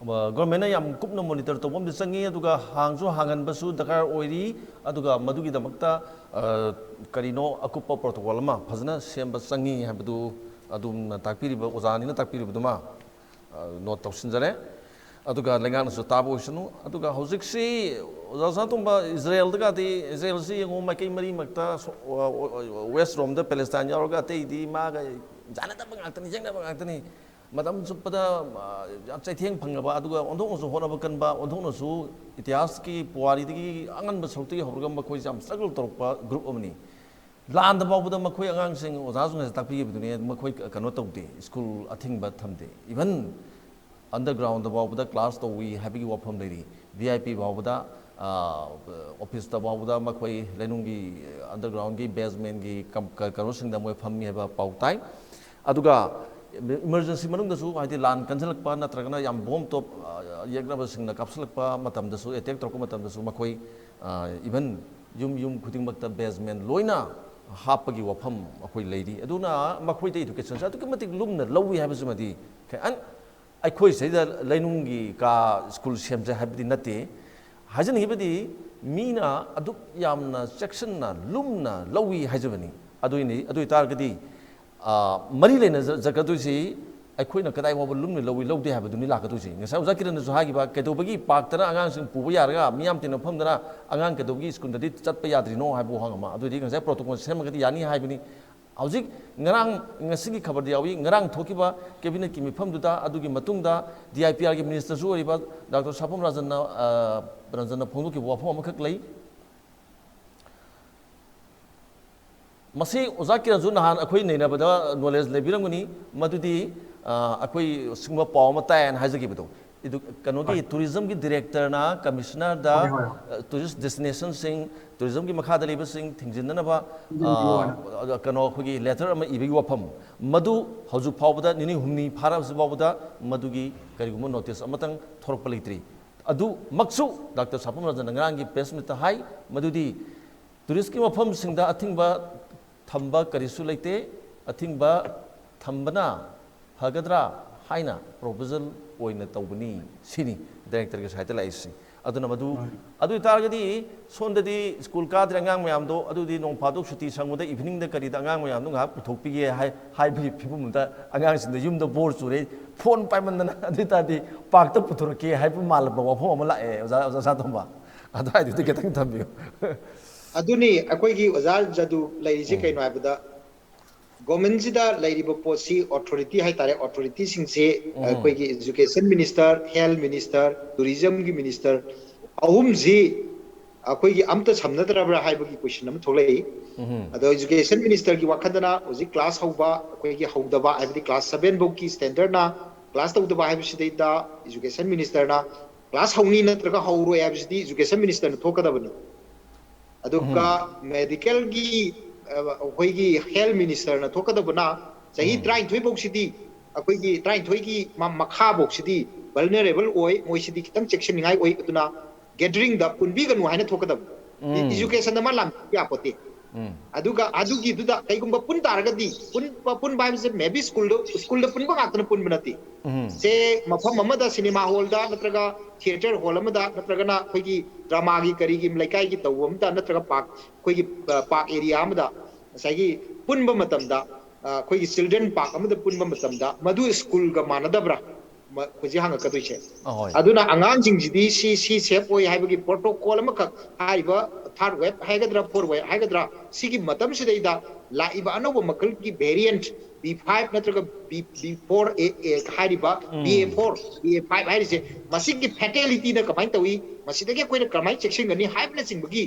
ꯑ, government ꯅ ꯌꯥꯝ ꯀꯨꯞꯅ monitor ꯇꯧꯕ ꯑꯃꯗꯤ ꯆꯪꯉꯤ, ꯑꯗꯨꯒ ꯍꯥꯡꯁꯨ ꯍꯥꯡꯍꯟꯕꯁꯨ ꯗꯔꯀꯥꯔ ꯑꯣꯏꯔꯤ꯫ ꯑꯗꯨꯒ ꯃꯗꯨꯒꯤꯗꯃꯛꯇ, ꯑ, ꯀꯔꯤꯅꯣ, ꯑꯀꯨꯞꯄ protocol ꯑꯃ ꯐꯖꯅ ꯁꯦꯝꯕ ꯆꯪꯉꯤ ꯍꯥꯏꯕꯗꯨ ꯑꯗꯣꯝꯅ ꯇꯥꯛꯄꯤꯔꯤꯕ, ꯑꯣꯖꯥ ꯑꯅꯤꯅ ꯇꯥꯛꯄꯤꯔꯤꯕꯗꯨꯃ, ꯑ, note ꯇꯧꯁꯤꯟꯖꯔꯦ꯫ ꯑꯗꯨꯒ ꯂꯩꯉꯥꯛꯅꯁꯨ ꯇꯥꯕ ꯑꯣꯏꯁꯅꯨ꯫ ꯑꯗꯨꯒ ꯍꯧꯖꯤꯛꯁꯤ ꯑꯣꯖꯥ ꯁꯅꯥꯇꯣꯝꯕ, ꯏꯖꯔꯦꯜꯗꯒꯗꯤ, ꯏꯖꯔꯦꯜꯁꯤ ꯌꯦꯡꯉꯨ, ꯃꯥꯏꯀꯩ ꯃꯔꯤꯃꯛꯇ ꯁꯣ-, ꯑ, ꯑ, west ꯔꯣꯝꯗ ꯄꯦꯂꯦꯁꯇꯥꯏꯟ ꯌꯥꯎꯔꯒ ꯑꯇꯩꯗꯤ ꯃꯥꯒ ꯌꯥꯅꯗꯕ ꯉꯥꯛꯇꯅꯤ, ꯌꯦꯡꯅꯕ ꯉꯥꯛꯇꯅꯤ꯫ ꯃꯇꯝ ꯆꯨꯞꯄꯗ, ꯑ, ꯌꯥꯝ ꯆꯩꯊꯦꯡ ꯐꯪꯉꯕ, ꯑꯗꯨꯒ ꯑꯣꯟꯊꯣꯛꯅꯁꯨ ꯍꯣꯠꯅꯕ ꯀꯟꯕ, ꯑꯣꯟꯊꯣꯛꯅꯁꯨ ꯏꯇꯤꯍꯥꯁꯀꯤ ꯄꯨꯋꯥꯔꯤꯗꯒꯤ ꯑꯉꯟꯕ ꯁꯔꯨꯛꯇꯒꯤ ꯍꯧꯔꯒ ꯃꯈꯣꯏꯁꯦ ꯌꯥꯝ struggle ꯇꯧꯔꯛꯄ group ꯑꯃꯅꯤ꯫ ꯂꯥꯟꯗ ꯐꯥꯎꯕꯗ ꯃꯈꯣꯏ ꯑꯉꯥꯡꯁꯤꯡ, ꯑꯣꯖꯥꯁꯨ ꯉꯁꯥꯏ ꯇꯥꯛꯄꯤꯈꯤꯕꯗꯨꯅꯤ, ꯃꯈꯣꯏ ꯀꯩꯅꯣ ꯇꯧꯗꯦ, school ꯑꯊꯤꯡꯕ ꯊꯝꯗꯦ꯫ Even underground ꯗ ꯐꯥꯎꯕꯗ class ꯇꯧꯏ ꯍꯥꯏꯕꯒꯤ ꯋꯥꯐꯝ ꯂꯩꯔꯤ꯫ V I P ꯐꯥꯎꯕꯗ ꯑꯣꯐꯤꯁꯇ ꯐꯥꯎꯕꯗ ꯃꯈꯣꯏ ꯂꯩꯅꯨꯡꯒꯤ ꯑꯟꯗꯔꯒ꯭ꯔꯥꯎꯟꯒꯤ ꯕꯦꯁꯃꯦꯟꯒꯤ ꯀꯩꯅꯣꯁꯤꯡꯗ ꯃꯣꯏ ꯐꯝꯃꯤ ꯍꯥꯏꯕ ꯄꯥꯎ ꯇꯥꯏ꯫ ꯑꯗꯨꯒ ꯏꯃꯔꯖꯦꯟꯁꯤ ꯃꯅꯨꯡꯗꯁꯨ, ꯍꯥꯏꯗꯤ ꯂꯥꯟ ꯀꯟꯁꯤꯜꯂꯛꯄ ꯅꯠꯇ꯭ꯔꯒꯅ ꯌꯥꯝ ꯕꯣꯝ ꯇꯣꯞ ꯌꯦꯛꯅꯕꯁꯤꯡꯅ ꯀꯥꯞꯁꯤꯜꯂꯛꯄ ꯃꯇꯝꯗꯁꯨ, ꯑꯦꯇꯦꯛ ꯇꯧꯔꯛꯄ ꯃꯇꯝꯗꯁꯨ ꯃꯈꯣꯏ ꯏꯚꯟ ꯌꯨꯝ ꯌꯨꯝ ꯈꯨꯗꯤꯡꯃꯛꯇ ꯕꯦꯁꯃꯦꯟ ꯂꯣꯏꯅ ꯍꯥꯞꯄꯒꯤ ꯋꯥꯐꯝ ꯑꯩꯈꯣꯏ ꯂꯩꯔꯤ꯫ ꯑꯗꯨꯅ ꯃꯈꯣꯏꯗ ꯏꯗꯨꯀꯦꯁꯟꯁꯦ ꯑꯗꯨꯛꯀꯤ ꯃꯇꯤꯛ ꯂꯨꯝꯅ ꯂꯧꯏ ꯍꯥꯏꯕꯁꯤꯃꯗꯤ ꯑꯩꯈꯣꯏ ꯁꯤꯗ ꯂꯩꯅꯨꯡꯒꯤ ꯀꯥ ꯁ꯭ꯀꯨꯜ ꯁꯦꯝꯖꯩ ꯍꯥꯏꯕꯗꯤ ꯅꯠꯇꯦ꯫ ꯍꯥꯏꯖꯅꯤꯡꯉꯤꯕꯗꯤ ꯃꯤꯅ ꯑꯗꯨꯛ ꯌꯥꯝꯅ ꯆꯦꯛꯁꯤꯟꯅ ꯂꯨꯝꯅ ꯂꯧꯏ ꯍꯥꯏꯖꯕꯅꯤ꯫ ꯑꯗꯨꯏꯅꯤ, ꯑꯗꯨ ꯑꯣꯏꯇꯥꯔꯒꯗꯤ ꯃꯔꯤ ꯂꯩꯅꯖꯀꯗꯣꯏꯁꯤ ꯑꯩꯈꯣꯏꯅ ꯀꯗꯥꯏ ꯐꯥꯎꯕ ꯂꯨꯝꯅ ꯂꯧꯏ ꯂꯧꯗꯦ ꯍꯥꯏꯕꯗꯨꯅꯤ ꯂꯥꯛꯀꯗꯣꯏꯁꯤ꯫ ꯉꯁꯥꯏ ꯑꯣꯖꯥ ꯀꯤꯔꯟꯅꯁꯨ ꯍꯥꯏꯈꯤꯕ, ꯀꯩꯗꯧꯕꯒꯤ ꯄꯥꯔꯛꯇꯅ ꯑꯉꯥꯡꯁꯤꯡ ꯄꯨꯕ ꯌꯥꯔꯒ ꯃꯤꯌꯥꯝ ꯇꯤꯟꯅ ꯃꯐꯝꯗꯅ ꯑꯉꯥꯡ ꯀꯩꯗꯧꯕꯒꯤ ꯁ꯭ꯀꯨꯜꯗꯗꯤ ꯆꯠꯄ ꯌꯥꯗ꯭ꯔꯤꯅꯣ ꯍꯥꯏꯕ ꯋꯥꯍꯪ ꯑꯃ꯫ ꯑꯗꯨꯗꯤ ꯉꯁꯥꯏ ꯄ꯭ꯔꯣꯇꯣꯀꯣꯜ ꯁꯦꯝꯃꯒꯗꯤ ꯌꯥꯅꯤ ꯍꯥꯏꯕꯅꯤ꯫ ꯍꯧꯖꯤꯛ ꯉꯔꯥꯡ, ꯉꯁꯤꯒꯤ ꯈꯕꯔꯗ ꯌꯥꯎꯏ, ꯉꯔꯥꯡ ꯊꯣꯛꯈꯤꯕ ꯀꯦꯕꯤꯅꯦꯠꯀꯤ ꯃꯤꯐꯝꯗꯨꯗ, ꯑꯗꯨꯒꯤ ꯃꯇꯨꯡꯗ ꯗꯤ ꯑꯥꯏ ꯄꯤ ꯑꯥꯔꯒꯤ ꯃꯤꯅꯤꯁꯇꯔꯁꯨ ꯑꯣꯏꯔꯤꯕ ꯗꯥꯛꯇꯔ ꯁꯥꯐꯝ ꯔꯟꯖꯟꯅ, ꯑ, ꯔꯟꯖꯟꯅ ꯐꯣꯡꯗꯣꯛꯈꯤꯕ ꯋꯥꯐꯝ ꯑꯃꯈꯛ ꯂꯩ꯫ ꯃꯁꯤ ꯑꯣꯖꯥ ꯀꯤꯔꯟꯁꯨ ꯅꯍꯥꯟ ꯑꯩꯈꯣꯏ ꯅꯩꯅꯕꯗ ꯅꯣꯂꯦꯖ ꯂꯩꯕꯤꯔꯝꯒꯅꯤ꯫ ꯃꯗꯨꯗꯤ, ꯑ, ꯑꯩꯈꯣꯏ ꯁꯤꯒꯨꯝꯕ ꯄꯥꯎ ꯑꯃ ꯇꯥꯏꯌꯦꯅ ꯍꯥꯏꯖꯈꯤꯕꯗꯣ꯫ ꯀꯩꯅꯣꯒꯤ, ꯍꯣꯏ꯫ ꯇꯨꯔꯤꯖꯝꯒꯤ ꯗꯤꯔꯦꯛꯇꯔꯅ ꯀꯃꯤꯁꯅꯔꯗ, ꯍꯣꯏ, ꯍꯣꯏ, ꯍꯣꯏ꯫ ꯑ, ꯇꯨꯔꯤꯁ ꯗꯦꯁꯇꯤꯅꯦꯁꯟꯁꯤꯡ, ꯇꯨꯔꯤꯖꯝꯒꯤ ꯃꯈꯥꯗ ꯂꯩꯕꯁꯤꯡ ꯊꯤꯡꯖꯤꯟꯗꯅꯕ, ꯑ, ꯀꯩꯅꯣ, ꯑꯩꯈꯣꯏꯒꯤ ꯂꯦꯇꯔ ꯑꯃ ꯏꯕꯒꯤ ꯋꯥꯐꯝ, ꯃꯗꯨ ꯍꯧꯖꯤꯛ ꯐꯥꯎꯕꯗ ꯅꯤꯅꯤ ꯍꯨꯝꯅꯤ ꯐꯥꯔꯕꯁꯤ ꯐꯥꯎꯕꯗ ꯃꯗꯨꯒꯤ ꯀꯔꯤꯒꯨꯝꯕ ꯅꯣꯇꯤꯁ ꯑꯃꯇꯪ ꯊꯣꯔꯛꯄ ꯂꯩꯇ꯭ꯔꯤ꯫ ꯑꯗꯨꯃꯛꯁꯨ ꯗꯥꯛꯇꯔ ꯁꯥꯐꯝ ꯔꯟꯖꯟꯅ ꯉꯔꯥꯡꯒꯤ ꯄ꯭ꯔꯦꯁ ꯃꯤꯠꯇ ꯍꯥꯏ, ꯃꯗꯨꯗꯤ ꯇꯨꯔꯤꯁꯀꯤ ꯃꯐꯝꯁꯤꯡꯗ ꯑꯊꯤꯡꯕ ꯊꯝꯕ ꯀꯔꯤꯁꯨ ꯂꯩꯇꯦ꯫ ꯑꯊꯤꯡꯕ ꯊꯝꯕꯅ ꯐꯒꯗ꯭ꯔꯥ ꯍꯥꯏꯅ ꯄ꯭ꯔꯣꯄꯣꯖꯦꯜ ꯑꯣꯏꯅ ꯇꯧꯕꯅꯤ ꯁꯤꯅꯤ ꯗꯥꯏꯔꯦꯛꯇꯔꯒꯤ ꯁꯥꯏꯠꯇ ꯂꯥꯛꯏꯁꯤ꯫ ꯑꯗꯨꯅ ꯃꯗꯨ, ꯍꯣꯏ꯫ ꯑꯗꯨ ꯑꯣꯏꯇꯥꯔꯒꯗꯤ ꯁꯣꯝꯗꯗꯤ ꯁ꯭ꯀꯨꯜ ꯀꯥꯗ꯭ꯔꯦ ꯑꯉꯥꯡ ꯃꯌꯥꯝꯗꯣ, ꯑꯗꯨꯗꯤ ꯅꯣꯡ ꯐꯥꯗꯣꯛ ꯁꯨꯇꯤ ꯁꯪꯕꯗ ꯏꯚꯤꯅꯤꯡꯗ ꯀꯔꯤꯗ ꯑꯉꯥꯡ ꯃꯌꯥꯝꯗꯣ ꯉꯥꯏꯍꯥꯛ ꯄꯨꯊꯣꯛꯄꯤꯒꯦ ꯍꯥꯏ-, ꯍꯥꯏꯕꯒꯤ ꯐꯤꯕꯝꯗ ꯑꯉꯥꯡꯁꯤꯡꯗ ꯌꯨꯝꯗ ꯕꯣꯔ ꯆꯨꯔꯦ, ꯐꯣꯟ ꯄꯥꯏꯃꯟꯗꯅ꯫ ꯑꯗꯨ ꯑꯣꯏꯇꯥꯔꯗꯤ ꯄꯥꯔꯛꯇ ꯄꯨꯊꯣꯔꯛꯀꯦ ꯍꯥꯏꯕ ꯃꯥꯜꯂꯕ ꯋꯥꯐꯝ ꯑꯃ ꯂꯥꯛꯑꯦ, ꯑꯣꯖꯥ, ꯑꯣꯖꯥ ꯁꯥꯇꯣꯝꯕ꯫ ꯑꯗꯨꯋꯥꯏꯗꯨꯗꯤ ꯈꯤꯇꯪ ꯊꯝꯕꯤꯌꯨ꯫ ꯑꯗꯨꯅꯤ ꯑꯩꯈꯣꯏꯒꯤ ꯑꯣꯖꯥ ꯖꯗꯨ ꯂꯩꯔꯤꯁꯦ ꯎꯝ꯫ ꯀꯩꯅꯣ ꯍꯥꯏꯕꯗ, ꯒꯣꯔꯃꯦꯟꯁꯤꯗ ꯂꯩꯔꯤꯕ ꯄꯣꯠꯁꯤ ꯑꯣꯊꯣꯔꯤꯇꯤ ꯍꯥꯏꯇꯥꯔꯦ, ꯑꯣꯊꯣꯔꯤꯇꯤꯁꯤꯡꯁꯤ ꯎꯝ꯫ ꯑꯩꯈꯣꯏꯒꯤ ꯏꯖꯨꯀꯦꯁꯟ ꯃꯤꯅꯤꯁꯇꯔ, ꯍꯦꯜꯊ ꯃꯤꯅꯤꯁꯇꯔ, ꯇꯨꯔꯤꯖꯝꯒꯤ ꯃꯤꯅꯤꯁꯇꯔ ꯑꯍꯨꯝꯁꯤ ꯑꯩꯈꯣꯏꯒꯤ ꯑꯝꯇ ꯁꯝꯅꯗ꯭ꯔꯕ꯭ꯔꯥ ꯍꯥꯏꯕꯒꯤ ꯀꯣꯏꯁꯟ ꯑꯃ ꯊꯣꯛꯂꯛꯏ꯫ ꯎꯝ꯫ ꯑꯗꯣ ꯏꯖꯨꯀꯦꯁꯟ ꯃꯤꯅꯤꯁꯇꯔꯒꯤ ꯋꯥꯈꯜꯗꯅ ꯍꯧꯖꯤꯛ ꯀ꯭ꯂꯥꯁ ꯍꯧꯕ, ꯑꯩꯈꯣꯏꯒꯤ ꯍꯧꯗꯕ, ꯍꯥꯏꯕꯗꯤ ꯀ꯭ꯂꯥꯁ ꯁꯕꯦꯟ ꯐꯧꯀꯤ ꯁ꯭ꯇꯦꯟꯗꯔꯠꯅ ꯀ꯭ꯂꯥꯁ ꯇꯧꯗꯕ ꯍꯥꯏꯕꯁꯤꯗꯩꯗ ꯏꯖꯨꯀꯦꯁꯟ ꯃꯤꯅꯤꯁꯇꯔꯅ ꯀ꯭ꯂꯥꯁ ꯍꯧꯅꯤ ꯅꯠꯇ꯭ꯔꯒ ꯍꯧꯔꯣꯏ ꯍꯥꯏꯕꯁꯤꯗꯤ ꯏꯖꯨꯀꯦꯁꯟ ꯃꯤꯅꯤꯁꯇꯔꯅ ꯊꯣꯛꯀꯗꯕꯅꯤ꯫ ꯑꯗꯨꯒ ꯃꯦꯗꯤꯀꯦꯜꯒꯤ ꯑꯩꯈꯣꯏꯒꯤ ꯍꯦꯜꯊ ꯃꯤꯅꯤꯁꯇꯔꯅ ꯊꯣꯛꯀꯗꯕꯅ ꯆꯍꯤ ꯇꯔꯥꯅꯤꯊꯣꯏ ꯐꯥꯎꯁꯤꯗꯤ, ꯑꯩꯈꯣꯏꯒꯤ ꯇꯔꯥꯅꯤꯊꯣꯏꯒꯤ ꯃꯈꯥꯐꯥꯎꯁꯤꯗꯤ ꯚꯜꯅꯔꯦꯕꯜ ꯑꯣꯏ, ꯃꯣꯏꯁꯤꯗꯤ ꯈꯤꯇꯪ ꯆꯦꯛꯁꯤꯟꯅꯤꯡꯉꯥꯏ ꯑꯣꯏ꯫ ꯑꯗꯨꯅ ꯒꯦꯗꯔꯤꯡꯗ ꯄꯨꯟꯕꯤꯒꯅꯨ ꯍꯥꯏꯅ ꯊꯣꯛꯀꯗꯕꯅꯤ꯫ ꯏꯖꯨꯀꯦꯁꯟꯗ ꯃꯥ ꯂꯥꯟꯕ ꯌꯥꯄꯣꯠꯇꯦ꯫ ꯑꯗꯨꯒ ꯑꯗꯨꯒꯤꯗꯨꯗ ꯀꯩꯒꯨꯝꯕ ꯄꯨꯟ ꯇꯥꯔꯒꯗꯤ, ꯄꯨꯟꯕ ꯄꯨꯟꯕ ꯍꯥꯏꯕꯁꯦ maybe ꯁ꯭ꯀꯨꯜꯗ, ꯁ꯭ꯀꯨꯜꯗ ꯄꯨꯟꯕ ꯉꯥꯛꯇꯅ ꯄꯨꯟꯕ ꯅꯠꯇꯦ꯫ ꯁꯦ ꯃꯐꯝ ꯑꯃꯗ ꯁꯤꯅꯦꯃꯥ ꯍꯣꯜꯗ ꯅꯠꯇ꯭ꯔꯒ ꯊꯤꯌꯦꯇꯔ ꯍꯣꯜ ꯑꯃꯗ ꯅꯠꯇ꯭ꯔꯒꯅ ꯑꯩꯈꯣꯏꯒꯤ ꯗ꯭ꯔꯃꯥꯒꯤ ꯀꯔꯤꯒꯤ ꯂꯩꯀꯥꯏꯒꯤ ꯇꯧꯕ ꯑꯃꯗ ꯅꯠꯇ꯭ꯔꯒ ꯄꯥꯔꯛ, ꯑꯩꯈꯣꯏꯒꯤ ꯄꯥꯔꯛ ꯑꯦꯔꯤꯌꯥ ꯑꯃꯗ ꯉꯁꯥꯏꯒꯤ ꯄꯨꯟꯕ ꯃꯇꯝꯗ, ꯑꯩꯈꯣꯏꯒꯤ ꯆꯤꯜꯗ꯭ꯔꯦꯟ ꯄꯥꯔꯛ ꯑꯃꯗ ꯄꯨꯟꯕ ꯃꯇꯝꯗ ꯃꯗꯨ ꯁ꯭ꯀꯨꯜꯒ ꯃꯥꯟꯅꯗꯕ꯭ꯔꯥ? ꯍꯧꯖꯤꯛ ꯍꯪꯉꯛꯀꯗꯣꯏꯁꯦ꯫ ꯑꯗꯨꯅ ꯑꯉꯥꯡꯁꯤꯡꯁꯤꯗꯤ ꯁꯤ ꯁꯤ ꯁꯦꯐ ꯑꯣꯏ ꯍꯥꯏꯕꯒꯤ ꯄ꯭ꯔꯣꯇꯣꯀꯣꯜ ꯑꯃꯈꯛ, ꯍꯥꯏꯔꯤꯕ ꯊꯥꯔꯠ ꯋꯦꯕ ꯍꯥꯏꯒꯗ꯭ꯔꯥ, ꯐꯣꯔ ꯋꯦꯕ ꯍꯥꯏꯒꯗ꯭ꯔꯥ, ꯁꯤꯒꯤ ꯃꯇꯝꯁꯤꯗꯩꯗ ꯂꯥꯛꯏꯕ ꯑꯅꯧꯕ ꯃꯈꯜꯒꯤ ꯚꯦꯔꯤꯌꯦꯟꯠ ꯕꯤ ꯐꯥꯏꯚ ꯅꯠꯇ꯭ꯔꯒ ꯕꯤ, ꯕꯤ ꯐꯣꯔ ꯑꯦ, ꯑꯦ ꯍꯥꯏꯔꯤꯕ, B A four, B A five ꯍꯥꯏꯔꯤꯁꯦ, ꯃꯁꯤꯒꯤ ꯐꯦꯇꯦꯂꯤꯇꯤꯅ ꯀꯃꯥꯏꯅ ꯇꯧꯏ, ꯃꯁꯤꯗꯒꯤ ꯑꯩꯈꯣꯏꯅ ꯀꯃꯥꯏꯅ ꯆꯦꯛꯁꯤꯟꯒꯅꯤ ꯍꯥꯏꯕꯅꯆꯤꯡꯕꯒꯤ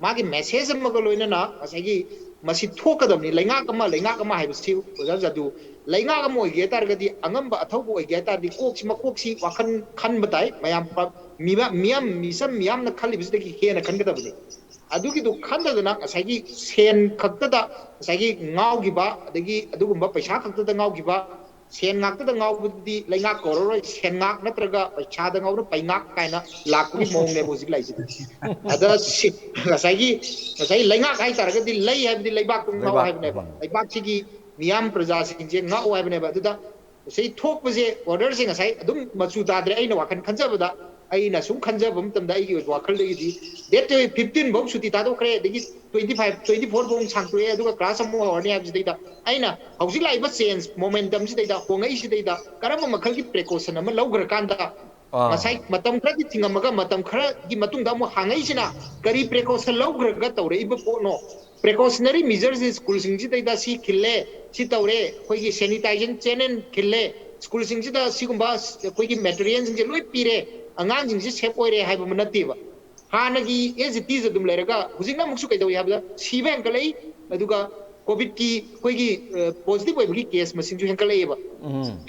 ꯃꯥꯒꯤ ꯃꯦꯁꯦꯖ ꯑꯃꯒ ꯂꯣꯏꯅꯅ ꯉꯁꯥꯏꯒꯤ ꯃꯁꯤ ꯊꯣꯛꯀꯗꯕꯅꯤ꯫ ꯂꯩꯉꯥꯛ ꯑꯃ, ꯂꯩꯉꯥꯛ ꯑꯃ ꯍꯥꯏꯕꯁꯤ, ꯑꯣꯖꯥ ꯖꯥꯗꯨ, ꯂꯩꯉꯥꯛ ꯑꯃ ꯑꯣꯏꯒꯦ ꯍꯥꯏ ꯇꯥꯔꯒꯗꯤ, ꯑꯉꯝꯕ ꯑꯊꯧꯕ ꯑꯣꯏꯒꯦ ꯍꯥꯏ ꯇꯥꯔꯗꯤ, ꯀꯣꯛꯁꯤ, ꯃꯀꯣꯛꯁꯤ ꯋꯥꯈꯜ ꯈꯟꯕ ꯇꯥꯏ꯫ ꯃꯌꯥꯝ ꯄ-, ꯃꯤꯌꯥꯝ, ꯃꯤꯌꯥꯝ, ꯃꯤꯆꯝ ꯃꯤꯌꯥꯝꯅ ꯈꯜꯂꯤꯕꯁꯤꯗꯒꯤ ꯍꯦꯟꯅ ꯈꯟꯒꯗꯕꯅꯤ꯫ ꯑꯗꯨꯒꯤꯗꯨ ꯈꯟꯗꯗꯅ ꯉꯁꯥꯏꯒꯤ ꯁꯦꯟ ꯈꯛꯇꯗ ꯉꯁꯥꯏꯒꯤ ꯉꯥꯎꯈꯤꯕ, ꯑꯗꯒꯤ ꯑꯗꯨꯒꯨꯝꯕ ꯄꯩꯁꯥ ꯈꯛꯇꯗ ꯉꯥꯎꯈꯤꯕ, ꯁꯦꯟ ꯉꯥꯛꯇꯗ ꯉꯥꯎꯕꯗꯨꯗꯤ ꯂꯩꯉꯥꯛ ꯀꯧꯔꯔꯣꯏ, ꯁꯦꯟ ꯉꯥꯛ ꯅꯠꯇ꯭ꯔꯒ ꯄꯩꯁꯥꯗ ꯉꯥꯎꯔ ꯄꯩꯉꯥꯛ ꯀꯥꯏꯅ ꯂꯥꯛꯄꯒꯤ ꯃꯑꯣꯡꯅꯦꯕ ꯍꯧꯖꯤꯛ ꯂꯥꯛꯏꯁꯦ꯫ ꯑꯗ ꯁꯤ-, ꯉꯁꯥꯏꯒꯤ, ꯉꯁꯥꯏ ꯂꯩꯉꯥꯛ ꯍꯥꯏꯇꯥꯔꯒꯗꯤ ꯂꯩ ꯍꯥꯏꯕꯗꯤ ꯂꯩꯕꯥꯛꯇꯨ ꯉꯥꯛꯑꯣ ꯂꯩꯕꯥꯛ, ꯍꯥꯏꯕꯅꯦꯕ꯫ ꯎꯝ꯫ ꯂꯩꯕꯥꯛꯁꯤꯒꯤ ꯃꯤꯌꯥꯝ ꯄ꯭ꯔꯖꯥꯁꯤꯡꯁꯦ ꯉꯥꯛꯑꯣ ꯍꯥꯏꯕꯅꯦꯕ꯫ ꯑꯗꯨꯗ ꯉꯁꯥꯏ ꯊꯣꯛꯄꯁꯦ, ꯑꯣꯔꯗꯔꯁꯦ ꯉꯁꯥꯏ ꯑꯗꯨꯝ ꯃꯆꯨ ꯇꯥꯗ꯭ꯔꯦ꯫ ꯑꯩꯅ ꯋꯥꯈꯜ ꯈꯟꯖꯕꯗ, ꯑꯩꯅ ꯁꯨꯝ ꯈꯟꯖꯕ ꯃꯇꯝꯗ ꯑꯩꯒꯤ ꯑꯣꯏꯕ ꯋꯥꯈꯜꯗꯒꯤꯗꯤ date fifteen ꯐꯥꯎ ꯁꯨꯇꯤ ꯊꯥꯗꯣꯛꯈ꯭ꯔꯦ, ꯑꯗꯒꯤ twenty five, twenty four ꯐꯥꯎ ꯁꯥꯡꯇꯣꯛꯑꯦ, ꯑꯗꯨꯒ ꯀ꯭ꯂꯥꯁ ꯑꯃꯨꯛ ꯍꯧꯔꯅꯤ ꯍꯥꯏꯕꯁꯤꯗꯩꯗ ꯑꯩꯅ ꯍꯧꯖꯤꯛ ꯂꯥꯛꯏꯕ ꯆꯦꯟꯖ ꯃꯣꯃꯦꯟꯇꯝꯁꯤꯗꯩꯗ, ꯍꯣꯡꯉꯛꯏꯁꯤꯗꯩꯗ ꯀꯔꯝꯕ ꯃꯈꯜꯒꯤ ꯄ꯭ꯔꯤꯀꯣꯁꯟ ꯑꯃ ꯂꯧꯈ꯭ꯔꯀꯥꯟꯗ ꯑꯥ꯫ ꯉꯁꯥꯏ ꯃꯇꯝ ꯈꯔꯗꯤ ꯊꯤꯡꯉꯝꯃꯒ ꯃꯇꯝ ꯈꯔꯒꯤ ꯃꯇꯨꯡꯗ ꯑꯃꯨꯛ ꯍꯥꯡꯉꯛꯏꯁꯤꯅ ꯀꯔꯤ ꯄ꯭ꯔꯤꯀꯣꯁꯟ ꯂꯧꯈ꯭ꯔꯒ ꯇꯧꯔꯛꯏꯕ ꯄꯣꯠꯅꯣ? ꯄ꯭ꯔꯤꯀꯣꯁꯅꯔꯤ ꯃꯤꯖꯔꯁꯤ ꯁ꯭ꯀꯨꯜꯁꯤꯡꯁꯤꯗꯩꯗ ꯁꯤ ꯈꯤꯜꯂꯦ, ꯁꯤ ꯇꯧꯔꯦ, ꯑꯩꯈꯣꯏꯒꯤ ꯁꯦꯅꯤꯇꯥꯏꯖꯦꯁꯟ ꯆꯦꯅꯦꯜ ꯈꯤꯜꯂꯦ, ꯁ꯭ꯀꯨꯜꯁꯤꯡꯁꯤꯗ ꯁꯤꯒꯨꯝꯕ ꯑꯩꯈꯣꯏꯒꯤ ꯃꯦꯇꯔꯤꯌꯦꯜꯁꯤꯡꯁꯦ ꯂꯣꯏ ꯄꯤꯔꯦ, ꯑꯉꯥꯡꯁꯤꯡꯁꯤ ꯁꯦꯐ ꯑꯣꯏꯔꯦ ꯍꯥꯏꯕ ꯑꯃ ꯅꯠꯇꯦꯕ꯫ ꯍꯥꯟꯅꯒꯤ as it is ꯑꯗꯨꯝ ꯂꯩꯔꯒ ꯍꯧꯖꯤꯛꯅ ꯑꯃꯨꯛꯁꯨ ꯀꯩꯗꯧꯏ ꯍꯥꯏꯕꯗ ꯁꯤꯕ ꯍꯦꯟꯒꯠꯂꯛꯏ, ꯑꯗꯨꯒ ꯀꯣꯚꯤꯗꯀꯤ ꯑꯩꯈꯣꯏꯒꯤ, ꯑ, ꯄꯣꯖꯤꯇꯤꯚ ꯑꯣꯏꯕꯒꯤ ꯀꯦꯁ ꯃꯁꯤꯡꯁꯨ ꯍꯦꯟꯒꯠꯂꯛꯑꯦꯕ꯫ ꯎꯝ꯫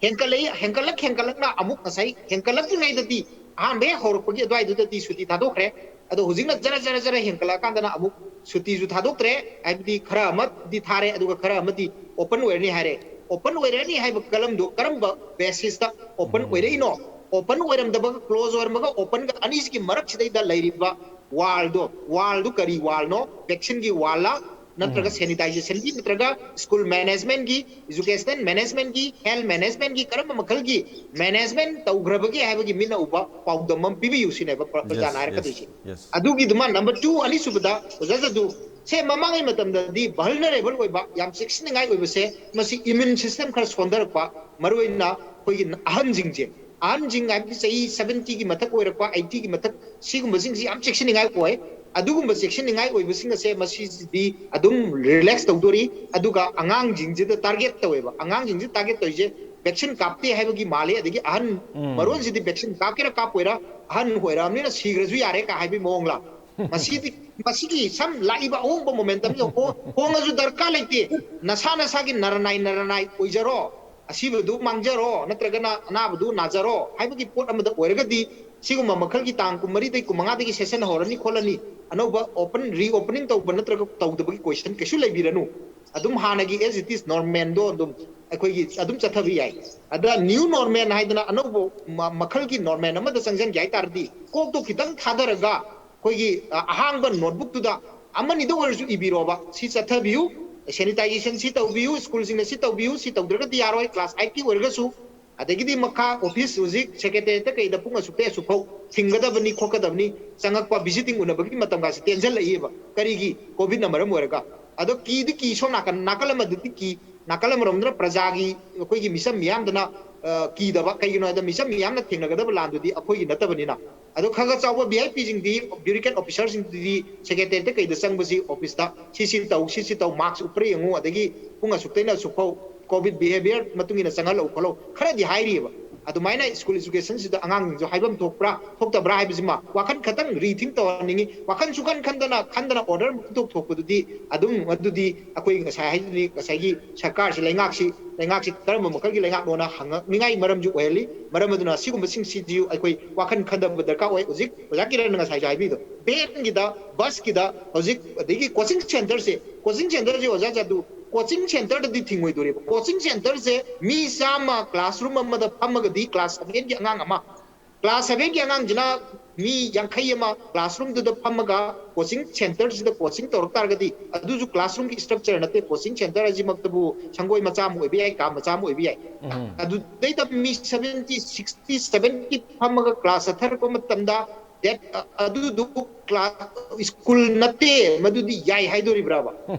ꯍꯦꯟꯒꯠꯂꯛꯏ, ꯍꯦꯟꯒꯠꯂꯛ, ꯍꯦꯟꯒꯠꯂꯛꯅ ꯑꯃꯨꯛ ꯉꯁꯥꯏ ꯍꯦꯟꯒꯠꯂꯛꯇ꯭ꯔꯤꯉꯩꯗꯗꯤ ꯑꯍꯥꯟꯕ ꯍꯦꯛ ꯍꯧꯔꯛꯄꯒꯤ ꯑꯗꯨꯋꯥꯏꯗꯨꯗꯗꯤ ꯁꯨꯇꯤ ꯊꯥꯗꯣꯛꯈ꯭ꯔꯦ꯫ ꯑꯗꯣ ꯍꯧꯖꯤꯛꯅ ꯖꯔ ꯖꯔ ꯖꯔ ꯍꯦꯟꯒꯠꯂꯛꯑꯀꯥꯟꯗꯅ ꯑꯃꯨꯛ ꯁꯨꯇꯤꯁꯨ ꯊꯥꯗꯣꯛꯇ꯭ꯔꯦ, ꯍꯥꯏꯕꯗꯤ ꯈꯔ ꯑꯃꯗꯤ ꯊꯥꯔꯦ, ꯑꯗꯨꯒ ꯈꯔ ꯑꯃꯗꯤ open ꯑꯣꯏꯔꯅꯤ ꯍꯥꯏꯔꯦ꯫ Open ꯑꯣꯏꯔꯅꯤ ꯍꯥꯏꯕ ꯀꯂꯝꯗꯣ ꯀꯔꯝꯕ basisꯇ open ꯑꯣꯏꯔꯛꯏꯅꯣ? Open ꯑꯣꯏꯔꯝꯗꯕꯒ, close ꯑꯣꯏꯔꯝꯕꯒ openꯒ ꯑꯅꯤꯁꯤꯒꯤ ꯃꯔꯛꯁꯤꯗꯩꯗ ꯂꯩꯔꯤꯕ wallꯗꯣ, wallꯗꯨ ꯀꯔꯤ wallꯅꯣ? Vaccineꯒꯤ wallꯂ, ꯅꯠꯇ꯭ꯔꯒ sanitizationꯒꯤ, ꯅꯠꯇ꯭ꯔꯒ school managementꯒꯤ, educational managementꯒꯤ, health managementꯒꯤ ꯀꯔꯝꯕ ꯃꯈꯜꯒꯤ management ꯇꯧꯈ꯭ꯔꯕꯒꯦ ꯍꯥꯏꯕꯒꯤ ꯃꯤꯠꯅ ꯎꯕ ꯄꯥꯎꯗꯝ ꯑꯃ ꯄꯤꯕꯤꯌꯨ ꯁꯤꯅꯦꯕ ꯄ꯭ꯔ-, ꯄ꯭ꯔꯖꯥꯅ ꯍꯥꯏꯔꯛꯀꯗꯣꯏꯁꯦ꯫ ꯑꯗꯨꯒꯤꯗꯨꯃ number two, ꯑꯅꯤꯁꯨꯕꯗ ꯑꯣꯖꯥ ꯖꯗꯨ, ꯁꯦ ꯃꯃꯥꯡꯉꯩ ꯃꯇꯝꯗꯗꯤ vulnerable ꯑꯣꯏꯕ, ꯌꯥꯝ ꯆꯦꯛꯁꯤꯟꯅꯤꯡꯉꯥꯏ ꯑꯣꯏꯕꯁꯦ ꯃꯁꯤ immune system ꯈꯔ ꯁꯣꯟꯊꯔꯛꯄ, ꯃꯔꯨꯑꯣꯏꯅ ꯑꯩꯈꯣꯏꯒꯤ ꯑꯍꯟꯁꯤꯡꯁꯦ, ꯑꯍꯟꯁꯤꯡ ꯍꯥꯏꯕꯗꯤ ꯆꯍꯤ seventyꯒꯤ ꯃꯊꯛ ꯑꯣꯏꯔꯛꯄ, eightyꯒꯤ ꯃꯊꯛ, ꯁꯤꯒꯨꯝꯕꯁꯤꯡꯁꯤ ꯌꯥꯝ ꯆꯦꯛꯁꯤꯟꯅꯤꯡꯉꯥꯏ ꯑꯣꯏ꯫ ꯑꯗꯨꯒꯨꯝꯕ ꯆꯦꯛꯁꯤꯟꯅꯤꯡꯉꯥꯏ ꯑꯣꯏꯕꯁꯤꯡ ꯑꯁꯦ ꯃꯁꯤꯁꯤꯗꯤ ꯑꯗꯨꯝ relax ꯇꯧꯗꯣꯔꯤ꯫ ꯑꯗꯨꯒ ꯑꯉꯥꯡꯁꯤꯡꯁꯤꯗ target ꯇꯧꯋꯦꯕ꯫ ꯑꯉꯥꯡꯁꯤꯡꯁꯤꯗ target ꯇꯧꯔꯤꯁꯦ vaccine ꯀꯥꯞꯇꯦ ꯍꯥꯏꯕꯒꯤ ꯃꯥꯜꯂꯤ, ꯑꯗꯒꯤ ꯑꯍꯟ ꯃꯔꯣꯟꯁꯤꯗꯤ vaccine ꯀꯥꯞꯀꯦꯔꯥ ꯀꯥꯞꯄꯣꯏꯔꯥ, ꯑꯍꯟ ꯑꯣꯏꯔꯛꯑꯕꯅꯤꯅ ꯁꯤꯈ꯭ꯔꯁꯨ ꯌꯥꯔꯦ ꯀ ꯍꯥꯏꯕꯒꯤ ꯃꯑꯣꯡꯂ? ꯃꯁꯤꯗꯤ, ꯃꯁꯤꯒꯤ ꯁꯝ ꯂꯥꯛꯏꯕ ꯑꯍꯣꯡꯕ momentumꯁꯦ ꯍꯣ-, ꯍꯣꯡꯉꯁꯨ ꯗꯔꯀꯥꯔ ꯂꯩꯇꯦ꯫ ꯅꯁꯥ ꯅꯁꯥꯒꯤ ꯅꯔꯅꯥꯏ ꯅꯔꯅꯥꯏ ꯑꯣꯏꯖꯔꯣ, ꯑꯁꯤꯕꯗꯨ ꯃꯥꯡꯖꯔꯣ, ꯅꯠꯇ꯭ꯔꯒꯅ ꯑꯅꯥꯕꯗꯨ ꯅꯥꯖꯔꯣ ꯍꯥꯏꯕꯒꯤ ꯄꯣꯠ ꯑꯃꯗ ꯑꯣꯏꯔꯒꯗꯤ, ꯁꯤꯒꯨꯝꯕ ꯃꯈꯜꯒꯤ ꯇꯥꯡ ꯀꯨꯟꯃꯔꯤꯗꯒꯤ ꯀꯨꯟꯃꯉꯥꯗꯒꯤ session ꯍꯧꯔꯅꯤ ꯈꯣꯠꯂꯅꯤ, ꯑꯅꯧꯕ open, reopening ꯇꯧꯕ ꯅꯠꯇ꯭ꯔꯒ ꯇꯧꯗꯕꯒꯤ question ꯀꯩꯁꯨ ꯂꯩꯕꯤꯔꯅꯨ꯫ ꯑꯗꯨꯝ ꯍꯥꯟꯅꯒꯤ as it is normalꯗꯣ ꯑꯗꯨꯝ ꯑꯩꯈꯣꯏꯒꯤ ꯑꯗꯨꯝ ꯆꯠꯊꯕ ꯌꯥꯏ꯫ ꯑꯗ new normal ꯍꯥꯏꯗꯅ ꯑꯅꯧꯕ ꯃ-, ꯃꯈꯜꯒꯤ normal ꯑꯃꯗ ꯆꯪꯁꯤꯟꯒꯦ ꯍꯥꯏ ꯇꯥꯔꯗꯤ, ꯀꯣꯛꯇꯣ ꯈꯤꯇꯪ ꯊꯥꯗꯔꯒ ꯑꯩꯈꯣꯏꯒꯤ, ꯑ, ꯑꯍꯥꯡꯕ notebookꯇꯨꯗ ꯑꯃꯅꯤꯗ ꯑꯣꯏꯔꯁꯨ ꯏꯕꯤꯔꯣꯕ, ꯁꯤ ꯆꯠꯊꯕꯤꯌꯨ, sanitization ꯁꯤ ꯇꯧꯕꯤꯌꯨ, schoolꯁꯤꯡꯅ ꯁꯤ ꯇꯧꯕꯤꯌꯨ, ꯁꯤ ꯇꯧꯗ꯭ꯔꯒꯗꯤ ꯌꯥꯔꯣꯏ, class eightꯀꯤ ꯑꯣꯏꯔꯒꯁꯨ꯫ ꯑꯗꯒꯤꯗꯤ ꯃꯈꯥ office ꯍꯧꯖꯤꯛ secretariatꯇ ꯀꯩꯗ ꯄꯨꯡ ꯑꯁꯨꯛꯇꯩ ꯑꯁꯨꯛ ꯐꯥꯎ ꯊꯤꯡꯒꯗꯕꯅꯤ ꯈꯣꯠꯀꯗꯕꯅꯤ, ꯆꯪꯉꯛꯄ visiting ꯎꯅꯕꯒꯤ ꯃꯇꯝꯒꯁꯤ ꯇꯦꯟꯁꯤꯜꯂꯛꯏꯕ꯫ ꯀꯔꯤꯒꯤ? COVIDꯅ ꯃꯔꯝ ꯑꯣꯏꯔꯒ꯫ ꯑꯗꯣ ꯀꯤꯗꯤ ꯀꯤ, ꯁꯣꯝ ꯅꯥꯀꯟ, ꯅꯥꯀꯜ ꯑꯃꯗꯗꯤ ꯀꯤ, ꯅꯥꯀꯜ ꯑꯃꯔꯣꯝꯗꯅ ꯄ꯭ꯔꯖꯥꯒꯤ, ꯑꯩꯈꯣꯏꯒꯤ ꯃꯤꯆꯝ ꯃꯤꯌꯥꯝꯗꯅ, ꯑ, ꯀꯤꯗꯕ꯫ ꯀꯩꯒꯤꯅꯣ ꯍꯥꯏꯕꯗ ꯃꯤꯆꯝ ꯃꯤꯌꯥꯝꯅ ꯊꯦꯡꯅꯒꯗꯕ ꯂꯥꯟꯗꯨꯗꯤ ꯑꯩꯈꯣꯏꯒꯤ ꯅꯠꯇꯕꯅꯤꯅ꯫ ꯑꯗꯣ ꯈꯔ ꯈꯔ ꯆꯥꯎꯕ VIPꯁꯤꯡꯗꯤ, bureaucrat officerꯁꯤꯡꯗꯨꯗꯤ secretariatꯇ ꯀꯩꯗ ꯆꯪꯕꯁꯤ officeꯇ ꯁꯤ ꯁꯤ ꯇꯧ, ꯁꯤ ꯁꯤ ꯇꯧ, mask ꯎꯞꯄ꯭ꯔꯥ ꯌꯦꯡꯉꯨ, ꯑꯗꯒꯤ ꯄꯨꯡ ꯑꯁꯨꯛꯇꯩꯅ ꯑꯁꯨꯛ ꯐꯥꯎ COVID behaviour ꯃꯇꯨꯡ ꯏꯟꯅ ꯆꯪꯍꯜꯂꯛꯎ ꯈꯣꯠꯂꯛꯎ ꯈꯔꯗꯤ ꯍꯥꯏꯔꯤꯑꯕ꯫ ꯑꯗꯨꯃꯥꯏꯅ school educationꯁꯤꯗ ꯑꯉꯥꯡꯁꯤꯡꯁꯨ ꯍꯥꯏꯐꯝ ꯊꯣꯛꯄ꯭ꯔꯥ ꯊꯣꯛꯇꯕ꯭ꯔꯥ ꯍꯥꯏꯕꯁꯤꯃ ꯋꯥꯈꯜ ꯈꯇꯪ rethink ꯇꯧꯍꯟꯅꯤꯡꯉꯤ꯫ ꯋꯥꯈꯜ ꯁꯨꯈꯟ ꯈꯟꯗꯅ, ꯈꯟꯗꯅ order ꯑꯃ ꯊꯣꯛ ꯊꯣꯛꯄꯗꯨꯗꯤ ꯑꯗꯨꯝ, ꯑꯗꯨꯗꯤ ꯑꯩꯈꯣꯏ ꯉꯁꯥꯏ ꯍꯥꯏꯗꯨꯅꯤ, ꯉꯁꯥꯏꯒꯤ ꯁꯔꯀꯥꯔꯁꯤ, ꯂꯩꯉꯥꯛꯁꯤ, ꯂꯩꯉꯥꯛꯁꯤ ꯀꯔꯝꯕ ꯃꯈꯜꯒꯤ ꯂꯩꯉꯥꯛꯅꯣꯅ ꯍꯪꯉꯛꯅꯤꯡꯉꯥꯏ ꯃꯔꯝꯁꯨ ꯑꯣꯏꯍꯜꯂꯤ꯫ ꯃꯔꯝ ꯑꯗꯨꯅ ꯁꯤꯒꯨꯝꯕꯁꯤꯡꯁꯤꯁꯨ ꯑꯩꯈꯣꯏ ꯋꯥꯈꯜ ꯈꯟꯊꯕ ꯗꯔꯀꯥꯔ ꯑꯣꯏ꯫ ꯍꯧꯖꯤꯛ ꯑꯣꯖꯥ ꯀꯤꯔꯟꯅ ꯉꯁꯥꯏꯁꯨ ꯍꯥꯏꯕꯤꯗꯣ, vanꯒꯤꯗ, busꯀꯤꯗ, ꯍꯧꯖꯤꯛ ꯑꯗꯒꯤ coaching centreꯁꯦ, coaching centreꯁꯦ ꯑꯣꯖꯥ ꯖꯥꯗꯨ, coaching centreꯗꯗꯤ ꯊꯤꯡꯉꯣꯏꯗꯣꯔꯤꯕ꯫ Coaching centreꯁꯦ ꯃꯤ ꯆꯥꯝꯃ classroom ꯑꯃꯗ ꯐꯝꯃꯒꯗꯤ class sevenꯒꯤ ꯑꯉꯥꯡ ꯑꯃ, class sevenꯒꯤ ꯑꯉꯥꯡꯁꯤꯅ ꯃꯤ ꯌꯥꯡꯈꯩ ꯑꯃ classroomꯗꯨꯗ ꯐꯝꯃꯒ coaching centreꯁꯤꯗ coaching ꯇꯧꯔꯛ ꯇꯥꯔꯒꯗꯤ, ꯑꯗꯨꯁꯨ classroomꯒꯤ structure ꯅꯠꯇꯦ꯫ Coaching centre ꯍꯥꯏꯁꯤꯃꯛꯇꯕꯨ ꯁꯪꯒꯣꯏ ꯃꯆꯥ ꯑꯃ ꯑꯣꯏꯕ ꯌꯥꯏ, ꯀꯥ ꯃꯆꯥ ꯑꯃ ꯑꯣꯏꯕ ꯌꯥꯏ꯫ ꯑꯗꯨꯗꯩꯗ ꯃꯤ seventy, sixty, seventy ꯐꯝꯃꯒ class ꯆꯠꯊꯔꯛꯄ ꯃꯇꯝꯗ, that, ꯑꯗꯨꯗꯨ class, school ꯅꯠꯇꯦ, ꯃꯗꯨꯗꯤ ꯌꯥꯏ ꯍꯥꯏꯗꯣꯔꯤꯕ꯭ꯔꯥꯕ?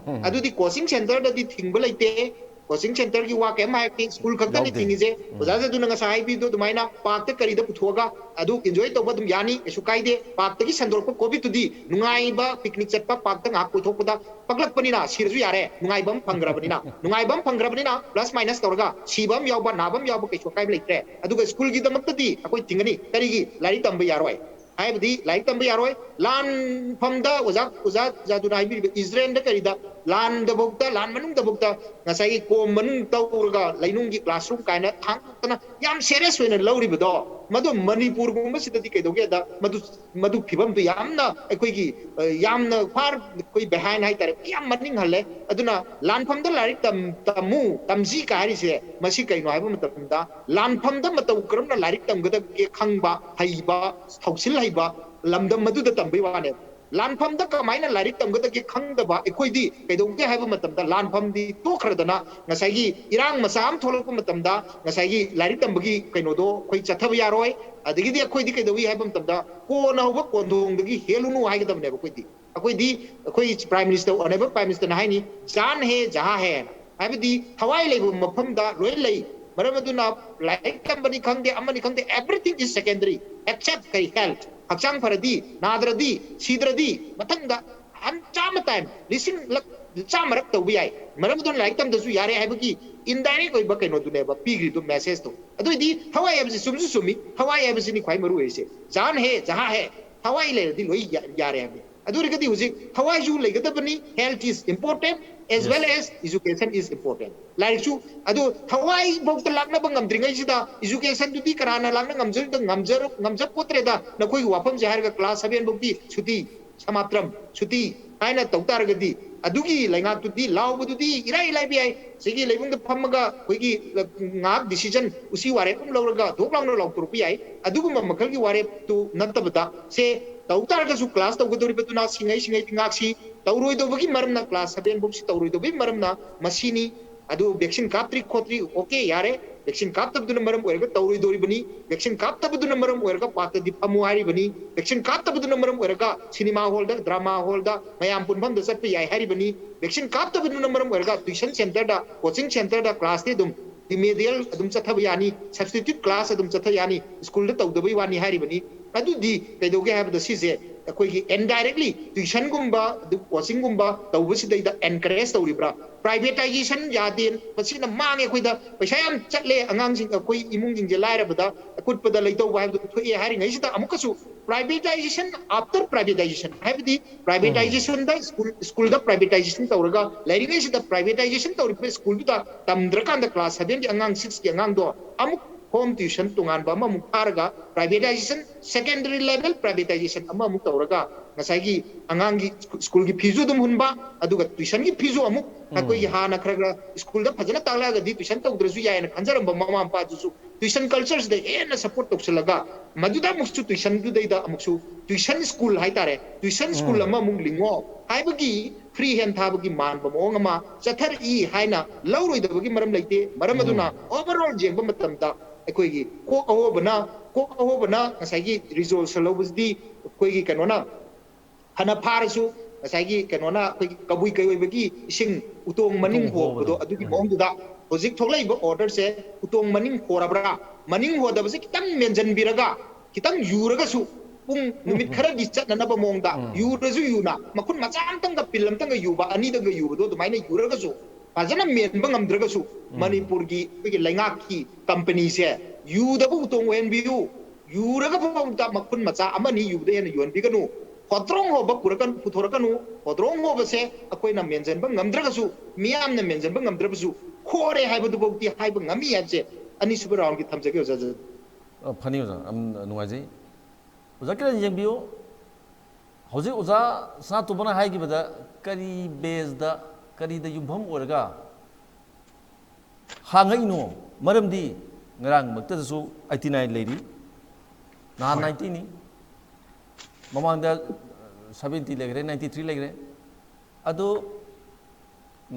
ꯑꯗꯨꯗꯤ coaching centreꯗꯗꯤ ꯊꯤꯡꯕ ꯂꯩꯇꯦ꯫ Coaching centreꯒꯤ ꯋꯥ ꯀꯩꯝ ꯍꯥꯏꯔꯛꯇꯦ, school ꯈꯛꯇꯅꯤ ꯌꯥꯎꯗꯦ꯫ ꯊꯤꯡꯉꯤꯁꯦ꯫ ꯎꯝ꯫ ꯑꯣꯖꯥ ꯖꯥꯗꯨꯅ ꯉꯁꯥꯏ ꯍꯥꯏꯕꯤꯗꯣ ꯑꯗꯨꯃꯥꯏꯅ parkꯇ ꯀꯔꯤꯗ ꯄꯨꯊꯣꯛꯑꯒ ꯑꯗꯨ enjoy ꯇꯧꯕ ꯑꯗꯨꯝ ꯌꯥꯅꯤ, ꯀꯩꯁꯨ ꯀꯥꯏꯗꯦ꯫ Parkꯇꯒꯤ ꯁꯟꯗꯣꯔꯛꯄ COVIDꯇꯨꯗꯤ ꯅꯨꯡꯉꯥꯏꯕ picnic ꯆꯠꯄ, parkꯇ ꯉꯥꯏꯍꯥꯛ ꯀꯣꯏꯊꯣꯛꯄꯗ ꯄꯛꯂꯛꯄꯅꯤꯅ ꯁꯤꯔꯁꯨ ꯌꯥꯔꯦ, ꯅꯨꯡꯉꯥꯏꯕ ꯑꯃ ꯐꯪꯈ꯭ꯔꯕꯅꯤꯅ, ꯅꯨꯡꯉꯥꯏꯕ ꯑꯃ ꯐꯪꯈ꯭ꯔꯕꯅꯤꯅ plus minus ꯇꯧꯔꯒ ꯁꯤꯕ ꯑꯃ ꯌꯥꯎꯕ, ꯅꯥꯕ ꯑꯃ ꯌꯥꯎꯕ ꯀꯩꯁꯨ ꯑꯀꯥꯏꯕ ꯂꯩꯇ꯭ꯔꯦ꯫ ꯑꯗꯨꯒ schoolꯒꯤꯗꯃꯛꯇꯗꯤ ꯑꯩꯈꯣꯏ ꯊꯤꯡꯒꯅꯤ꯫ ꯀꯔꯤꯒꯤ? ꯂꯥꯏꯔꯤꯛ ꯇꯝꯕ ꯌꯥꯔꯣꯏ꯫ ꯍꯥꯏꯕꯗꯤ ꯂꯥꯏꯔꯤꯛ ꯇꯝꯕ ꯌꯥꯔꯣꯏ꯫ ꯂꯥꯟꯐꯝꯗ ꯑꯣꯖꯥ, ꯑꯣꯖꯥ ꯖꯥꯗꯨꯅ ꯍꯥꯏꯕꯤꯔꯤꯕ ꯏꯖꯔꯦꯜꯗ ꯀꯔꯤꯗ, ꯂꯥꯟꯗꯐꯥꯎꯗ, ꯂꯥꯟ ꯃꯅꯨꯡꯗꯐꯥꯎꯗ ꯉꯁꯥꯏꯒꯤ ꯀꯣꯝ ꯃꯅꯨꯡ ꯇꯧꯔꯒ ꯂꯩꯅꯨꯡꯒꯤ classroom ꯀꯥꯏꯅ ꯊꯥꯡꯗꯣꯛꯇꯅ ꯌꯥꯝ serious ꯑꯣꯏꯅ ꯂꯧꯔꯤꯕꯗꯣ, ꯃꯗꯨ ꯃꯅꯤꯄꯨꯔꯒꯨꯝꯕꯁꯤꯗꯗꯤ ꯀꯩꯗꯧꯒꯦꯗ, ꯃꯗꯨ, ꯃꯗꯨ ꯐꯤꯕꯝꯗꯨ ꯌꯥꯝꯅ ꯑꯩꯈꯣꯏꯒꯤ, ꯑ, ꯌꯥꯝꯅ far ꯑꯩꯈꯣꯏ behind ꯍꯥꯏꯇꯥꯔꯦ, ꯌꯥꯝ ꯃꯅꯤꯡ ꯍꯜꯂꯦ꯫ ꯑꯗꯨꯅ ꯂꯥꯟꯐꯝꯗ ꯂꯥꯏꯔꯤꯛ ꯇꯝ-, ꯇꯝꯃꯨ, ꯇꯝꯁꯤ ꯀꯥꯏ ꯍꯥꯏꯔꯤꯁꯦ ꯃꯁꯤ ꯀꯩꯅꯣ ꯍꯥꯏꯕ ꯃꯇꯝꯗ, ꯂꯥꯟꯐꯝꯗ ꯃꯇꯧ ꯀꯔꯝꯅ ꯂꯥꯏꯔꯤꯛ ꯇꯝꯒꯗꯒꯦ ꯈꯪꯕ, ꯍꯩꯕ, ꯊꯧꯁꯤꯜ ꯍꯩꯕ ꯂꯝꯗꯝ ꯑꯗꯨꯗ ꯇꯝꯕꯩ ꯋꯥꯅꯦꯕ꯫ ꯂꯥꯟꯐꯝꯗ ꯀꯃꯥꯏꯅ ꯂꯥꯏꯔꯤꯛ ꯇꯝꯒꯗꯒꯦ ꯈꯪꯗꯕ ꯑꯩꯈꯣꯏꯗꯤ ꯀꯩꯗꯧꯒꯦ ꯍꯥꯏꯕ ꯃꯇꯝꯗ, ꯂꯥꯟꯐꯝꯗꯤ ꯇꯣꯛꯈ꯭ꯔꯗꯅ ꯉꯁꯥꯏꯒꯤ ꯏꯔꯥꯡ ꯃꯆꯥ ꯑꯃ ꯊꯣꯛꯂꯛꯄ ꯃꯇꯝꯗ ꯉꯁꯥꯏꯒꯤ ꯂꯥꯏꯔꯤꯛ ꯇꯝꯕꯒꯤ ꯀꯩꯅꯣꯗꯣ ꯑꯩꯈꯣꯏ ꯆꯠꯊꯕ ꯌꯥꯔꯣꯏ꯫ ꯑꯗꯒꯤꯗꯤ ꯑꯩꯈꯣꯏꯗꯤ ꯀꯩꯗꯧꯏ ꯍꯥꯏꯕ ꯃꯇꯝꯗ, ꯀꯣꯟꯅ ꯍꯧꯕ ꯀꯣꯟꯊꯣꯡꯗꯒꯤ ꯍꯦꯜꯂꯨꯅꯨ ꯍꯥꯏꯒꯗꯕꯅꯦꯕ ꯑꯩꯈꯣꯏꯗꯤ꯫ ꯑꯩꯈꯣꯏꯗꯤ, ꯑꯩꯈꯣꯏ Prime Minister, Honourable Prime Ministerꯅ ꯍꯥꯏꯅꯤ, "जान है जहाँ है" ꯍꯥꯏꯅ꯫ ꯍꯥꯏꯕꯗꯤ ꯊꯋꯥꯏ ꯂꯩꯕ ꯃꯐꯝꯗ ꯂꯣꯏ ꯂꯩ꯫ ꯃꯔꯝ ꯑꯗꯨꯅ ꯂꯥꯏꯔꯤꯛ ꯇꯝꯕꯅꯤ ꯈꯪꯗꯦ, ꯑꯃꯅꯤ ꯈꯪꯗꯦ, everything is secondary except ꯀꯔꯤ? Health꯫ ꯍꯛꯆꯥꯡ ꯐꯔꯗꯤ, ꯅꯥꯗ꯭ꯔꯗꯤ, ꯁꯤꯗ꯭ꯔꯗꯤ, ꯃꯊꯪꯗ ꯍꯟ-, ꯆꯥꯝꯃ time, ꯂꯤꯁꯤꯡ ꯂꯛ ꯆꯥꯝꯃꯔꯛ ꯇꯧꯕ ꯌꯥꯏ, ꯃꯔꯝ ꯑꯗꯨꯅ ꯂꯥꯏꯔꯤꯛ ꯇꯝꯗꯁꯨ ꯌꯥꯔꯦ ꯍꯥꯏꯕꯒꯤ indirect ꯑꯣꯏꯕ ꯀꯩꯅꯣꯗꯨꯅꯦꯕ ꯄꯤꯈ꯭ꯔꯤꯗꯣ, message ꯇꯣ꯫ ꯑꯗꯨ ꯑꯣꯏꯗꯤ ꯊꯋꯥꯏ ꯍꯥꯏꯕꯁꯤ ꯆꯨꯝꯁꯨ ꯆꯨꯝꯃꯤ, ꯊꯋꯥꯏ ꯍꯥꯏꯕꯁꯤꯅꯤ ꯈ꯭ꯋꯥꯏ ꯃꯔꯨ ꯑꯣꯏꯔꯤꯁꯦ꯫ ꯖꯥꯟ ꯍꯦ ꯖꯍꯥ ꯍꯦ, ꯊꯋꯥꯏ ꯂꯩꯔꯗꯤ ꯂꯣꯏ ꯌꯥ-, ꯌꯥꯔꯦ ꯍꯥꯏꯕꯅꯤ꯫ ꯑꯗꯨ ꯑꯣꯏꯔꯒꯗꯤ ꯍꯧꯖꯤꯛ ꯊꯋꯥꯏꯁꯨ ꯂꯩꯒꯗꯕꯅꯤ, health is important as well as education is important꯫ ꯂꯥꯏꯔꯤꯛꯁꯨ ꯑꯗꯨ ꯊꯋꯥꯏ ꯐꯥꯎꯗ ꯂꯥꯛꯅꯕ ꯉꯝꯗ꯭ꯔꯤꯉꯩꯁꯤꯗ education ꯗꯨꯗꯤ ꯀꯅꯥꯅ ꯂꯥꯛꯅ ꯉꯝꯖ-, ꯉꯝꯖꯔ-, ꯉꯝꯖꯄꯣꯠꯇ꯭ꯔꯦꯗ꯫ ꯅꯈꯣꯏꯒꯤ ꯋꯥꯐꯝꯁꯦ ꯍꯥꯏꯔꯒ class seven ꯐꯥꯎꯗꯤ ꯁꯨꯇꯤ, ꯁꯃꯥꯞꯇ꯭ꯔꯝ, ꯁꯨꯇꯤ ꯍꯥꯏꯅ ꯇꯧ ꯇꯥꯔꯒꯗꯤ, ꯑꯗꯨꯒꯤ ꯂꯩꯉꯥꯛꯇꯨꯗꯤ ꯂꯥꯎꯕꯗꯨꯗꯤ ꯏꯔꯥꯏ ꯂꯥꯏꯕ ꯌꯥꯏ꯫ ꯁꯤꯒꯤ ꯂꯩꯕꯨꯡꯗ ꯐꯝꯃꯒ ꯑꯩꯈꯣꯏꯒꯤ ꯉꯥꯏꯍꯥꯛ decision, ꯎꯆꯤ ꯋꯥꯔꯦꯞ ꯑꯃ ꯂꯧꯔꯒ ꯙꯣꯛ ꯂꯥꯎꯅ ꯂꯥꯎꯊꯣꯔꯛꯄ ꯌꯥꯏ꯫ ꯑꯗꯨꯒꯨꯝꯕ ꯃꯈꯜꯒꯤ ꯋꯥꯔꯦꯞꯇꯨ ꯅꯠꯇꯕꯗ, ꯁꯦ ꯇꯧ ꯇꯥꯔꯒꯁꯨ class ꯇꯧꯒꯗꯧꯔꯤꯕꯗꯨꯅ ꯁꯤꯡꯉꯩ ꯁꯤꯡꯉꯩꯗꯤ ꯉꯥꯛꯁꯤ, ꯇꯧꯔꯣꯏꯗꯧꯕꯒꯤ ꯃꯔꯝꯅ, class seven ꯐꯥꯎꯁꯤ ꯇꯧꯔꯣꯏꯗꯧꯕꯒꯤ ꯃꯔꯝꯅ ꯃꯁꯤꯅꯤ꯫ ꯑꯗꯨ vaccine ꯀꯥꯞꯇ꯭ꯔꯤ ꯈꯣꯠꯇ꯭ꯔꯤ, okay, ꯌꯥꯔꯦ꯫ Vaccine ꯀꯥꯞꯇꯕꯗꯨꯅ ꯃꯔꯝ ꯑꯣꯏꯔꯒ ꯇꯧꯔꯣꯏꯗꯧꯔꯤꯕꯅꯤ꯫ Vaccine ꯀꯥꯞꯇꯕꯗꯨꯅ ꯃꯔꯝ ꯑꯣꯏꯔꯒ park ꯇꯗꯤ ꯐꯝꯃꯨ ꯍꯥꯏꯔꯤꯕꯅꯤ꯫ Vaccine ꯀꯥꯞꯇꯕꯗꯨꯅ ꯃꯔꯝ ꯑꯣꯏꯔꯒ cinema hall ꯗ, drama hall ꯗ, ꯃꯌꯥꯝ ꯄꯨꯟꯐꯝꯗ ꯆꯠꯄ ꯌꯥꯏ ꯍꯥꯏꯔꯤꯕꯅꯤ꯫ Vaccine ꯀꯥꯞꯇꯕꯗꯨꯅ ꯃꯔꯝ ꯑꯣꯏꯔꯒ tuition centre ꯗ, coaching centre ꯗ class ꯇꯤ ꯑꯗꯨꯝ remedial ꯑꯗꯨꯝ ꯆꯠꯊꯕ ꯌꯥꯅꯤ, substitute class ꯑꯗꯨꯝ ꯆꯠꯊ ꯌꯥꯅꯤ, school ꯗ ꯇꯧꯗꯕꯩ ꯋꯥꯅꯤ ꯍꯥꯏꯔꯤꯕꯅꯤ꯫ ꯑꯗꯨꯗꯤ ꯀꯩꯗꯧꯒꯦ ꯍꯥꯏꯕꯗ, ꯁꯤꯁꯦ ꯑꯩꯈꯣꯏꯒꯤ indirectly tuition ꯒꯨꯝꯕ, ꯑꯗꯨ coaching ꯒꯨꯝꯕ ꯇꯧꯕꯁꯤꯗꯩꯗ encourage ꯇꯧꯔꯤꯕ꯭ꯔꯥ? Privatization ꯌꯥꯗꯦ, ꯃꯁꯤꯅ ꯃꯥꯡꯉꯦ, ꯑꯩꯈꯣꯏꯗ ꯄꯩꯁꯥ ꯌꯥꯝ ꯆꯠꯂꯦ, ꯑꯉꯥꯡꯁꯤꯡ, ꯑꯩꯈꯣꯏ ꯏꯃꯨꯡꯁꯤꯡꯁꯦ ꯂꯥꯏꯔꯕꯗ ꯑꯀꯨꯠꯄꯗ ꯂꯩꯇꯧꯕ ꯍꯥꯏꯕꯗꯨ ꯊꯣꯛꯑꯦ ꯍꯥꯏꯔꯤꯉꯩꯁꯤꯗ, ꯑꯃꯨꯛꯀꯁꯨ privatization after privatization ꯍꯥꯏꯕꯗꯤ privatization ꯗ school, school ꯗ privatization ꯇꯧꯔꯒ ꯂꯩꯔꯤꯉꯩꯁꯤꯗ, privatization ꯇꯧꯔꯤꯕ school ꯗꯨꯗ ꯇꯝꯗ꯭ꯔꯀꯥꯟꯗ class seven ꯒꯤ ꯑꯉꯥꯡ, six ꯀꯤ ꯑꯉꯥꯡꯗꯣ ꯑꯃꯨꯛ home tuition ꯇꯣꯉꯥꯟꯕ ꯑꯃꯃꯨꯛ ꯊꯥꯔꯒ, privatization, secondary level privatization ꯑꯃꯃꯨꯛ ꯇꯧꯔꯒ, ꯉꯁꯥꯏꯒꯤ ꯑꯉꯥꯡꯒꯤ ꯁ꯭ꯀꯨ-, school ꯒꯤ fees ꯁꯨ ꯑꯗꯨꯝ ꯍꯨꯟꯕ, ꯑꯗꯨꯒ tuition ꯒꯤ fees ꯁꯨ ꯑꯃꯨꯛ ꯑꯩꯈꯣꯏꯒꯤ ꯍꯥꯟꯅ ꯈꯔ ꯈꯔ school ꯗ ꯐꯖꯅ ꯇꯥꯛꯂꯛꯑꯒꯗꯤ tuition ꯇꯧꯗ꯭ꯔꯁꯨ ꯌꯥꯏꯅ ꯈꯟꯖꯔꯝꯕ ꯃꯃꯥ ꯃꯄꯥꯗꯨꯁꯨ tuition culture ꯁꯤꯗ ꯍꯦꯟꯅ support ꯇꯧꯁꯤꯜꯂꯒ, ꯃꯗꯨꯗ ꯑꯃꯨꯛꯁꯨ tuition ꯗꯨꯗꯩꯗ ꯑꯃꯨꯛꯁꯨ tuition school ꯍꯥꯏꯇꯥꯔꯦ, tuition school ꯑꯃꯃꯨꯛ ꯂꯤꯡꯉꯣ ꯍꯥꯏꯕꯒꯤ free hand ꯊꯥꯕꯒꯤ ꯃꯥꯟꯕ ꯃꯑꯣꯡ ꯑꯃ ꯆꯠꯊꯔꯛꯏ ꯍꯥꯏꯅ ꯂꯧꯔꯣꯏꯗꯕꯒꯤ ꯃꯔꯝ ꯂꯩꯇꯦ꯫ ꯃꯔꯝ ꯑꯗꯨꯅ overall ꯌꯦꯡꯕ ꯃꯇꯝꯗ ꯑꯩꯈꯣꯏꯒꯤ ꯀꯣꯛ ꯑꯍꯣꯕꯅ, ꯀꯣꯛ ꯑꯍꯣꯕꯅ ꯉꯁꯥꯏꯒꯤ resolution ꯂꯧꯕꯁꯤꯗꯤ ꯑꯩꯈꯣꯏꯒꯤ ꯀꯩꯅꯣꯅ ꯐꯅ ꯐꯥꯔꯁꯨ, ꯉꯁꯥꯏꯒꯤ ꯀꯩꯅꯣꯅ ꯑꯩꯈꯣꯏꯒꯤ ꯀꯕꯨꯏ ꯀꯩꯑꯣꯏꯕꯒꯤ ꯏꯁꯤꯡ ꯎꯇꯣꯡ ꯃꯅꯤꯡ ꯎꯇꯣꯡ ꯍꯣꯕꯗꯣ, ꯍꯣꯕꯗꯣ꯫ ꯑꯗꯨꯒꯤ ꯃꯑꯣꯡꯗꯨꯗ ꯍꯧꯖꯤꯛ ꯊꯣꯛꯂꯛꯏꯕ order ꯁꯦ ꯎꯇꯣꯡ ꯃꯅꯤꯡ ꯍꯣꯔꯕ꯭ꯔꯥ? ꯃꯅꯤꯡ ꯍꯣꯗꯕꯁꯦ ꯈꯤꯇꯪ ꯃꯦꯟꯁꯤꯟꯕꯤꯔꯒ, ꯈꯤꯇꯪ ꯌꯨꯔꯒꯁꯨ ꯄꯨꯡ ꯅꯨꯃꯤꯠ ꯈꯔꯗꯤ ꯆꯠꯅꯅꯕ ꯃꯑꯣꯡꯗ ꯌꯨꯔꯁꯨ ꯌꯨꯅ ꯃꯈꯨꯟ ꯃꯆꯥ ꯑꯃꯇꯪꯒ ꯄꯤꯜ ꯑꯃꯇꯪꯒ ꯌꯨꯕ ꯑꯅꯤꯗꯪꯒ ꯌꯨꯕꯗꯣ ꯑꯗꯨꯃꯥꯏꯅ ꯌꯨꯔꯒꯁꯨ ꯐꯖꯅ ꯃꯦꯟꯕ ꯉꯝꯗ꯭ꯔꯒꯁꯨ ꯃꯅꯤꯄꯨꯔꯒꯤ ꯑꯩꯈꯣꯏꯒꯤ ꯂꯩꯉꯥꯛꯀꯤ ꯀꯝꯄꯅꯤꯁꯦ ꯌꯨꯗꯕꯨ ꯇꯣꯡ ꯑꯣꯏꯍꯟꯕꯤꯌꯨ꯫ ꯌꯨꯔꯒ ꯐꯥꯎꯕꯗ ꯃꯈꯨꯟ ꯃꯆꯥ ꯑꯃꯅꯤ ꯌꯨꯕꯗ ꯍꯦꯟꯅ ꯌꯣꯟꯕꯤꯒꯅꯨ꯫ ꯍꯣꯇ꯭ꯔꯣꯡ ꯍꯣꯕ ꯄꯨꯔꯛꯀꯅꯨ, ꯄꯨꯊꯣꯔꯛꯀꯅꯨ꯫ ꯍꯣꯇ꯭ꯔꯣꯡ ꯍꯣꯕꯁꯦ ꯑꯩꯈꯣꯏꯅ ꯃꯦꯟꯁꯤꯟꯕ ꯉꯝꯗ꯭ꯔꯒꯁꯨ, ꯃꯤꯌꯥꯝꯅ ꯃꯦꯟꯁꯤꯟꯕ ꯉꯝꯗ꯭ꯔꯕꯁꯨ, ꯈꯣꯔꯦ ꯍꯥꯏꯕꯗꯨꯐꯥꯎꯗꯤ ꯍꯥꯏꯕ ꯉꯝꯃꯤ ꯍꯥꯏꯕꯁꯦ ꯑꯅꯤꯁꯨꯕ ꯔꯥꯎꯟꯒꯤ ꯊꯝꯖꯒꯦ ꯑꯣꯖꯥ꯫ ꯑ, ꯐꯅꯤ ꯑꯣꯖꯥ, ꯌꯥꯝ ꯅꯨꯡꯉꯥꯏꯖꯩ꯫ ꯑꯣꯖꯥ ꯀꯤꯔꯟ ꯌꯦꯡꯕꯤꯌꯨ, ꯍꯧꯖꯤꯛ ꯑꯣꯖꯥ ꯁꯅꯥꯇꯣꯝꯕꯅ ꯍꯥꯏꯈꯤꯕꯗ ꯀꯔꯤ ꯕꯦꯁꯇ, ꯀꯔꯤꯗ ꯌꯨꯝꯐꯝ ꯑꯣꯏꯔꯒ ꯍꯥꯡꯉꯛꯏꯅꯣ? ꯃꯔꯝꯗꯤ ꯉꯔꯥꯡꯃꯛꯇꯗꯁꯨ ꯑꯩꯠꯇꯤ ꯅꯥꯏꯟ ꯂꯩꯔꯤ, ꯅꯍꯥꯟ ꯍꯣꯏ꯫ ꯅꯥꯏꯟꯇꯤꯅꯤ, ꯃꯃꯥꯡꯗ ꯁꯕꯦꯟꯇꯤ ꯂꯩꯈ꯭ꯔꯦ, ꯅꯥꯏꯟꯇꯤ ꯊ꯭ꯔꯤ ꯂꯩꯈ꯭ꯔꯦ꯫ ꯑꯗꯨ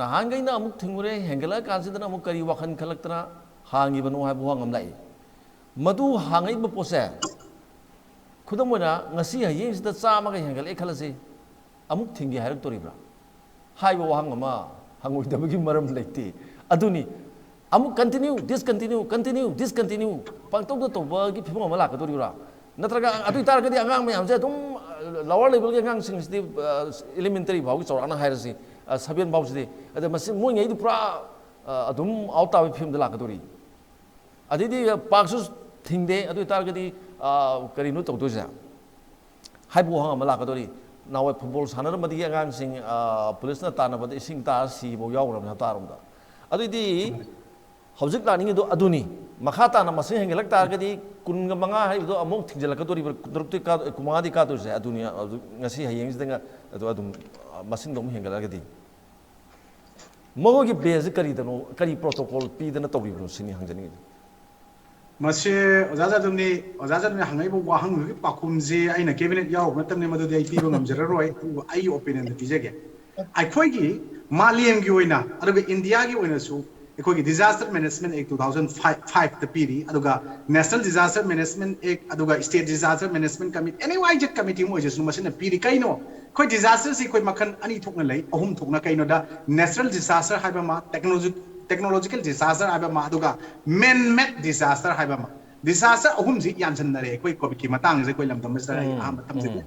ꯅꯍꯥꯟꯈꯩꯅ ꯑꯃꯨꯛ ꯊꯤꯡꯉꯨꯔꯦ, ꯍꯦꯟꯒꯠꯂꯛꯑꯀꯥꯟꯁꯤꯗꯅ ꯑꯃꯨꯛ ꯀꯔꯤ ꯋꯥꯈꯜ ꯈꯜꯂꯛꯇꯅ ꯍꯥꯡꯉꯤꯕꯅꯣ ꯍꯥꯏꯕ ꯋꯥꯍꯪ ꯑꯃ ꯂꯥꯛꯏ꯫ ꯃꯗꯨ ꯍꯥꯡꯉꯛꯏꯕ ꯄꯣꯠꯁꯦ, ꯈꯨꯗꯝ ꯑꯣꯏꯅ ꯉꯁꯤ ꯍꯌꯦꯡꯁꯤꯗ ꯆꯥꯝꯃꯒ ꯍꯦꯟꯒꯠꯂꯛꯑꯦ ꯈꯜꯂꯁꯤ, ꯑꯃꯨꯛ ꯊꯤꯡꯒꯦ ꯍꯥꯏꯔꯛꯇꯣꯔꯤꯕ꯭ꯔꯥ ꯍꯥꯏꯕ ꯋꯥꯍꯪ ꯑꯃ ꯍꯪꯉꯣꯏꯗꯕꯒꯤ ꯃꯔꯝ ꯂꯩꯇꯦ꯫ ꯑꯗꯨꯅꯤ, ꯑꯃꯨꯛ continue, discontinue, continue, discontinue ꯄꯪꯇꯧꯗ ꯇꯧꯕꯒꯤ ꯐꯤꯕꯝ ꯑꯃ ꯂꯥꯛꯀꯗꯣꯔꯤꯕ꯭ꯔꯥ? ꯅꯠꯇ꯭ꯔꯒ ꯑꯗꯨ ꯑꯣꯏꯇꯥꯔꯒꯗꯤ ꯑꯉꯥꯡ ꯃꯌꯥꯝꯁꯦ ꯑꯗꯨꯝ, ꯑ, lower levelꯒꯤ ꯑꯉꯥꯡꯁꯤꯡꯁꯤꯗꯤ, ꯑ, elementary ꯐꯥꯎꯒꯤ ꯆꯥꯎꯔꯥꯛꯅ ꯍꯥꯏꯔꯁꯤ, ꯑ, seven ꯐꯥꯎꯁꯤꯗꯤ, ꯑꯗ ꯃꯁꯤ ꯃꯣꯏꯉꯩꯗꯤ ꯄꯨꯔꯥ, ꯑ, ꯑꯗꯨꯝ out ꯇꯥꯕꯒꯤ ꯐꯤꯕꯝꯗ ꯂꯥꯛꯀꯗꯣꯔꯤ꯫ ꯑꯗꯩꯗꯤ ꯄꯥꯛꯁꯨ ꯊꯤꯡꯗꯦ, ꯑꯗꯨ ꯑꯣꯏꯇꯥꯔꯒꯗꯤ, ꯑ, ꯀꯔꯤꯅꯣ ꯇꯧꯗꯣꯏꯁꯦ ꯍꯥꯏꯕ ꯋꯥꯍꯪ ꯑꯃ ꯂꯥꯛꯀꯗꯣꯔꯤ꯫ ꯅꯍꯥꯟꯋꯥꯏ football ꯁꯥꯟꯅꯔꯝꯕꯗꯒꯤ ꯑꯉꯥꯡꯁꯤꯡ, ꯑ, ꯄꯨꯂꯤꯁꯅ ꯇꯥꯟꯅꯕꯗ ꯏꯁꯤꯡ ꯇꯥꯔ ꯁꯤꯕ ꯌꯥꯎꯈ꯭ꯔꯕꯅꯤ ꯍꯞꯇꯥꯔꯣꯝꯗ꯫ ꯑꯗꯨꯏꯗꯤ ꯍꯧꯖꯤꯛ ꯂꯥꯛꯅꯤꯡꯉꯤꯗꯣ ꯑꯗꯨꯅꯤ꯫ ꯃꯈꯥ ꯇꯥꯅ ꯃꯁꯤꯡ ꯍꯦꯟꯒꯠꯂꯛ ꯇꯥꯔꯒꯗꯤ ꯀꯨꯟꯒ ꯃꯉꯥ ꯍꯥꯏꯔꯤꯕꯗꯣ ꯑꯃꯨꯛ ꯊꯤꯡꯖꯤꯜꯂꯛꯀꯗꯣꯔꯤꯕ꯭ꯔꯥ, ꯀꯨꯟꯇꯔꯨꯛꯇꯤ ꯀꯥ-, ꯀꯨꯟꯃꯉꯥꯗꯤ ꯀꯥꯗꯣꯏꯁꯦ ꯑꯗꯨꯅꯤ꯫ ꯑꯗꯨ ꯉꯁꯤ ꯍꯌꯦꯡꯁꯤꯗ ꯉ-, ꯑꯗꯨ ꯑꯗꯨꯝ, ꯑ, ꯃꯁꯤꯡꯗꯣ ꯑꯃꯨꯛ ꯍꯦꯟꯒꯠꯂꯛꯑꯒꯗꯤ꯫ ꯃꯈꯣꯏꯒꯤ baseꯁꯦ ꯀꯔꯤꯗꯅꯣ, ꯀꯔꯤ protocol ꯄꯤꯗꯅ ꯇꯧꯔꯤꯕꯅꯣ ꯁꯤꯅꯤ ꯍꯪꯖꯅꯤꯡꯉꯤꯁꯦ꯫ ꯃꯁꯤ ꯑꯣꯖꯥ ꯖꯥꯗꯨꯝꯅꯤ, ꯑꯣꯖꯥ ꯖꯥꯗꯨꯝꯅꯤ ꯍꯪꯉꯛꯏꯕ ꯋꯥꯍꯪꯗꯨꯒꯤ ꯄꯥꯎꯈꯨꯝꯁꯤ ꯑꯩꯅ cabinet ꯌꯥꯎꯔꯨꯕ ꯅꯠꯇꯕꯅꯤ, ꯃꯗꯨꯗꯤ ꯑꯩ ꯄꯤꯕ ꯉꯝꯖꯔꯔꯣꯏ꯫ ꯑꯗꯨꯕꯨ ꯑꯩꯒꯤ opinionꯗ ꯄꯤꯖꯒꯦ꯫ ꯑꯩꯈꯣꯏꯒꯤ ꯃꯥꯂꯦꯝꯒꯤ ꯑꯣꯏꯅ ꯑꯗꯨꯒ ꯏꯟꯗꯤꯌꯥꯒꯤ ꯑꯣꯏꯅꯁꯨ ꯑꯩꯈꯣꯏꯒꯤ Disaster Management Act two thousand five, fiveꯇ ꯄꯤꯔꯤ, ꯑꯗꯨꯒ National Disaster Management Act, ꯑꯗꯨꯒ State Disaster Management Committee, any Y Z committee ꯑꯃ ꯑꯣꯏꯖꯁꯅꯨ, ꯃꯁꯤꯅ ꯄꯤꯔꯤ꯫ ꯀꯩꯅꯣ? ꯑꯩꯈꯣꯏ disasterꯁꯤ ꯑꯩꯈꯣꯏ ꯃꯈꯜ ꯑꯅꯤ ꯊꯣꯛꯅ ꯂꯩ, ꯑꯍꯨꯝ ꯊꯣꯛꯅ꯫ ꯀꯩꯅꯣꯗ, natural disaster ꯍꯥꯏꯕ ꯑꯃ, technology, technological disaster ꯍꯥꯏꯕ ꯑꯃ, ꯑꯗꯨꯒ man-made disaster ꯍꯥꯏꯕ ꯑꯃ꯫ Disaster ꯑꯍꯨꯝꯁꯤ ꯌꯥꯟꯁꯤꯟꯅꯔꯦ ꯑꯩꯈꯣꯏ ꯀꯣꯚꯤꯗꯀꯤ ꯃꯇꯥꯡꯁꯦ꯫ ꯑꯩꯈꯣꯏ ꯂꯝꯗꯝ ꯑꯁꯤꯗ ꯑꯩ ꯑꯍꯥꯟꯕ ꯊꯝꯖꯒꯦ꯫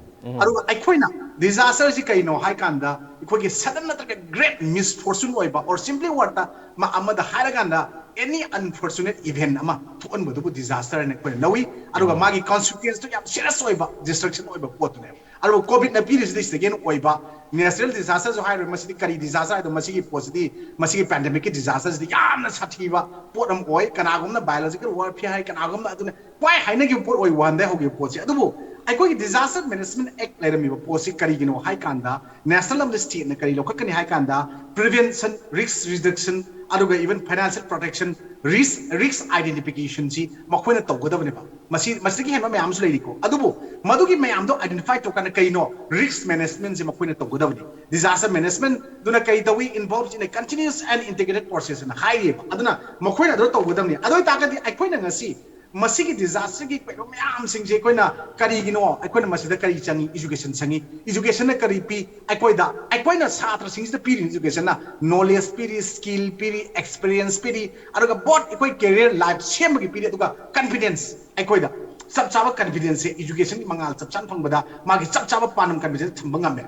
ꯑꯗꯨꯒ ꯑꯩꯈꯣꯏꯅ disaster ꯁꯤ ꯀꯩꯅꯣ ꯍꯥꯏ ꯀꯥꯟꯗ, ꯑꯩꯈꯣꯏꯒꯤ sudden ꯅꯠꯇ꯭ꯔꯒ great misfortune ꯑꯣꯏꯕ, or simply word ꯇ ꯃ-, ꯑꯃꯗ ꯍꯥꯏꯔꯀꯥꯟꯗ any unfortunate event ꯑꯃ ꯊꯣꯛꯍꯟꯕꯗꯨꯕꯨ disaster ꯍꯥꯏꯅ ꯑꯩꯈꯣꯏꯅ ꯂꯧꯏ꯫ ꯑꯗꯨꯒ ꯃꯥꯒꯤ consequence ꯇꯨ ꯌꯥꯝ serious ꯑꯣꯏꯕ, destruction ꯑꯣꯏꯕ ꯄꯣꯠꯇꯨꯅꯦꯕ꯫ ꯑꯗꯨꯒ ꯀꯣꯚꯤꯗꯅ ꯄꯤꯔꯤꯁꯤꯗꯤ ꯁꯤꯗꯒꯤ ꯍꯦꯟꯅ ꯑꯣꯏꯕ natural disaster ꯁꯨ ꯍꯥꯏꯔꯣꯏ꯫ ꯃꯁꯤꯗꯤ ꯀꯔꯤ disaster ꯍꯥꯏꯗꯣ, ꯃꯁꯤꯒꯤ ꯄꯣꯠꯁꯤꯗꯤ, ꯃꯁꯤꯒꯤ pandemic ꯀꯤ disaster ꯁꯤꯗꯤ ꯌꯥꯝꯅ ꯁꯥꯊꯤꯕ ꯄꯣꯠ ꯑꯃ ꯑꯣꯏ꯫ ꯀꯅꯥꯒꯨꯝꯕꯅ biological warfare ꯍꯥꯏ, ꯀꯅꯥꯒꯨꯝꯕꯅ ꯑꯗꯨꯅ ꯈ꯭ꯋꯥꯏ ꯍꯥꯏꯅꯈꯤꯕ ꯄꯣꯠ ꯑꯣꯏ ꯋꯥꯟꯗ ꯍꯧꯈꯤꯕ ꯄꯣꯠꯁꯤ꯫ ꯑꯗꯨꯕꯨ ꯑꯩꯈꯣꯏꯒꯤ disaster management act ꯂꯩꯔꯝꯃꯤꯕ ꯄꯣꯠꯁꯤ ꯀꯔꯤꯒꯤꯅꯣ ꯍꯥꯏ ꯀꯥꯟꯗ, national ꯑꯃꯗꯤ state ꯅ ꯀꯔꯤ ꯂꯧꯈꯠꯀꯅꯤ ꯍꯥꯏ ꯀꯥꯟꯗ, prevention, risk reduction, ꯑꯗꯨꯒ even financial protection, risk, risk identification ꯁꯤ ꯃꯈꯣꯏꯅ ꯇꯧꯒꯗꯕꯅꯦꯕ꯫ ꯃꯁꯤ, ꯃꯁꯤꯗꯒꯤ ꯍꯦꯟꯕ ꯃꯌꯥꯝ ꯑꯃꯁꯨ ꯂꯩꯔꯤꯀꯣ꯫ ꯑꯗꯨꯕꯨ ꯃꯗꯨꯒꯤ ꯃꯌꯥꯝꯗꯣ identify ꯇꯧꯔꯀꯥꯟꯗ ꯀꯩꯅꯣ risk management ꯁꯦ ꯃꯈꯣꯏꯅ ꯇꯧꯒꯗꯕꯅꯤ꯫ Disaster management ꯗꯨꯅ ꯀꯔꯤ ꯇꯧꯏ? Involves in a continuous and integrated process ꯍꯥꯏꯅ ꯍꯥꯏꯔꯤꯑꯕ꯫ ꯑꯗꯨꯅ ꯃꯈꯣꯏꯅ ꯑꯗꯨ ꯇꯧꯒꯗꯕꯅꯤ꯫ ꯑꯗꯨ ꯑꯣꯏꯇꯥꯔꯒꯗꯤ ꯑꯩꯈꯣꯏꯅ ꯉꯁꯤ ꯃꯁꯤꯒꯤ disaster ꯒꯤ ꯀꯩꯅꯣ ꯃꯌꯥꯝꯁꯤꯡꯁꯦ ꯑꯩꯈꯣꯏꯅ ꯀꯔꯤꯒꯤꯅꯣ, ꯑꯩꯈꯣꯏꯅ ꯃꯁꯤꯗ ꯀꯔꯤ ꯆꯪꯏ? Education ꯆꯪꯏ꯫ Education ꯅ ꯀꯔꯤ ꯄꯤ ꯑꯩꯈꯣꯏꯗ? ꯑꯩꯈꯣꯏꯅ ꯁꯥꯇ꯭ꯔꯁꯤꯡꯁꯤꯗ ꯄꯤꯔꯤꯕ education ꯅ knowledge ꯄꯤꯔꯤ, skill ꯄꯤꯔꯤ, experience ꯄꯤꯔꯤ, ꯑꯗꯨꯒ both ꯑꯩꯈꯣꯏ career life ꯁꯦꯝꯕꯒꯤ ꯄꯤꯔꯤ, ꯑꯗꯨꯒ confidence, ꯑꯩꯈꯣꯏꯗ ꯆꯞ ꯆꯥꯕ confidence ꯁꯦ education ꯒꯤ ꯃꯉꯥꯜ ꯆꯞ ꯆꯥꯅ ꯐꯪꯕꯗ ꯃꯥꯒꯤ ꯆꯞ ꯆꯥꯕ ꯄꯥꯟꯗꯝ confidence ꯊꯝꯕ ꯉꯝꯃꯦ꯫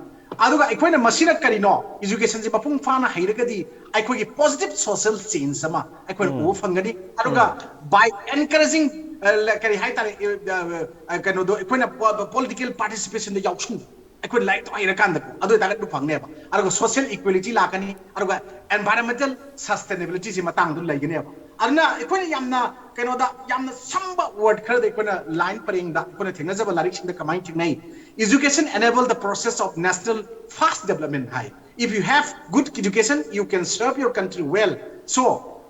ꯑꯗꯨꯒ ꯑꯩꯈꯣꯏꯅ ꯃꯁꯤꯅ ꯀꯔꯤꯅꯣ, education ꯁꯦ ꯃꯄꯨꯡ ꯐꯥꯅ ꯍꯩꯔꯒꯗꯤ ꯑꯩꯈꯣꯏꯒꯤ positive social change ꯑꯃ ꯑꯩꯈꯣꯏꯅ ꯎꯕ ꯐꯪꯒꯅꯤ꯫ ꯑꯗꯨꯒ by encouraging, ꯑ, ꯀꯔꯤ ꯍꯥꯏꯇꯥꯔꯦ, ꯑ, ꯑ, ꯀꯩꯅꯣꯗꯣ, ꯑꯩꯈꯣꯏꯅ political participation ꯗ ꯌꯥꯎꯁꯟꯕ, ꯑꯩꯈꯣꯏ ꯂꯥꯏꯔꯤꯛꯇꯣ ꯍꯩꯔꯀꯥꯟꯗꯀꯣ, ꯑꯗꯨ ꯑꯣꯏꯇꯥꯔꯒꯗꯤ ꯑꯗꯨ ꯐꯪꯅꯦꯕ꯫ ꯑꯗꯨꯒ social equality ꯂꯥꯛꯀꯅꯤ, ꯑꯗꯨꯒ environmental sustainability ꯁꯤ ꯃꯇꯥꯡꯗ ꯂꯩꯒꯅꯦꯕ꯫ ꯑꯗꯨꯅ ꯑꯩꯈꯣꯏꯅ ꯌꯥꯝꯅ ꯀꯩꯅꯣꯗ, ꯌꯥꯝꯅ ꯁꯝꯕ word ꯈꯔꯗ ꯑꯩꯈꯣꯏꯅ line ꯄꯔꯦꯡꯗ ꯑꯩꯈꯣꯏꯅ ꯊꯦꯡꯅꯖꯕ ꯂꯥꯏꯔꯤꯛꯁꯤꯡꯗ ꯀꯃꯥꯏꯅ ꯊꯦꯡꯅꯩ? Education enable the process of national fast development high. If you have good education, you can serve your country well. So,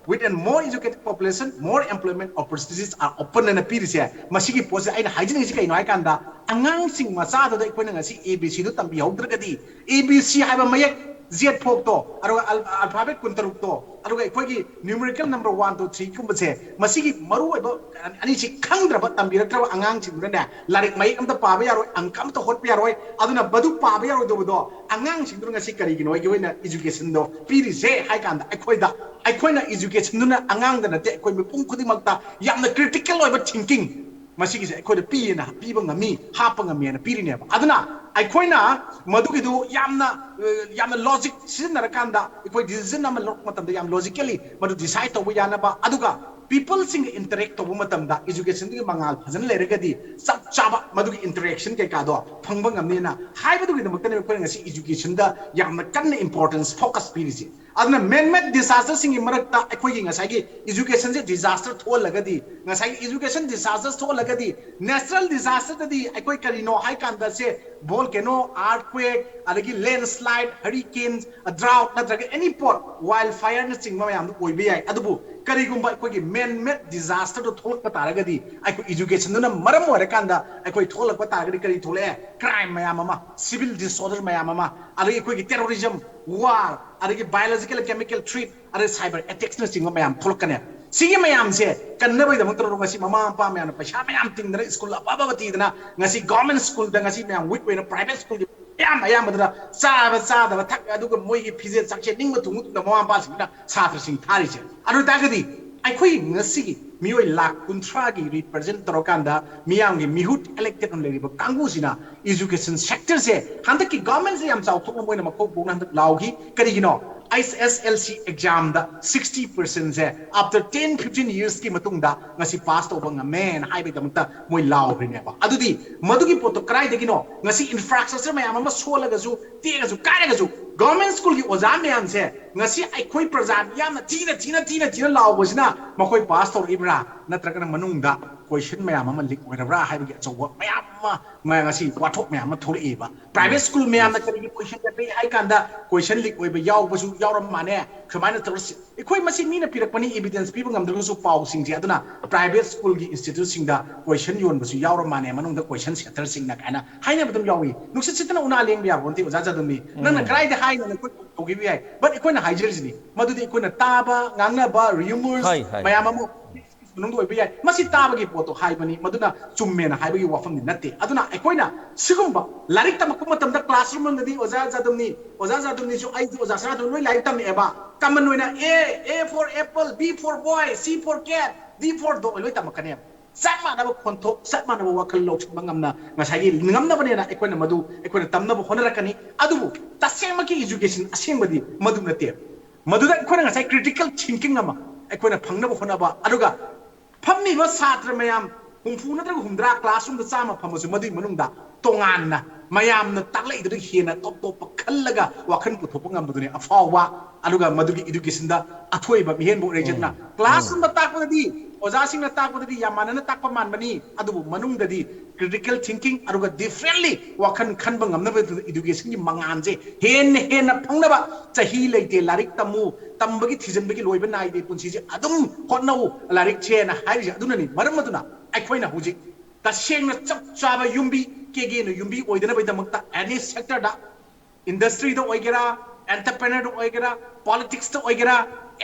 with a more educated population, more employment opportunities are open ꯍꯥꯏꯅ ꯄꯤꯔꯤꯁꯦ꯫ ꯃꯁꯤꯒꯤ ꯄꯣꯠꯁꯦ ꯑꯩꯅ ꯍꯥꯏꯖꯅꯤꯡꯉꯤꯁꯤ ꯀꯩꯅꯣ ꯍꯥꯏ ꯀꯥꯟꯗ, ꯑꯉꯥꯡꯁꯤꯡ ꯃꯆꯥꯗꯨꯗ ꯑꯩꯈꯣꯏꯅ ꯉꯁꯤ A B C do ꯇꯝꯕꯤꯍꯧꯗ꯭ꯔꯒꯗꯤ, A B C ꯍꯥꯏꯕ ꯃꯌꯦꯛ ꯖꯦꯠ ꯐꯣꯛꯇꯣ, ꯑꯗꯨꯒ ꯑꯜꯐꯥꯕꯦꯠ ꯀꯨꯟꯇꯔꯨꯛꯇꯣ, ꯑꯗꯨꯒ ꯑꯩꯈꯣꯏꯒꯤ ꯅ꯭ꯌꯨꯃꯔꯤꯀꯦꯜ ꯅꯝꯕꯔ ꯋꯥꯟ ꯇꯨ ꯊ꯭ꯔꯤꯒꯨꯝꯕꯁꯦ, ꯃꯁꯤꯒꯤ ꯃꯔꯨꯑꯣꯏꯕ ꯑꯅꯤꯁꯤ ꯈꯪꯗ꯭ꯔꯕ, ꯇꯝꯕꯤꯔꯛꯇ꯭ꯔꯕ ꯑꯉꯥꯡꯁꯤꯡꯗꯨꯅꯅꯦ, ꯂꯥꯏꯔꯤꯛ ꯃꯌꯦꯛ ꯑꯝꯇ ꯄꯥꯕ ꯌꯥꯔꯣꯏ, ꯑꯪꯀ ꯑꯝꯇ ꯍꯣꯠꯄ ꯌꯥꯔꯣꯏ꯫ ꯑꯗꯨꯅ ꯃꯗꯨ ꯄꯥꯕ ꯌꯥꯔꯣꯏꯗꯕꯗꯣ ꯑꯉꯥꯡꯁꯤꯡꯗꯨꯅ ꯉꯁꯤ ꯀꯔꯤꯒꯤꯅꯣ ꯑꯩꯒꯤ ꯑꯣꯏꯅ ꯏꯖꯨꯀꯦꯁꯟꯗꯣ ꯄꯤꯔꯤꯁꯦ ꯍꯥꯏ ꯀꯥꯟꯗ, ꯑꯩꯈꯣꯏꯗ, ꯑꯩꯈꯣꯏꯅ ꯏꯖꯨꯀꯦꯁꯟꯗꯨꯅ ꯑꯉꯥꯡꯗ ꯅꯠꯇꯦ, ꯑꯩꯈꯣꯏ ꯃꯤꯄꯨꯝ ꯈꯨꯗꯤꯡꯃꯛꯇ ꯌꯥꯝꯅ ꯀ꯭ꯔꯤꯇꯤꯀꯦꯜ ꯑꯣꯏꯕ ꯊꯤꯡꯀꯤꯡ ꯃꯁꯤꯒꯤꯁꯦ ꯑꯩꯈꯣꯏꯗ ꯄꯤꯌꯦꯅ, ꯄꯤꯕ ꯉꯝꯃꯤ, ꯍꯥꯞꯄ ꯉꯝꯃꯦꯅ ꯄꯤꯔꯤꯅꯦꯕ꯫ ꯑꯗꯨꯅ ꯑꯩꯈꯣꯏꯅ ꯃꯗꯨꯒꯤꯗꯨ ꯌꯥꯝꯅ, ꯑ, ꯌꯥꯝꯅ ꯂꯣꯖꯤꯛ ꯁꯤꯖꯤꯟꯅꯔꯀꯥꯟꯗ ꯑꯩꯈꯣꯏ ꯗꯤꯁꯤꯖꯟ ꯑꯃ ꯂꯧꯔꯛꯄ ꯃꯇꯝꯗ ꯌꯥꯝ ꯂꯣꯖꯤꯀꯦꯜꯂꯤ ꯃꯗꯨ ꯗꯤꯁꯥꯏꯠ ꯇꯧꯕ ꯌꯥꯅꯕ, ꯑꯗꯨꯒ ꯄꯤꯄꯜꯁꯤꯡꯒ ꯏꯟꯇꯔꯦꯛ ꯇꯧꯕ ꯃꯇꯝꯗ ꯏꯖꯨꯀꯦꯁꯟꯗꯨꯒꯤ ꯃꯉꯥꯜ ꯐꯖꯅ ꯂꯩꯔꯒꯗꯤ ꯆꯞ ꯆꯥꯕ ꯃꯗꯨꯒꯤ ꯏꯟꯇꯔꯦꯛꯁꯟ ꯀꯩꯀꯥꯗꯣ ꯐꯪꯕ ꯉꯝꯅꯦꯅ ꯍꯥꯏꯕꯗꯨꯒꯤꯗꯃꯛꯇꯅꯦ ꯑꯩꯈꯣꯏꯅ ꯉꯁꯤ ꯏꯖꯨꯀꯦꯁꯟꯗ ꯌꯥꯝꯅ ꯀꯟꯅ ꯏꯝꯄꯣꯔꯇꯦꯟꯁ, ꯐꯣꯀꯁ ꯄꯤꯔꯤꯁꯦ꯫ ꯑꯗꯨꯅ ꯃꯦꯟ ꯃꯦꯗ ꯗꯤꯖꯥꯁꯇꯔꯁꯤꯡꯒꯤ ꯃꯔꯛꯇ ꯑꯩꯈꯣꯏꯒꯤ ꯉꯁꯥꯏꯒꯤ ꯏꯖꯨꯀꯦꯁꯟꯁꯦ ꯗꯤꯖꯥꯁꯇꯔ ꯊꯣꯛꯍꯜꯂꯒꯗꯤ, ꯉꯁꯥꯏꯒꯤ ꯏꯖꯨꯀꯦꯁꯟ ꯗꯤꯖꯥꯁꯇꯔ ꯊꯣꯛꯍꯜꯂꯒꯗꯤ, ꯅꯦꯆꯔꯦꯜ ꯗꯤꯖꯥꯁꯇꯔꯗꯗꯤ ꯑꯩꯈꯣꯏ ꯀꯔꯤꯅꯣ ꯍꯥꯏ ꯀꯥꯟꯗ ꯁꯦ, ꯚꯣꯜꯀꯦꯅꯣ, ꯑꯥꯔꯊꯀ꯭ꯋꯦꯛ, ꯑꯗꯒꯤ ꯂꯦꯟꯁ꯭ꯂꯥꯏꯠ, ꯍꯔꯤꯀꯦꯟ, ꯗ꯭ꯔꯥꯎꯠ ꯅꯠꯇ꯭ꯔꯒ ꯑꯦꯅꯤ ꯄꯣꯠ, ꯋꯥꯏꯜ ꯐꯥꯌꯔꯅꯆꯤꯡꯕ ꯃꯌꯥꯝꯗꯣ ꯑꯣꯏꯕ ꯌꯥꯏ꯫ ꯑꯗꯨꯕꯨ ꯀꯔꯤꯒꯨꯝꯕ ꯑꯩꯈꯣꯏꯒꯤ ꯃꯦꯟ ꯃꯦꯗ ꯗꯤꯖꯥꯁꯇꯔꯗꯣ ꯊꯣꯛꯂꯛꯄ ꯇꯥꯔꯒꯗꯤ, ꯑꯩꯈꯣꯏ ꯏꯖꯨꯀꯦꯁꯟꯗꯨꯅ ꯃꯔꯝ ꯑꯣꯏꯔꯀꯥꯟꯗ ꯑꯩꯈꯣꯏ ꯊꯣꯛꯂꯛꯄ ꯇꯥꯔꯒꯗꯤ ꯀꯔꯤ ꯊꯣꯛꯂꯛꯑꯦ? ꯀ꯭ꯔꯥꯏꯝ ꯃꯌꯥꯝ ꯑꯃ, ꯁꯤꯚꯤꯜ ꯗꯤꯁꯑꯣꯔꯗꯔ ꯃꯌꯥꯝ ꯑꯃ, ꯑꯗꯒꯤ ꯑꯩꯈꯣꯏꯒꯤ ꯇꯦꯔꯣꯔꯤꯖꯝ, ꯋꯥꯔ, ꯑꯗꯒꯤ ꯕꯥꯏꯑꯣꯂꯣꯖꯤꯀꯦꯜ ꯀꯦꯃꯤꯀꯦꯜ ꯊ꯭ꯔꯦꯠ, ꯑꯗꯩ ꯁꯥꯏꯕꯔ ꯑꯦꯇꯦꯛꯁꯅꯆꯤꯡꯕ ꯃꯌꯥꯝ ꯊꯣꯛꯂꯛꯀꯅꯦꯕ꯫ ꯁꯤꯒꯤ ꯃꯌꯥꯝꯁꯦ ꯀꯟꯅꯕꯒꯤꯗꯃꯛꯇ ꯉꯁꯤ ꯃꯃꯥ ꯃꯄꯥ ꯃꯌꯥꯝꯅ ꯄꯩꯁꯥ ꯃꯌꯥꯝ ꯇꯤꯡꯗꯅ ꯁ꯭ꯀꯨꯜ ꯑꯐ ꯑꯐꯕ ꯊꯤꯗꯅ ꯉꯁꯤ ꯒꯚꯔꯟꯃꯦꯟ ꯁ꯭ꯀꯨꯜꯗ ꯉꯁꯤ ꯃꯌꯥꯝ ꯋꯤꯛ ꯑꯣꯏꯅ ꯄ꯭ꯔꯥꯏꯚꯦꯠ ꯁ꯭ꯀꯨꯜꯒꯤ ꯑꯌꯥꯝꯕ ꯑꯌꯥꯝꯕꯗꯨꯗ ꯆꯥꯕ ꯆꯥꯗꯕ ꯊꯛ, ꯑꯗꯨꯒ ꯃꯣꯏꯒꯤ ꯐꯤꯖꯦꯠ ꯆꯥꯛꯁꯦꯠ ꯅꯤꯡꯕ ꯊꯨꯡꯕ ꯊꯨꯡꯗ ꯃꯃꯥ ꯃꯄꯥꯁꯤꯡꯁꯤꯅ ꯁꯥꯇ꯭ꯔꯁꯤꯡ ꯊꯥꯔꯤꯁꯦ꯫ ꯑꯗꯨ ꯑꯣꯏꯇꯥꯔꯒꯗꯤ ꯑꯩꯈꯣꯏ ꯉꯁꯤꯒꯤ ꯃꯤꯑꯣꯏ ꯂꯥꯈ ꯀꯨꯟꯊ꯭ꯔꯥꯒꯤ ꯔꯤꯄ꯭ꯔꯖꯦꯟ ꯇꯧꯔꯀꯥꯟꯗ ꯃꯤꯌꯥꯝꯒꯤ ꯃꯤꯍꯨꯠ ꯏꯂꯦꯛꯇꯦꯠ ꯑꯣꯏꯅ ꯂꯩꯔꯤꯕ ꯀꯥꯡꯕꯨꯁꯤꯅ ꯏꯖꯨꯀꯦꯁꯟ ꯁꯦꯛꯇꯔꯁꯦ ꯍꯟꯗꯛꯀꯤ ꯒꯚꯔꯟꯃꯦꯟꯁꯦ ꯌꯥꯝ ꯆꯥꯎꯊꯣꯛꯅ ꯃꯣꯏꯅ ꯃꯈꯣꯡ ꯄꯣꯛꯅ ꯍꯟꯗꯛ ꯂꯥꯎꯈꯤ꯫ ꯀꯔꯤꯒꯤꯅꯣ? ꯑꯩꯆ ꯑꯦꯁ ꯑꯦꯜ ꯁꯤ ꯑꯦꯛꯖꯥꯝꯗ ꯁꯤꯛꯁꯇꯤ ꯄꯔꯁꯦꯟꯁꯦ after ten fifteen yearsꯀꯤ ꯃꯇꯨꯡꯗ ꯉꯁꯤ ꯄꯥꯁ ꯇꯧꯕ ꯉꯝꯃꯦꯅ ꯍꯥꯏꯕꯒꯤꯗꯃꯛꯇ ꯃꯣꯏ ꯂꯥꯎꯈ꯭ꯔꯤꯅꯦꯕ꯫ ꯑꯗꯨꯗꯤ ꯃꯗꯨꯒꯤ ꯄꯣꯠꯇꯣ ꯀꯗꯥꯏꯗꯒꯤꯅꯣ? ꯉꯁꯤ ꯏꯟꯐ꯭ꯔꯥꯁ꯭ꯇ꯭ꯔꯛꯆꯔ ꯃꯌꯥꯝ ꯑꯃ ꯁꯣꯜꯂꯒꯁꯨ, ꯇꯦꯛꯑꯒꯁꯨ, ꯀꯥꯏꯔꯒꯁꯨ, ꯒꯚꯔꯟꯃꯦꯟ ꯁ꯭ꯀꯨꯜꯒꯤ ꯑꯣꯖꯥ ꯃꯌꯥꯝꯁꯦ ꯉꯁꯤ ꯑꯩꯈꯣꯏ ꯄ꯭ꯔꯖꯥ ꯃꯤꯌꯥꯝꯅ ꯊꯤꯅ, ꯊꯤꯅ, ꯊꯤꯅ, ꯊꯤꯅ ꯂꯥꯎꯕꯁꯤꯅ ꯃꯈꯣꯏ ꯄꯥꯁ ꯇꯧꯔꯛꯏꯕ꯭ꯔꯥ? ꯅꯠꯇ꯭ꯔꯒꯅ ꯃꯅꯨꯡꯗ ꯀꯣꯏꯁꯟ ꯃꯌꯥꯝ ꯑꯃ ꯂꯤꯛ ꯑꯣꯏꯔꯕ꯭ꯔꯥ ꯍꯥꯏꯕꯒꯤ ꯑꯆꯧꯕ ꯃꯌꯥꯝ ꯑꯃ ꯉ- ꯉꯁꯤ ꯋꯥꯊꯣꯛ ꯃꯌꯥꯝ ꯑꯃ ꯊꯣꯛꯂꯛꯏꯕ꯫ ꯄ꯭ꯔꯥꯏꯚꯦꯠ ꯁ꯭ꯀꯨꯜ ꯃꯌꯥꯝꯅ ꯀꯔꯤꯒꯤ ꯀꯣꯏꯁꯟ ꯂꯤꯛ ꯍꯥꯏ ꯀꯥꯟꯗ ꯀꯣꯏꯁꯟ ꯂꯤꯛ ꯑꯣꯏꯕ ꯌꯥꯎꯕꯁꯨ ꯌꯥꯎꯔꯝ ꯃꯥꯅꯦ꯫ ꯁꯨꯃꯥꯏꯅ ꯇꯧꯔꯁꯤ, ꯑꯩꯈꯣꯏ ꯃꯁꯤ ꯃꯤꯅ ꯄꯤꯔꯛꯄꯅꯤ, ꯏꯕꯤꯗꯦꯟꯁ ꯄꯤꯕ ꯉꯝꯗ꯭ꯔꯒꯁꯨ ꯄꯥꯎꯁꯤꯡꯁꯦ꯫ ꯑꯗꯨꯅ ꯄ꯭ꯔꯥꯏꯚꯦꯠ ꯁ꯭ꯀꯨꯜꯒꯤ ꯏꯟꯁꯇꯤꯇ꯭ꯌꯨꯠꯁꯤꯡꯗ ꯀꯣꯏꯁꯟ ꯌꯣꯟꯕꯁꯨ ꯌꯥꯎꯔꯝ ꯃꯥꯅꯦ, ꯃꯅꯨꯡꯗ ꯀꯣꯏꯁꯟ ꯁꯦꯇꯔꯁꯤꯡꯅ ꯀꯥꯏꯅ ꯍꯥꯏꯅꯕ ꯑꯗꯨꯝ ꯌꯥꯎꯏ꯫ ꯅꯨꯡꯁꯤꯠ ꯁꯤꯠꯇꯅ ꯎꯅꯥ ꯂꯦꯡꯕ ꯌꯥꯕ ꯅꯠꯇꯦ ꯑꯣꯖꯥ ꯖꯥꯗꯝꯅꯤ꯫ ꯅꯪꯅ ꯀꯗꯥꯏꯗ ꯍꯥꯏꯅꯣ, ꯑꯩꯈꯣꯏ ꯇꯧꯈꯤꯕ ꯌꯥꯏ꯫ But ꯑꯩꯈꯣꯏꯅ ꯍꯥꯏꯖꯔꯤꯁꯤꯅꯤ, ꯃꯗꯨꯗꯤ ꯑꯩꯈꯣꯏꯅ ꯇꯥꯕ, ꯉꯥꯡꯅꯕ, ꯔꯤꯌꯨꯃꯔꯁ ꯍꯥꯏ, ꯍꯥꯏ꯫ ꯃꯌꯥꯝ ꯑꯃ ꯃꯅꯨꯡꯗ ꯑꯣꯏꯕ ꯌꯥꯏ꯫ ꯃꯁꯤ ꯇꯥꯕꯒꯤ ꯄꯣꯠꯇꯣ ꯍꯥꯏꯕꯅꯤ, ꯃꯗꯨꯅ ꯆꯨꯝꯃꯦꯅ ꯍꯥꯏꯕꯒꯤ ꯋꯥꯐꯝꯗꯤ ꯅꯠꯇꯦ꯫ ꯑꯗꯨꯅ ꯑꯩꯈꯣꯏꯅ ꯁꯤꯒꯨꯝꯕ ꯂꯥꯏꯔꯤꯛ ꯇꯝꯃꯛꯄ ꯃꯇꯝꯗ ꯀ꯭ꯂꯥꯁꯔꯨꯝ ꯑꯃꯗꯗꯤ ꯑꯣꯖꯥ ꯖꯥꯗꯝꯅꯤ, ꯑꯣꯖꯥ ꯖꯥꯗꯝꯅꯤꯁꯨ, ꯑꯩꯁꯨ, ꯑꯣꯖꯥ ꯁꯅꯥꯇꯣꯟ ꯂꯣꯏ ꯂꯥꯏꯔꯤꯛ ꯇꯝꯃꯛꯑꯦꯕ꯫ ꯀꯃꯟ ꯑꯣꯏꯅ A, A for apple, B for boy, C for cat, D for dog ꯂꯣꯏ ꯇꯝꯃꯛꯀꯅꯦꯕ꯫ ꯆꯞ ꯃꯥꯟꯅꯕ ꯈꯣꯟꯊꯣꯛ, ꯆꯞ ꯃꯥꯟꯅꯕ ꯋꯥꯈꯜ ꯂꯧꯁꯤꯟꯕ ꯉꯝꯅ, ꯉꯁꯥꯏꯒꯤ ꯉꯝꯅꯕꯅꯦꯅ ꯑꯩꯈꯣꯏꯅ ꯃꯗꯨ ꯑꯩꯈꯣꯏꯅ ꯇꯝꯅꯕ ꯍꯣꯠꯅꯔꯛꯀꯅꯤ꯫ ꯑꯗꯨꯕꯨ ꯇꯁꯦꯡꯃꯛꯀꯤ ꯏꯖꯨꯀꯦꯁꯟ ꯑꯁꯦꯡꯕꯗꯤ ꯃꯗꯨ ꯅꯠꯇꯦ꯫ ꯃꯗꯨꯗ ꯑꯩꯈꯣꯏꯅ ꯉꯁꯥꯏ ꯀ꯭ꯔꯤꯇꯤꯀꯦꯜ ꯊꯤꯡꯀꯤꯡ ꯑꯃ ꯑꯩꯈꯣꯏꯅ ꯐꯪꯅꯕ ꯍꯣꯠꯅꯕ, ꯑꯗꯨꯒ ꯐꯝꯃꯤꯕ ꯁꯥꯇ꯭ꯔ ꯃꯌꯥꯝ ꯍꯨꯝꯐꯨ ꯅꯠꯇ꯭ꯔꯒ ꯍꯨꯝꯗ꯭ꯔꯥ, ꯀ꯭ꯂꯥꯁꯔꯨꯝꯗ ꯆꯥꯝꯃ ꯐꯝꯃꯁꯨ, ꯃꯗꯨꯒꯤ ꯃꯅꯨꯡꯗ ꯇꯣꯉꯥꯟꯅ ꯃꯌꯥꯝꯅ ꯇꯥꯛꯂꯛꯏꯗꯨꯗꯒꯤ ꯍꯦꯟꯅ ꯇꯣꯞ ꯇꯣꯞꯄ ꯈꯜꯂꯒ ꯋꯥꯈꯜ ꯄꯨꯊꯣꯛꯄ ꯉꯝꯕꯗꯨꯅꯤ ꯑꯐꯥꯎꯕ꯫ ꯑꯗꯨꯒ ꯃꯗꯨꯒꯤ ꯏꯗꯨꯀꯦꯁꯟꯗ ꯑꯊꯣꯏꯕ ꯃꯤꯍꯦꯟꯕ ꯑꯣꯏꯔꯛꯏꯁꯦ꯫ ꯑꯗꯨꯅ ꯀ꯭ꯂꯥꯁꯔꯨꯝꯗ ꯇꯥꯛꯄꯗꯗꯤ ꯑꯣꯖꯥꯁꯤꯡꯅ ꯇꯥꯛꯄꯗꯗꯤ ꯌꯥꯝ ꯃꯥꯟꯅꯅ ꯇꯥꯛꯄ ꯃꯥꯟꯕꯅꯤ, ꯑꯗꯨꯕꯨ ꯃꯅꯨꯡꯗꯗꯤ ꯀ꯭ꯔꯤꯇꯤꯀꯦꯜ ꯊꯤꯡꯀꯤꯡ ꯑꯗꯨꯒ ꯗꯤꯐ꯭ꯔꯦꯟꯂꯤ ꯋꯥꯈꯜ ꯈꯟꯕ ꯉꯝꯅꯕ ꯏꯗꯨꯀꯦꯁꯟꯒꯤ ꯃꯉꯥꯜꯁꯦ ꯍꯦꯟꯅ ꯍꯦꯟꯅ ꯐꯪꯅꯕ꯫ ꯆꯍꯤ ꯂꯩꯇꯦ, ꯂꯥꯏꯔꯤꯛ ꯇꯝꯃꯨ, ꯇꯝꯕꯒꯤ ꯊꯤꯖꯤꯟꯕꯒꯤ ꯂꯣꯏꯕ ꯅꯥꯏꯗꯦ, ꯄꯨꯟꯁꯤꯁꯦ ꯑꯗꯨꯝ ꯍꯣꯠꯅꯧ ꯂꯥꯏꯔꯤꯛꯁꯦꯅ ꯍꯥꯏꯔꯤꯁꯦ꯫ ꯑꯗꯨꯅꯅꯤ, ꯃꯔꯝ ꯑꯗꯨꯅ ꯑꯩꯈꯣꯏꯅ ꯍꯧꯖꯤꯛ ꯇꯁꯦꯡꯅ ꯆꯞ ꯆꯥꯕ ꯌꯨꯝꯕꯤ, ꯀꯦꯒꯦꯅ ꯌꯨꯝꯕꯤ ꯑꯣꯏꯗꯅꯕꯒꯤꯗꯃꯛꯇ ꯑꯦꯅꯤ ꯁꯦꯛꯇꯔꯗ, ꯏꯟꯗꯁꯇ꯭ꯔꯤꯗ ꯑꯣꯏꯒꯦꯔꯥ, ꯑꯦꯟꯇꯔꯄ꯭ꯔꯦꯅꯔꯗ ꯑꯣꯏꯒꯦꯔꯥ, ꯄꯣꯂꯤꯇꯤꯛꯁꯇ ꯑꯣꯏꯒꯦꯔꯥ,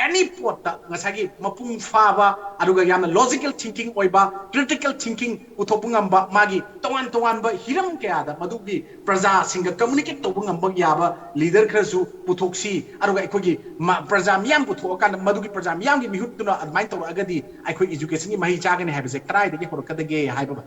ꯑꯦꯅꯤ ꯄꯣꯠꯇ ꯉꯁꯥꯏꯒꯤ ꯃꯄꯨꯡ ꯐꯥꯕ ꯑꯗꯨꯒ ꯌꯥꯝꯅ ꯂꯣꯖꯤꯀꯦꯜ ꯊꯤꯡꯀꯤꯡ ꯑꯣꯏꯕ, ꯀ꯭ꯔꯤꯇꯤꯀꯦꯜ ꯊꯤꯡꯀꯤꯡ ꯄꯨꯊꯣꯛꯄ ꯉꯝꯕ, ꯃꯥꯒꯤ ꯇꯣꯉꯥꯟ ꯇꯣꯉꯥꯟꯕ ꯍꯤꯔꯝ ꯀꯌꯥꯗ ꯃꯗꯨꯒꯤ ꯄ꯭ꯔꯖꯥꯁꯤꯡꯒ ꯀꯝꯃꯨꯅꯤꯀꯦꯠ ꯇꯧꯕ ꯉꯝꯕ ꯌꯥꯕ ꯂꯤꯗꯔ ꯈꯔꯁꯨ ꯄꯨꯊꯣꯛꯁꯤ꯫ ꯑꯗꯨꯒ ꯑꯩꯈꯣꯏꯒꯤ ꯃ-, ꯄ꯭ꯔꯖꯥ ꯃꯤꯌꯥꯝ ꯄꯨꯊꯣꯛꯑꯀꯥꯟꯗ ꯃꯗꯨꯒꯤ ꯄ꯭ꯔꯖꯥ ꯃꯤꯌꯥꯝꯒꯤ ꯃꯤꯍꯨꯠꯇꯨꯅ ꯑꯗꯨꯃꯥꯏꯅ ꯇꯧꯔꯛꯑꯒꯗꯤ ꯑꯩꯈꯣꯏ ꯏꯖꯨꯀꯦꯁꯟꯒꯤ ꯃꯍꯩ ꯆꯥꯒꯅꯤ ꯍꯥꯏꯕꯁꯦ ꯀꯗꯥꯏꯗꯒꯤ ꯍꯧꯔꯛꯀꯗꯒꯦ ꯍꯥꯏꯕ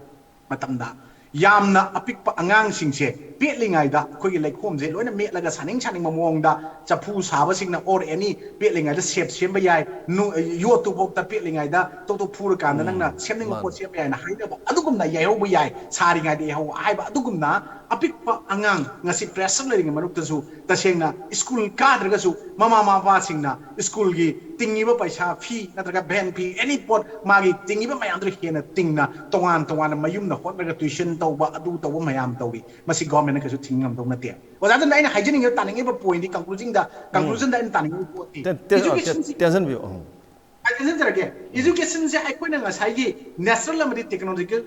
ꯃꯇꯝꯗ, ꯌꯥꯝꯅ ꯑꯄꯤꯛꯄ ꯑꯉꯥꯡꯁꯤꯡꯁꯦ ꯄꯦꯠꯂꯤꯉꯩꯗ ꯑꯩꯈꯣꯏꯒꯤ ꯂꯩꯈꯣꯝꯁꯦ ꯂꯣꯏꯅ ꯃꯦꯠꯂꯒ ꯁꯥꯅꯤꯡ ꯁꯥꯅꯤꯡꯕ ꯃꯑꯣꯡꯗ, ꯆꯐꯨ ꯁꯥꯕꯁꯤꯡꯅ ꯑꯣꯔ ꯑꯦꯅꯤ ꯄꯦꯠꯂꯤꯉꯩꯗ ꯁꯦꯞ ꯁꯦꯝꯕ ꯌꯥꯏ, ꯅꯨ-, ꯌꯣꯠꯇꯨꯐꯥꯎꯗ ꯄꯦꯠꯂꯤꯉꯩꯗ ꯇꯣꯛ ꯇꯣꯛ ꯐꯨꯔꯀꯥꯟꯗ ꯅꯪꯅ ꯁꯦꯝꯅꯤꯡꯕ ꯄꯣꯠ ꯁꯦꯝꯕ ꯌꯥꯏꯅ ꯍꯥꯏꯅꯕ ꯑꯗꯨꯒꯨꯝꯅ ꯌꯥꯏꯍꯧꯕ ꯌꯥꯏ, ꯁꯥꯔꯤꯉꯩꯗ ꯌꯥꯏꯍꯧꯕ ꯍꯥꯏꯕ ꯑꯗꯨꯒꯨꯝꯅ ꯑꯄꯤꯛꯄ ꯑꯉꯥꯡ ꯉꯁꯤ ꯄ꯭ꯔꯦꯁꯔ ꯂꯩꯔꯤꯉꯩ ꯃꯔꯛꯇꯁꯨ ꯇꯁꯦꯡꯅ ꯁ꯭ꯀꯨꯜ ꯀꯥꯗ꯭ꯔꯒꯁꯨ ꯃꯃꯥ ꯃꯄꯥꯁꯤꯡꯅ ꯁ꯭ꯀꯨꯜꯒꯤ ꯇꯤꯡꯉꯤꯕ ꯄꯩꯁꯥ, ꯐꯤ ꯅꯠꯇ꯭ꯔꯒ ꯚꯦꯟ ꯐꯤ, ꯑꯦꯅꯤ ꯄꯣꯠ, ꯃꯥꯒꯤ ꯇꯤꯡꯉꯤꯕ ꯃꯌꯥꯝꯗꯨ ꯍꯦꯟꯅ ꯇꯤꯡꯅ ꯇꯣꯉꯥꯟ ꯇꯣꯉꯥꯟꯅ ꯃꯌꯨꯝꯗ ꯍꯣꯠꯅꯔꯒ ꯇ꯭ꯋꯤꯁꯟ ꯇꯧꯕ, ꯑꯗꯨ ꯇꯧꯕ ꯃꯌꯥꯝ ꯇꯧꯔꯤ꯫ ꯃꯁꯤ ꯒꯣꯔꯃꯦꯟꯅ ꯀꯩꯁꯨ ꯊꯤꯡꯕ ꯉꯝꯗꯧ ꯅꯠꯇꯦ꯫ ꯑꯣꯖꯥꯗꯨꯅ ꯑꯩꯅ ꯍꯥꯏꯖꯅꯤꯡꯉꯤꯕ, ꯇꯥꯅꯤꯡꯉꯤꯕ ꯄꯣꯏꯟꯗꯤ, ꯀꯟꯀ꯭ꯂꯨꯖꯤꯡꯗ ꯀꯟꯀ꯭ꯂꯨꯖꯟꯗ ꯑꯩꯅ ꯇꯥꯅꯤꯡꯉꯤꯕ ꯄꯣꯠꯇꯤ, ꯇꯦꯟ- ꯇꯦꯟ- ꯏꯖꯨꯀꯦꯁꯟꯁꯤ ꯇꯦꯟꯁꯤꯟꯕꯤꯌꯨ ꯎꯝ. ꯑꯩ ꯇꯦꯟꯁꯤꯟꯖꯔꯒꯦ꯫ ꯏꯖꯨꯀꯦꯁꯟꯁꯦ ꯑꯩꯈꯣꯏꯅ ꯉꯁꯥꯏꯒꯤ ꯅꯦꯆꯔꯦꯜ ꯑꯃꯗꯤ ꯇꯦꯛꯅꯣꯂꯣꯖꯤꯀꯦꯜ,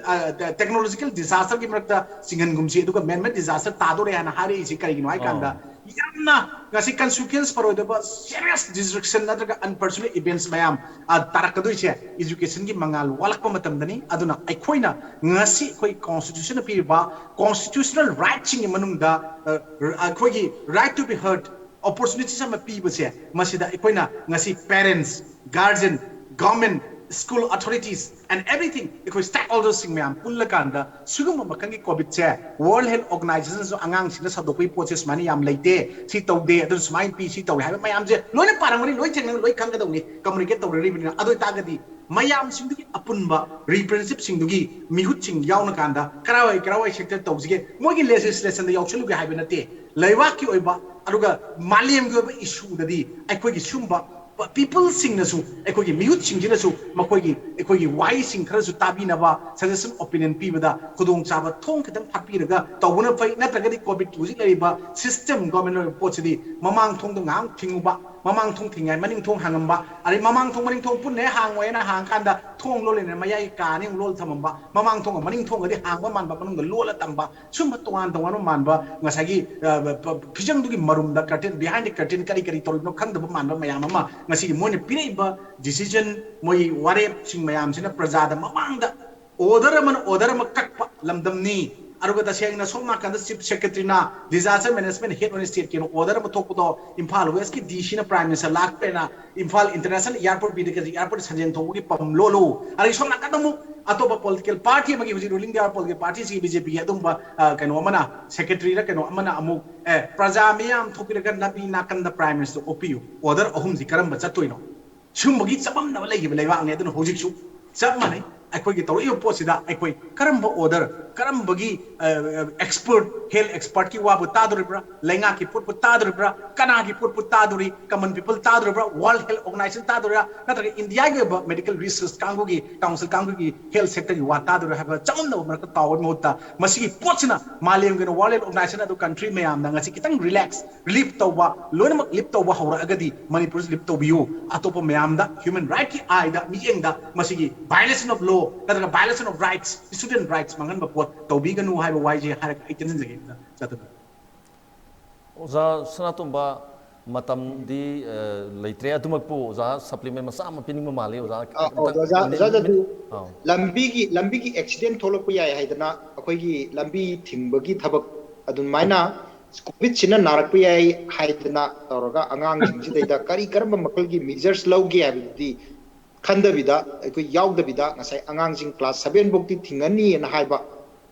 ꯇꯦꯛꯅꯣꯂꯣꯖꯤꯀꯦꯜ ꯗꯤꯖꯥꯁꯇꯔꯒꯤ ꯃꯔꯛꯇ ꯆꯤꯡꯍꯟꯒꯨꯝꯁꯤ, ꯑꯗꯨꯒ ꯃꯦꯟꯃꯦꯗ ꯗꯤꯖꯥꯁꯇꯔ ꯇꯥꯗꯣꯔꯦ ꯍꯥꯏꯅ ꯍꯥꯏꯔꯛꯏꯁꯤ ꯀꯔꯤꯒꯤꯅꯣ ꯍꯥꯏ ꯀꯥꯟꯗ, ꯌꯥꯝꯅ ꯉꯁꯤ ꯀꯟꯁꯤꯀ꯭ꯋꯦꯟꯁ ꯐꯔꯣꯏꯗꯕ ꯁꯤꯔꯤꯌꯁ ꯗꯤꯁꯇ꯭ꯔꯛꯁꯟ ꯅꯠꯇ꯭ꯔꯒ ꯑꯟꯐꯣꯔꯆꯨꯅꯦꯠ ꯏꯚꯦꯟꯠꯁ ꯃꯌꯥꯝ ꯑ, ꯇꯥꯔꯛꯀꯗꯣꯏꯁꯦ ꯏꯖꯨꯀꯦꯁꯟꯒꯤ ꯃꯉꯥꯜ ꯋꯥꯠꯂꯛꯄ ꯃꯇꯝꯗꯅꯤ꯫ ꯑꯗꯨꯅ ꯑꯩꯈꯣꯏꯅ ꯉꯁꯤ ꯑꯩꯈꯣꯏ ꯀꯣꯟꯁꯇꯤꯇ꯭ꯌꯨꯁꯟꯅ ꯄꯤꯔꯤꯕ ꯀꯣꯟꯁꯇꯤꯇ꯭ꯌꯨꯁꯅꯦꯜ ꯔꯥꯏꯠꯁꯤꯡꯒꯤ ꯃꯅꯨꯡꯗ, ꯑ, ꯑꯩꯈꯣꯏꯒꯤ right to be heard, opportunities ꯑꯃ ꯄꯤꯕꯁꯦ, ꯃꯁꯤꯗ ꯑꯩꯈꯣꯏꯅ ꯉꯁꯤ parents, ꯒꯥꯔꯖꯤꯌꯟ, government, school authorities and everything, ꯑꯩꯈꯣꯏ ꯁ꯭ꯇꯦꯛꯍꯣꯜꯗꯔꯁꯤꯡ ꯃꯌꯥꯝ ꯄꯨꯜꯂꯀꯥꯟꯗ ꯁꯤꯒꯨꯝꯕ ꯃꯈꯜꯒꯤ ꯀꯣꯚꯤꯗꯁꯦ ꯋꯥꯔꯜ ꯍꯦꯜꯊ ꯑꯣꯔꯒꯅꯥꯏꯖꯦꯁꯟꯁꯨ ꯑꯉꯥꯡꯁꯤꯡꯗ ꯁꯟꯗꯣꯛꯄꯒꯤ ꯄꯣꯠꯁꯦ ꯁꯨꯃꯥꯏꯅ ꯌꯥꯝ ꯂꯩꯇꯦ, ꯁꯤ ꯇꯧꯗꯦ, ꯑꯗꯨꯅ ꯁꯨꯃꯥꯏꯅ ꯄꯤ, ꯁꯤ ꯇꯧꯏ ꯍꯥꯏꯕ ꯃꯌꯥꯝꯁꯦ ꯂꯣꯏꯅ ꯄꯥꯔꯝꯒꯅꯤ, ꯂꯣꯏ ꯊꯦꯡꯅ, ꯂꯣꯏ ꯈꯪꯒꯗꯧꯅꯤ, ꯀꯝꯃꯨꯅꯤꯀꯦꯠ ꯇꯧꯅꯔꯤꯕꯅꯤꯅ꯫ ꯑꯗꯨ ꯑꯣꯏꯇꯥꯔꯒꯗꯤ ꯃꯌꯥꯝꯁꯤꯡꯗꯨꯒꯤ ꯑꯄꯨꯟꯕ ꯔꯤꯄ꯭ꯔꯖꯦꯟꯇꯦꯇꯤꯚꯁꯤꯡꯗꯨꯒꯤ ꯃꯤꯍꯨꯠꯁꯤꯡ ꯌꯥꯎꯅꯀꯥꯟꯗ ꯀꯔꯥꯏꯋꯥꯏ ꯀꯔꯥꯏꯋꯥꯏ ꯁꯦꯛꯇꯔ ꯇꯧꯁꯤꯒꯦ, ꯃꯣꯏꯒꯤ ꯂꯦꯖꯤꯁꯂꯦꯁꯟꯗ ꯌꯥꯎꯁꯜꯂꯨꯒꯦ ꯍꯥꯏꯕ ꯅꯠꯇꯦ꯫ ꯂꯩꯕꯥꯛꯀꯤ ꯑꯣꯏꯕ ꯑꯗꯨꯒ ꯃꯥꯂꯦꯝꯒꯤ ꯑꯣꯏꯕ ꯏꯁꯨꯗꯗꯤ ꯑꯩꯈꯣꯏꯒꯤ ꯁꯤꯒꯨꯝꯕ ꯄꯤꯄꯜꯁꯤꯡꯅꯁꯨ, ꯑꯩꯈꯣꯏꯒꯤ ꯃꯤꯍꯨꯠꯁꯤꯡꯁꯤꯅꯁꯨ ꯃꯈꯣꯏꯒꯤ, ꯑꯩꯈꯣꯏꯒꯤ ꯋꯥꯍꯩꯁꯤꯡ ꯈꯔꯁꯨ ꯇꯥꯕꯤꯅꯕ, ꯁꯖꯦꯁꯟ ꯑꯣꯄꯤꯅꯤꯌꯟ ꯄꯤꯕꯗ ꯈꯨꯗꯣꯡꯆꯥꯕ ꯊꯣꯡ ꯈꯤꯇꯪ ꯐꯥꯠꯄꯤꯔꯒ ꯇꯧꯕꯅ ꯐꯩ꯫ ꯅꯠꯇ꯭ꯔꯒꯗꯤ ꯀꯣꯚꯤꯗꯀꯤ ꯍꯧꯖꯤꯛ ꯂꯩꯔꯤꯕ ꯁꯤꯁꯇꯦꯝ, ꯒꯣꯔꯃꯦꯟ ꯑꯣꯏꯕ ꯄꯣꯠꯁꯤꯗꯤ ꯃꯃꯥꯡ ꯊꯣꯡꯗꯣ ꯉꯥꯏꯍꯥꯛ ꯊꯤꯡꯉꯨꯕ, ꯃꯃꯥꯡ ꯊꯣꯡ ꯊꯤꯡꯉꯥꯏ ꯃꯅꯤꯡ ꯊꯣꯡ ꯍꯥꯡꯉꯝꯕ, ꯑꯗꯩ ꯃꯃꯥꯡ ꯊꯣꯡ ꯃꯅꯤꯡ ꯊꯣꯡ ꯄꯨꯟꯅ ꯍꯦꯛ ꯍꯥꯡꯉꯣꯏꯅ ꯍꯥꯡꯉꯀꯥꯟꯗ ꯊꯣꯡ ꯂꯣꯜꯂꯤꯅꯦ, ꯃꯌꯥꯏꯒꯤ ꯀꯥ ꯑꯅꯤ ꯑꯃꯨꯛ ꯂꯣꯜ ꯊꯝꯃꯝꯕ, ꯃꯃꯥꯡ ꯊꯣꯡꯒ ꯃꯅꯤꯡ ꯊꯣꯡꯒꯗꯤ ꯍꯥꯡꯕ ꯃꯥꯟꯕ, ꯃꯅꯨꯡꯗ ꯂꯣꯜꯂ ꯊꯝꯕ, ꯁꯨꯝꯕ ꯇꯣꯉꯥꯟ ꯇꯣꯉꯥꯟꯕ ꯃꯥꯟꯕ ꯉꯁꯥꯏꯒꯤ, ꯑ, ꯐꯤꯖꯪꯗꯨꯒꯤ ꯃꯔꯨꯝꯗ, ꯀꯔꯇꯦꯟ, ꯕꯤꯍꯥꯏꯟ ꯗ ꯀꯔꯇꯦꯟ ꯀꯔꯤ ꯀꯔꯤ ꯇꯧꯔꯤꯕꯅꯣ ꯈꯪꯗꯕ ꯃꯥꯟꯕ ꯃꯌꯥꯝ ꯑꯃ ꯉꯁꯤꯒꯤ ꯃꯣꯏꯅ ꯄꯤꯔꯛꯏꯕ ꯗꯤꯁꯤꯖꯟ, ꯃꯣꯏꯒꯤ ꯋꯥꯔꯦꯞꯁꯤꯡ ꯃꯌꯥꯝꯁꯤꯅ ꯄ꯭ꯔꯖꯥꯗ ꯃꯃꯥꯡꯗ ꯑꯣꯔꯗꯔ ꯑꯃꯅ ꯑꯣꯔꯗꯔ ꯑꯃ ꯀꯛꯄ ꯂꯝꯗꯝꯅꯤ꯫ ꯑꯗꯨꯒ ꯇꯁꯦꯡꯅ ꯁꯣꯝ ꯅꯥꯀꯟꯗ ꯆꯤꯐ ꯁꯦꯀ꯭ꯔꯦꯇꯔꯤꯅ ꯗꯤꯖꯥꯁꯇꯔ ꯃꯦꯅꯦꯖꯃꯦꯟ ꯍꯦꯗ ꯑꯣꯏꯅ ꯁ꯭ꯇꯦꯠꯀꯤ ꯑꯣꯏꯅ ꯑꯣꯔꯗꯔ ꯑꯃ ꯊꯣꯛꯄꯗꯣ, ꯏꯝꯐꯥꯜ ꯋꯦꯁꯀꯤ ꯗꯤ ꯁꯤꯅ ꯄ꯭ꯔꯥꯏꯝ ꯃꯤꯅꯤꯁꯇꯔ ꯂꯥꯛꯄꯅ ꯏꯝꯐꯥꯜ ꯏꯟꯇꯔꯅꯦꯁꯅꯦꯜ ꯑꯦꯌꯥꯔꯄꯣꯔꯠ ꯄꯤꯗꯒꯁꯤ ꯑꯦꯌꯥꯔꯄꯣꯔꯠ ꯁꯟꯖꯦꯟ ꯊꯣꯡꯕꯒꯤ ꯄꯝ ꯂꯣꯜꯂꯨ꯫ ꯑꯗꯒꯤ ꯁꯣꯝ ꯅꯥꯀꯟꯗ ꯑꯃꯨꯛ ꯑꯇꯣꯞꯄ ꯄꯣꯂꯤꯇꯤꯀꯦꯜ ꯄꯥꯔꯇꯤ ꯑꯃꯒꯤ, ꯍꯧꯖꯤꯛ ꯔꯨꯂꯤꯡ ꯄꯣꯂꯤꯇꯤꯀꯦꯜ ꯄꯥꯔꯇꯤꯁꯤꯒꯤ ꯕꯤ ꯖꯦ ꯄꯤꯒꯤ ꯑꯗꯨꯒꯨꯝꯕ, ꯑ, ꯀꯩꯅꯣ ꯑꯃꯅ, ꯁꯦꯀ꯭ꯔꯦꯇꯔꯤꯔ ꯀꯩꯅꯣ ꯑꯃꯅ ꯑꯃꯨꯛ, ꯑꯦ, ꯄ꯭ꯔꯖꯥ ꯃꯤꯌꯥꯝ ꯊꯣꯛꯄꯤꯔꯒ ꯅꯥꯄꯤ ꯅꯥꯀꯟꯗ ꯄ꯭ꯔꯥꯏꯝ ꯃꯤꯅꯤꯁꯇꯔ ꯑꯣꯛꯄꯤꯌꯨ꯫ ꯑꯣꯔꯗꯔ ꯑꯍꯨꯝꯁꯤ ꯀꯔꯝꯕ ꯆꯠꯇꯣꯏꯅꯣ? ꯁꯤꯒꯨꯝꯕꯒꯤ ꯆꯃꯝꯅꯕ ꯂꯩꯈꯤꯕ ꯂꯩꯕꯥꯛꯅꯤ꯫ ꯑꯗꯨꯅ ꯍꯧꯖꯤꯛꯁꯨ ꯆꯞ ꯃꯥꯟꯅꯩ꯫ ꯑꯩꯈꯣꯏꯒꯤ ꯇꯧꯔꯛꯏꯕ ꯄꯣꯠꯁꯤꯗ ꯑꯩꯈꯣꯏ ꯀꯔꯝꯕ order, ꯀꯔꯝꯕꯒꯤ expert, health expertꯀꯤ ꯋꯥꯕꯨ ꯇꯥꯗꯣꯔꯤꯕ꯭ꯔꯥ, ꯂꯩꯉꯥꯛꯀꯤ ꯄꯣꯠꯄꯨ ꯇꯥꯗꯣꯔꯤꯕ꯭ꯔꯥ, ꯀꯅꯥꯒꯤ ꯄꯣꯠꯄꯨ ꯇꯥꯗꯣꯔꯤ, common people ꯇꯥꯗꯣꯔꯤꯕ꯭ꯔꯥ, World Health Organization ꯇꯥꯗꯣꯔꯤꯕ꯭ꯔꯥ, ꯅꯠꯇ꯭ꯔꯒ ꯏꯟꯗꯤꯌꯥꯒꯤ ꯑꯣꯏꯕ medical research ꯀꯥꯡꯕꯨꯒꯤ, council ꯀꯥꯡꯕꯨꯒꯤ health sectorꯒꯤ ꯋꯥ ꯇꯥꯗꯣꯔꯤꯕ꯭ꯔꯥ ꯍꯥꯏꯕ ꯆꯃꯝꯅꯕ ꯃꯔꯛꯇ ꯇꯥꯎꯕꯒꯤ ꯃꯍꯨꯠꯇ ꯃꯁꯤꯒꯤ ꯄꯣꯠꯁꯤꯅ ꯃꯥꯂꯦꯝꯒꯤ ꯑꯣꯏꯅ World Health Organization ꯑꯗꯨ country ꯃꯌꯥꯝꯅ ꯉꯁꯤ ꯈꯤꯇꯪ relax, relief ꯇꯧꯕ, ꯂꯣꯏꯅꯃꯛ lift ꯇꯧꯕ ꯍꯧꯔꯛꯑꯒꯗꯤ ꯃꯅꯤꯄꯨꯔꯁꯨ lift ꯇꯧꯕꯤꯌꯨ꯫ ꯑꯇꯣꯞꯄ ꯃꯌꯥꯝꯗ human rightꯀꯤ eyeꯗ, ꯃꯤꯠꯌꯦꯡꯗ ꯃꯁꯤꯒꯤ violation of law ꯅꯠꯇ꯭ꯔꯒ violation of rights, student rights ꯃꯥꯡꯍꯟꯕ ꯄꯣꯠ ꯇꯧꯕꯤꯒꯅꯨ ꯍꯥꯏꯕ ꯋꯥꯍꯩꯁꯦ ꯍꯥꯏꯔꯒ ꯑꯩ ꯇꯦꯟꯁꯤꯟꯖꯒꯦ꯫ ꯆꯠꯇꯕ꯫ ꯑꯣꯖꯥ ꯁꯅꯥꯇꯣꯝꯕ, ꯃꯇꯝꯗꯤ ꯂꯩꯇ꯭ꯔꯦ꯫ ꯑꯗꯨꯃꯛꯄꯨ ꯑꯣꯖꯥ supplement ꯃꯆꯥ ꯑꯃ ꯄꯤꯅꯤꯡꯕ ꯃꯥꯜꯂꯤ ꯑꯣꯖꯥ꯫ ꯑꯣꯖꯥ ꯑꯗꯨ ꯂꯝꯕꯤꯒꯤ ꯂꯝꯕꯤꯒꯤ accident ꯊꯣꯛꯂꯛꯄ ꯌꯥꯏ ꯍꯥꯏꯗꯅ ꯑꯩꯈꯣꯏꯒꯤ ꯂꯝꯕꯤ ꯊꯤꯡꯕꯒꯤ ꯊꯕꯛ ꯑꯗꯨꯃꯥꯏꯅ COVIDꯁꯤꯅ ꯅꯥꯔꯛꯄ ꯌꯥꯏ ꯍꯥꯏꯗꯅ ꯇꯧꯔꯒ ꯑꯉꯥꯡꯁꯤꯡꯁꯤꯗꯩꯗ ꯀꯔꯤ ꯀꯔꯝꯕ ꯃꯈꯜꯒꯤ measures ꯂꯧꯒꯦ ꯍꯥꯏꯕꯗꯨꯗꯤ ꯈꯟꯗꯕꯤꯗ, ꯑꯩꯈꯣꯏ ꯌꯥꯎꯗꯕꯤꯗ ꯉꯁꯥꯏ ꯑꯉꯥꯡꯁꯤꯡ class seven ꯐꯥꯎꯗꯤ ꯊꯤꯡꯉꯅꯤꯅ ꯍꯥꯏꯕ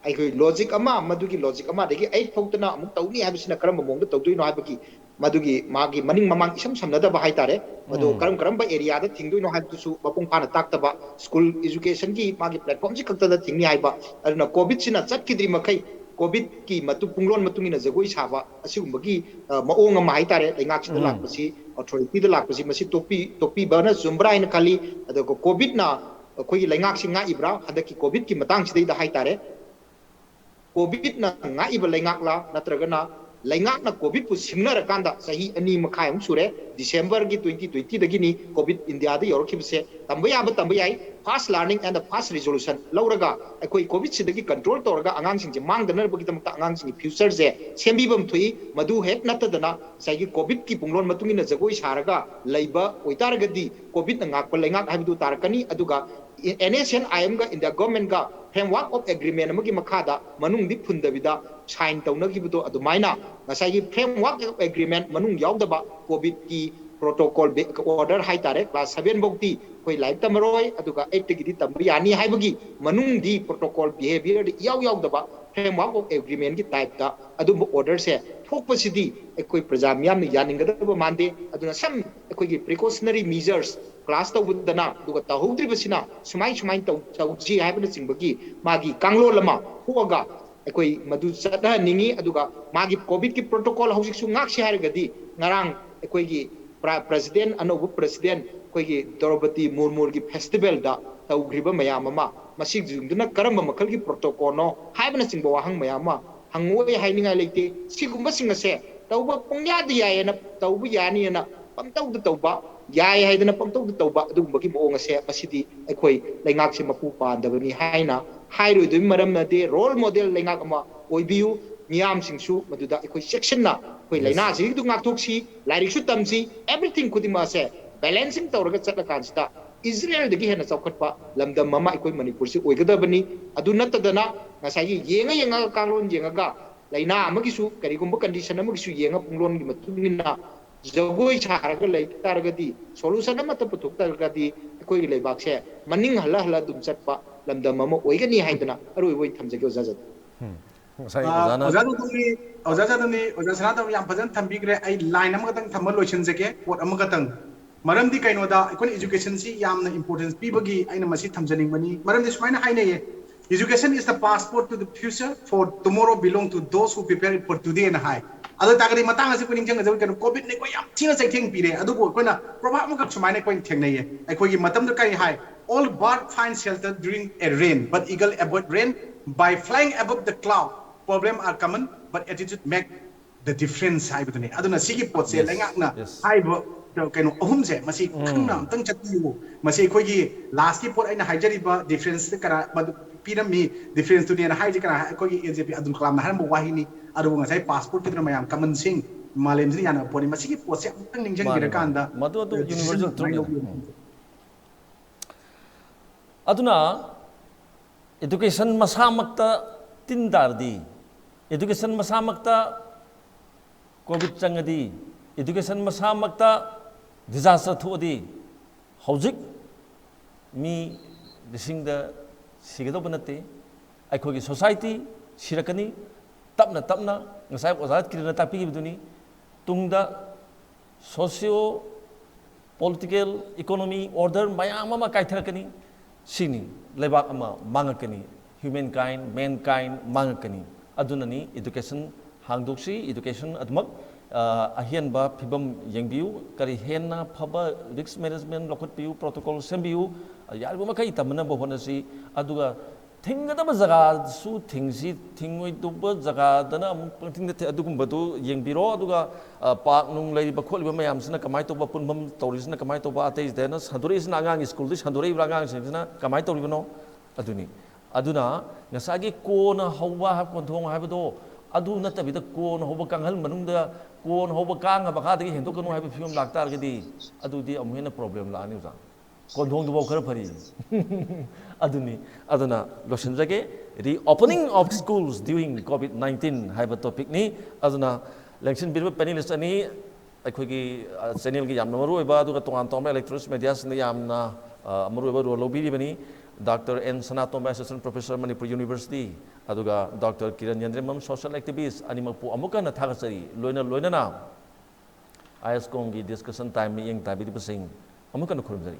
ꯑꯩꯈꯣꯏ logic ꯑꯃ, ꯃꯗꯨꯒꯤ logic ꯑꯃ, ꯑꯗꯒꯤ eight ꯐꯥꯎꯗꯅ ꯑꯃꯨꯛ ꯇꯧꯅꯤ ꯍꯥꯏꯕꯁꯤꯅ ꯀꯔꯝꯕ ꯃꯑꯣꯡꯗ ꯇꯧꯗꯣꯏꯅꯣ ꯍꯥꯏꯕꯒꯤ ꯃꯗꯨꯒꯤ ꯃꯥꯒꯤ ꯃꯅꯤꯡ ꯃꯃꯥꯡ ꯏꯁꯝ ꯁꯝꯅꯗꯕ ꯍꯥꯏꯇꯥꯔꯦ꯫ ꯃꯗꯨ ꯀꯔꯝ ꯀꯔꯝꯕ areaꯗ ꯊꯤꯡꯗꯣꯏꯅꯣ ꯍꯥꯏꯕꯗꯨꯁꯨ ꯃꯄꯨꯡ ꯐꯥꯅ ꯇꯥꯛꯇꯕ, school educationꯒꯤ ꯃꯥꯒꯤ platformꯁꯤ ꯈꯛꯇꯗ ꯊꯤꯡꯅꯤ ꯍꯥꯏꯕ꯫ ꯑꯗꯨꯅ COVIDꯁꯤꯅ ꯆꯠꯈꯤꯗ꯭ꯔꯤ ꯃꯈꯩ COVIDꯀꯤ ꯃꯇꯨꯡ ꯄꯨꯡꯂꯣꯟ ꯃꯇꯨꯡ ꯏꯟꯅ ꯖꯒꯣꯏ ꯁꯥꯕ ꯑꯁꯤꯒꯨꯝꯕꯒꯤ ꯃꯑꯣꯡ ꯑꯃ ꯍꯥꯏꯇꯥꯔꯦ, ꯂꯩꯉꯥꯛꯁꯤꯗ ꯂꯥꯛꯄꯁꯤ, authorityꯗ ꯂꯥꯛꯄꯁꯤ ꯃꯁꯤ ꯇꯣꯛꯄꯤ ꯇꯣꯛꯄꯤꯕꯅ ꯆꯨꯝꯕ꯭ꯔꯥ ꯍꯥꯏꯅ ꯈꯜꯂꯤ꯫ ꯑꯗꯨꯒ COVIDꯅ ꯑꯩꯈꯣꯏꯒꯤ ꯂꯩꯉꯥꯛꯁꯤ ꯉꯥꯛꯏꯕ꯭ꯔꯥ ꯍꯟꯗꯛꯀꯤ COVIDꯀꯤ ꯃꯇꯥꯡꯁꯤꯗꯩꯗ ꯍꯥꯏꯇꯥꯔꯦ, COVIDꯅ ꯉꯥꯛꯏꯕ ꯂꯩꯉꯥꯛꯂꯥ ꯅꯠꯇ꯭ꯔꯒꯅ ꯂꯩꯉꯥꯛꯅ COVIDꯄꯨ ꯁꯤꯡꯅꯔꯀꯥꯟꯗ ꯆꯍꯤ ꯑꯅꯤ ꯃꯈꯥꯏꯃꯨꯛ ꯁꯨꯔꯦ, Decemberꯒꯤ twenty twentyꯗꯒꯤꯅꯤ COVID Indiaꯗ ꯌꯧꯔꯛꯈꯤꯕꯁꯦ꯫ ꯇꯝꯕ ꯌꯥꯕ ꯇꯝꯕ ꯌꯥꯏ, fast learning and fast resolution ꯂꯧꯔꯒ ꯑꯩꯈꯣꯏ COVIDꯁꯤꯗꯒꯤ control ꯇꯧꯔꯒ ꯑꯉꯥꯡꯁꯤꯡꯁꯦ ꯃꯥꯡꯗꯅꯕꯒꯤꯗꯃꯛꯇ ꯑꯉꯥꯡꯁꯤꯡꯒꯤ futureꯁꯦ ꯁꯦꯝꯕꯤꯐꯝ ꯊꯣꯛꯏ꯫ ꯃꯗꯨ ꯍꯦꯛ ꯅꯠꯇꯗꯅ ꯉꯁꯥꯏꯒꯤ COVIDꯀꯤ ꯄꯨꯡꯂꯣꯟ ꯃꯇꯨꯡ ꯏꯟꯅ ꯖꯒꯣꯏ ꯁꯥꯔꯒ ꯂꯩꯕ ꯑꯣꯏꯇꯥꯔꯒꯗꯤ COVIDꯅ ꯉꯥꯛꯄ ꯂꯩꯉꯥꯛ ꯍꯥꯏꯕꯗꯨ ꯇꯥꯔꯛꯀꯅꯤ꯫ ꯑꯗꯨꯒ NSCN-IMꯒ India governmentꯒ framework of agreement ꯑꯃꯒꯤ ꯃꯈꯥꯗ ꯃꯅꯨꯡꯗꯤ ꯐꯨꯟꯗꯕꯤꯗ sign ꯇꯧꯅꯈꯤꯕꯗꯣ ꯑꯗꯨꯃꯥꯏꯅ ꯉꯁꯥꯏꯒꯤ framework of agreement ꯃꯅꯨꯡ ꯌꯥꯎꯗꯕ COVIDꯀꯤ protocol order ꯍꯥꯏꯇꯥꯔꯦ, class seven ꯐꯧꯗꯤ ꯑꯩꯈꯣꯏ ꯂꯥꯏꯔꯤꯛ ꯇꯝꯃꯔꯣꯏ, ꯑꯗꯨꯒ eightꯇꯒꯤꯗꯤ ꯇꯝꯕ ꯌꯥꯅꯤ ꯍꯥꯏꯕꯒꯤ ꯃꯅꯨꯡꯗꯤ protocol behaviorꯗ ꯏꯌꯥꯎ ꯌꯥꯎꯗꯕ framework of agreement ꯀꯤ type ꯇ ꯑꯗꯨꯝꯕ order ꯁꯦ ꯊꯣꯛꯄꯁꯤꯗꯤ ꯑꯩꯈꯣꯏ ꯄ꯭ꯔꯖꯥ ꯃꯤꯌꯥꯝꯅ ꯌꯥꯅꯤꯡꯒꯗꯕ ꯃꯥꯟꯗꯦ꯫ ꯑꯗꯨꯅ some ꯑꯩꯈꯣꯏꯒꯤ precautionary measures class ꯇꯧꯕꯗꯅ ꯑꯗꯨꯒ ꯇꯧꯍꯧꯗ꯭ꯔꯤꯕꯁꯤꯅ ꯁꯨꯃꯥꯏ ꯁꯨꯃꯥꯏꯅ ꯇꯧ ꯇꯧꯁꯤ ꯍꯥꯏꯕꯅꯆꯤꯡꯕꯒꯤ ꯃꯥꯒꯤ ꯀꯥꯡꯂꯣꯟ ꯑꯃ ꯊꯣꯛꯑꯒ ꯑꯩꯈꯣꯏ ꯃꯗꯨ ꯆꯠꯅꯍꯟꯅꯤꯡꯉꯤ꯫ ꯑꯗꯨꯒ ꯃꯥꯒꯤ COVID ꯀꯤ protocol ꯍꯧꯖꯤꯛꯁꯨ ꯉꯥꯛꯁꯤ ꯍꯥꯏꯔꯒꯗꯤ ꯉꯔꯥꯡ ꯑꯩꯈꯣꯏꯒꯤ ꯄ꯭ꯔ- president, ꯑꯅꯧꯕ president ꯑꯩꯈꯣꯏꯒꯤ ꯗ꯭ꯔꯧꯄꯗꯤ ꯃꯨꯔꯃꯨꯒꯤ festival ꯗ ꯇꯧꯈ꯭ꯔꯤꯕ ꯃꯌꯥꯝ ꯑꯃ, ꯃꯁꯤꯁꯤꯡꯗꯨꯅ ꯀꯔꯝꯕ ꯃꯈꯜꯒꯤ protocol ꯅꯣ ꯍꯥꯏꯕꯅꯆꯤꯡꯕ ꯋꯥꯍꯪ ꯃꯌꯥꯝ ꯑꯃ ꯍꯪꯉꯣꯏ ꯍꯥꯏꯅꯤꯡꯉꯥꯏ ꯂꯩꯇꯦ꯫ ꯁꯤꯒꯨꯝꯕꯁꯤꯡ ꯑꯁꯦ ꯇꯧꯕ ꯄꯨꯡꯌꯥꯗ ꯌꯥꯏꯌꯦꯅ, ꯇꯧꯕ ꯌꯥꯅꯤꯅ ꯄꯪꯇꯧꯗ ꯇꯧꯕ, ꯌꯥꯏ ꯍꯥꯏꯗꯅ ꯄꯪꯇꯧꯗ ꯇꯧꯕ ꯑꯗꯨꯒꯨꯝꯕꯒꯤ ꯃꯑꯣꯡ ꯑꯁꯦ ꯃꯁꯤꯗꯤ ꯑꯩꯈꯣꯏ ꯂꯩꯉꯥꯛꯁꯦ ꯃꯄꯨ ꯄꯥꯟꯗꯕꯅꯤ ꯍꯥꯏꯅ ꯍꯥꯏꯔꯣꯏꯗꯣꯏ ꯃꯔꯝꯅꯗꯤ role model ꯂꯩꯉꯥꯛ ꯑꯃ ꯑꯣꯏꯕꯤꯌꯨ꯫ ꯃꯤꯌꯥꯝꯁꯤꯡꯁꯨ ꯃꯗꯨꯗ ꯑꯩꯈꯣꯏ ꯆꯦꯛꯁꯤꯟꯅ ꯑꯩꯈꯣꯏ ꯂꯥꯏꯅꯥꯁꯤꯗꯨ ꯉꯥꯛꯊꯣꯛꯁꯤ, ꯂꯥꯏꯔꯤꯛꯁꯨ ꯇꯝꯁꯤ, everything ꯈꯨꯗꯤꯡꯃꯛ ꯑꯁꯦ balancing ꯇꯧꯔꯒ ꯆꯠꯂꯀꯥꯟꯁꯤꯗ ꯏꯖꯔꯦꯜꯗꯒꯤ ꯍꯦꯟꯅ ꯆꯥꯎꯈꯠꯄ ꯂꯝꯗꯝ ꯑꯃ ꯑꯩꯈꯣꯏ ꯃꯅꯤꯄꯨꯔꯁꯤ ꯑꯣꯏꯒꯗꯕꯅꯤ꯫ ꯑꯗꯨ ꯅꯠꯇꯗꯅ ꯉꯁꯥꯏꯒꯤ ꯌꯦꯡꯉ ꯌꯦꯡꯉꯒ ꯀꯥꯡꯂꯣꯟ ꯌꯦꯡꯉꯒ ꯂꯥꯏꯅꯥ ꯑꯃꯒꯤꯁꯨ ꯀꯔꯤꯒꯨꯝꯕ condition ꯑꯃꯒꯤꯁꯨ ꯌꯦꯡꯉ ꯄꯨꯡꯂꯣꯟꯒꯤ ꯃꯇꯨꯡ ꯏꯟꯅ ꯖꯒꯣꯏ ꯁꯥꯔꯒ ꯂꯩ ꯇꯥꯔꯒꯗꯤ solution ꯑꯃꯠꯇ ꯄꯨꯊꯣꯛ ꯇꯥꯔꯒꯗꯤ ꯑꯩꯈꯣꯏꯒꯤ ꯂꯩꯕꯥꯛꯁꯦ ꯃꯅꯤꯡ ꯍꯜꯂ ꯍꯜꯂ ꯑꯗꯨꯝ ꯆꯠꯄ ꯂꯝꯗꯝ ꯑꯃ ꯑꯣꯏꯒꯅꯤ ꯍꯥꯏꯗꯅ ꯑꯔꯣꯏꯕ ꯑꯣꯏꯅ ꯊꯝꯖꯒꯦ ꯑꯣꯖꯥ ꯖꯒꯣꯏ꯫ ꯉꯁꯥꯏ ꯑ, ꯑꯣꯖꯥꯅ ꯑꯣꯖꯥ ꯅꯣꯡꯊꯣꯝꯕꯤ, ꯑꯣꯖꯥ ꯖꯅꯅꯤ, ꯑꯣꯖꯥ ꯁꯅꯥꯇꯣꯝꯕꯤ ꯌꯥꯝ ꯐꯖꯅ ꯊꯝꯕꯤꯈ꯭ꯔꯦ꯫ ꯑꯩ line ꯑꯃꯈꯛꯇꯪ ꯊꯝꯃ ꯂꯣꯏꯁꯤꯟꯖꯒꯦ, ꯄꯣꯠ ꯑꯃꯈꯛꯇꯪ꯫ ꯃꯔꯝꯗꯤ ꯀꯩꯅꯣꯗ ꯑꯩꯈꯣꯏꯅ education ꯁꯤ ꯌꯥꯝꯅ importance ꯄꯤꯕꯒꯤ ꯑꯩꯅ ꯃꯁꯤ ꯊꯝꯖꯅꯤꯡꯕꯅꯤ꯫ ꯃꯔꯝꯗꯤ ꯁꯨꯃꯥꯏꯅ ꯍꯥꯏꯅꯩꯌꯦ, "Education is the passport to the future, for tomorrow belong to those who prepare it for today" ꯅ ꯍꯥꯏ꯫ ꯑꯗꯨ ꯑꯣꯏꯇꯥꯔꯒꯗꯤ ꯃꯇꯥꯡ ꯑꯁꯤ ꯑꯩꯈꯣꯏ ꯅꯤꯡꯁꯤꯡꯒꯗꯕ ꯀꯩꯅꯣ, COVID ꯅ ꯑꯩꯈꯣꯏ ꯌꯥꯝ ꯊꯤꯅ ꯆꯩꯊꯦꯡ ꯄꯤꯔꯦ꯫ ꯑꯗꯨꯕꯨ ꯑꯩꯈꯣꯏꯅ proverb ꯑꯃꯈꯛ ꯁꯨꯃꯥꯏꯅ ꯑꯩꯈꯣꯏꯅ ꯊꯦꯡꯅꯩꯌꯦ꯫ ꯑꯩꯈꯣꯏꯒꯤ ꯃꯇꯝꯗ ꯀꯔꯤ ꯍꯥꯏ? "All bird find shelter during a rain, but eagle avoid rain by flying above the cloud. Problem are common, but attitude make the difference" ꯍꯥꯏꯕꯗꯨꯅꯤ꯫ ꯑꯗꯨꯅ ꯁꯤꯒꯤ ꯄꯣꯠꯁꯦ Yes, ꯂꯩꯉꯥꯛꯅ yes. ꯍꯥꯏꯔꯤꯕ ꯀꯩꯅꯣ ꯑꯍꯨꯝꯁꯦ ꯃꯁꯤ ꯈꯪꯅ ꯑꯝꯇꯪ ꯆꯠꯄꯤꯌꯨ꯫ ꯃꯁꯤ ꯑꯩꯈꯣꯏꯒꯤ last ꯀꯤ ꯄꯣꯠ ꯑꯩꯅ ꯍꯥꯏꯖꯔꯤꯕ difference ꯁꯦ ꯀꯅꯥ ꯃꯗꯨ ꯄꯤꯔꯝꯃꯤ, difference ꯇꯨꯅꯦꯅ ꯍꯥꯏꯔꯤꯁꯦ ꯀꯅꯥ? ꯑꯩꯈꯣꯏꯒꯤ ꯑꯦ ꯖꯦ ꯄꯤ ꯑꯕꯗꯨꯜ ꯀꯂꯥꯝꯅ ꯍꯥꯏꯔꯝꯕ ꯋꯥꯍꯩꯅꯤ꯫ ꯑꯗꯨꯕꯨ ꯉꯁꯥꯏ passport ꯀꯤꯗꯨꯅ ꯃꯌꯥꯝ common ꯁꯤꯡ ꯃꯥꯂꯦꯝꯁꯤꯅ ꯌꯥꯅꯕ ꯄꯣꯠꯅꯤ꯫ ꯃꯁꯤꯒꯤ ꯄꯣꯠꯁꯦ ꯑꯃꯨꯛꯇꯪ ꯃꯥꯅꯦ, ꯅꯤꯡꯁꯤꯡꯕꯤꯔꯀꯥꯟꯗ ꯃꯥꯅꯦ꯫ ꯃꯗꯨ ꯑꯗꯨ ꯑ, decision universal ꯁꯨꯃꯥꯏꯅ truth ꯅꯤꯗ꯫ ꯂꯧꯕꯤꯌꯨ꯫ ꯎꯝ꯫ ꯑꯗꯨꯅ education ꯃꯁꯥꯃꯛꯇ ꯇꯤꯟ ꯇꯥꯔꯗꯤ, education ꯃꯁꯥꯃꯛꯇ COVID ꯆꯪꯉꯗꯤ, education ꯃꯁꯥꯃꯛꯇ disaster ꯊꯣꯛꯑꯗꯤ, ꯍꯧꯖꯤꯛ ꯃꯤ ꯂꯤꯁꯤꯡꯗ ꯁꯤꯒꯗꯧꯕ ꯅꯠꯇꯦ꯫ ꯑꯩꯈꯣꯏꯒꯤ society, ꯁꯤꯔꯛꯀꯅꯤ꯫ ꯇꯞꯅ ꯇꯞꯅ ꯉꯁꯥꯏ ꯑꯣꯖꯥ ꯀꯤꯔꯟꯅ ꯇꯥꯛꯄꯤꯈꯤꯕꯗꯨꯅꯤ, ꯇꯨꯡꯗ socio political economy order ꯃꯌꯥꯝ ꯑꯃ ꯀꯥꯏꯊꯔꯛꯀꯅꯤ꯫ ꯁꯤꯅꯤ, ꯂꯩꯕꯥꯛ ꯑꯃ ꯃꯥꯡꯉꯛꯀꯅꯤ, human kind, man kind ꯃꯥꯡꯉꯛꯀꯅꯤ꯫ ꯑꯗꯨꯅꯅꯤ education ꯍꯥꯡꯗꯣꯛꯁꯤ, education ꯑꯗꯨꯃꯛ, ꯑ, ꯑꯍꯦꯟꯕ ꯐꯤꯕꯝ ꯌꯦꯡꯕꯤꯌꯨ, ꯀꯔꯤ ꯍꯦꯟꯅ ꯐꯕ risk management ꯂꯧꯈꯠꯄꯤꯌꯨ, protocol ꯁꯦꯝꯕꯤꯌꯨ, ꯌꯥꯔꯤꯕ ꯃꯈꯩ ꯇꯝꯅꯅꯕ ꯍꯣꯠꯅꯁꯤ꯫ ꯑꯗꯨꯒ ꯊꯤꯡꯒꯗꯕ ꯖꯒꯥꯗꯁꯨ ꯊꯤꯡꯁꯤ, ꯊꯤꯡꯉꯣꯏꯗꯧꯕ ꯖꯒꯥꯗꯅ ꯑꯃꯨꯛ ꯄꯪꯊꯤꯡꯗ ꯊꯤ-, ꯑꯗꯨꯒꯨꯝꯕꯗꯨ ꯌꯦꯡꯕꯤꯔꯣ꯫ ꯑꯗꯨꯒ, ꯑ, park ꯅꯨꯡ ꯂꯩꯔꯤꯕ ꯈꯣꯠꯂꯤꯕ ꯃꯌꯥꯝꯁꯤꯅ ꯀꯃꯥꯏꯅ ꯇꯧꯕ, ꯄꯨꯟꯐꯝ ꯇꯧꯔꯤꯁꯤꯅ ꯀꯃꯥꯏꯅ ꯇꯧꯕ, ꯑꯇꯩꯁꯤꯗꯅ ꯁꯟꯗꯣꯔꯛꯏꯁꯤꯅ ꯑꯉꯥꯡꯒꯤ ꯁ꯭ꯀꯨꯜꯗꯒꯤ ꯁꯟꯗꯣꯔꯛꯏꯕ ꯑꯉꯥꯡꯁꯤꯡꯁꯤꯅ ꯀꯃꯥꯏꯅ ꯇꯧꯔꯤꯕꯅꯣ? ꯑꯗꯨꯅꯤ꯫ ꯑꯗꯨꯅ ꯉꯁꯥꯏꯒꯤ ꯀꯣꯟꯅ ꯍꯧꯕ ꯍꯥꯏꯕ ꯀꯣꯟꯊꯣꯡ ꯍꯥꯏꯕꯗꯣ ꯑꯗꯨ ꯅꯠꯇꯕꯤꯗ, ꯀꯣꯟꯅ ꯍꯧꯕ ꯀꯥꯡꯈꯜ ꯃꯅꯨꯡꯗ ꯀꯣꯟꯅ ꯍꯧꯕ ꯀꯥꯡꯒ ꯃꯈꯥꯗꯒꯤ ꯍꯦꯟꯗꯣꯛꯀꯅꯨ ꯍꯥꯏꯕ ꯐꯤꯕꯝ ꯂꯥꯛꯇꯥꯔꯒꯗꯤ, ꯑꯗꯨꯗꯤ ꯑꯃꯨꯛ ꯍꯦꯟꯅ problem ꯂꯥꯛꯑꯅꯤ, ꯑꯣꯖꯥ꯫ ꯀꯣꯟꯊꯣꯡꯗꯨꯐꯥꯎ ꯈꯔ ꯐꯔꯤ꯫ ꯑꯗꯨꯅꯤ꯫ ꯑꯗꯨꯅ ꯂꯣꯏꯁꯤꯟꯖꯒꯦ꯫ Reopening of schools during COVID nineteen ꯍꯥꯏꯕ topicꯅꯤ꯫ ꯑꯗꯨꯅ ꯂꯦꯡꯁꯤꯟꯕꯤꯔꯤꯕ panelist ꯑꯅꯤ, ꯑꯩꯈꯣꯏꯒꯤ, ꯑ, channelꯒꯤ ꯌꯥꯝꯅ ꯃꯔꯨꯑꯣꯏꯕ, ꯑꯗꯨꯒ ꯇꯣꯉꯥꯟ ꯇꯣꯉꯥꯟꯕ electronic mediaꯁꯤꯡꯗ ꯌꯥꯝꯅ, ꯑ, ꯃꯔꯨꯑꯣꯏꯕ role ꯂꯧꯕꯤꯔꯤꯕꯅꯤ꯫ Doctor N ꯁꯅꯥꯇꯣꯝꯕ, Assistant Professor, Manipur University, ꯑꯗꯨꯒ Doctor ꯀꯤꯔꯟ ꯌꯦꯟꯗ꯭ꯔꯦꯝꯕꯝ, social activist, ꯑꯅꯤꯃꯛꯄꯨ ꯑꯃꯨꯛ ꯍꯟꯅ ꯊꯥꯒꯠꯆꯔꯤ꯫ ꯂꯣꯏꯅ ꯂꯣꯏꯅꯅ ISCOMꯒꯤ discussion time ꯃꯤꯠꯌꯦꯡ ꯇꯥꯕꯤꯔꯤꯕꯁꯤꯡ ꯑꯃꯨꯛ ꯍꯟꯅ ꯈꯨꯔꯨꯝꯖꯔꯤ꯫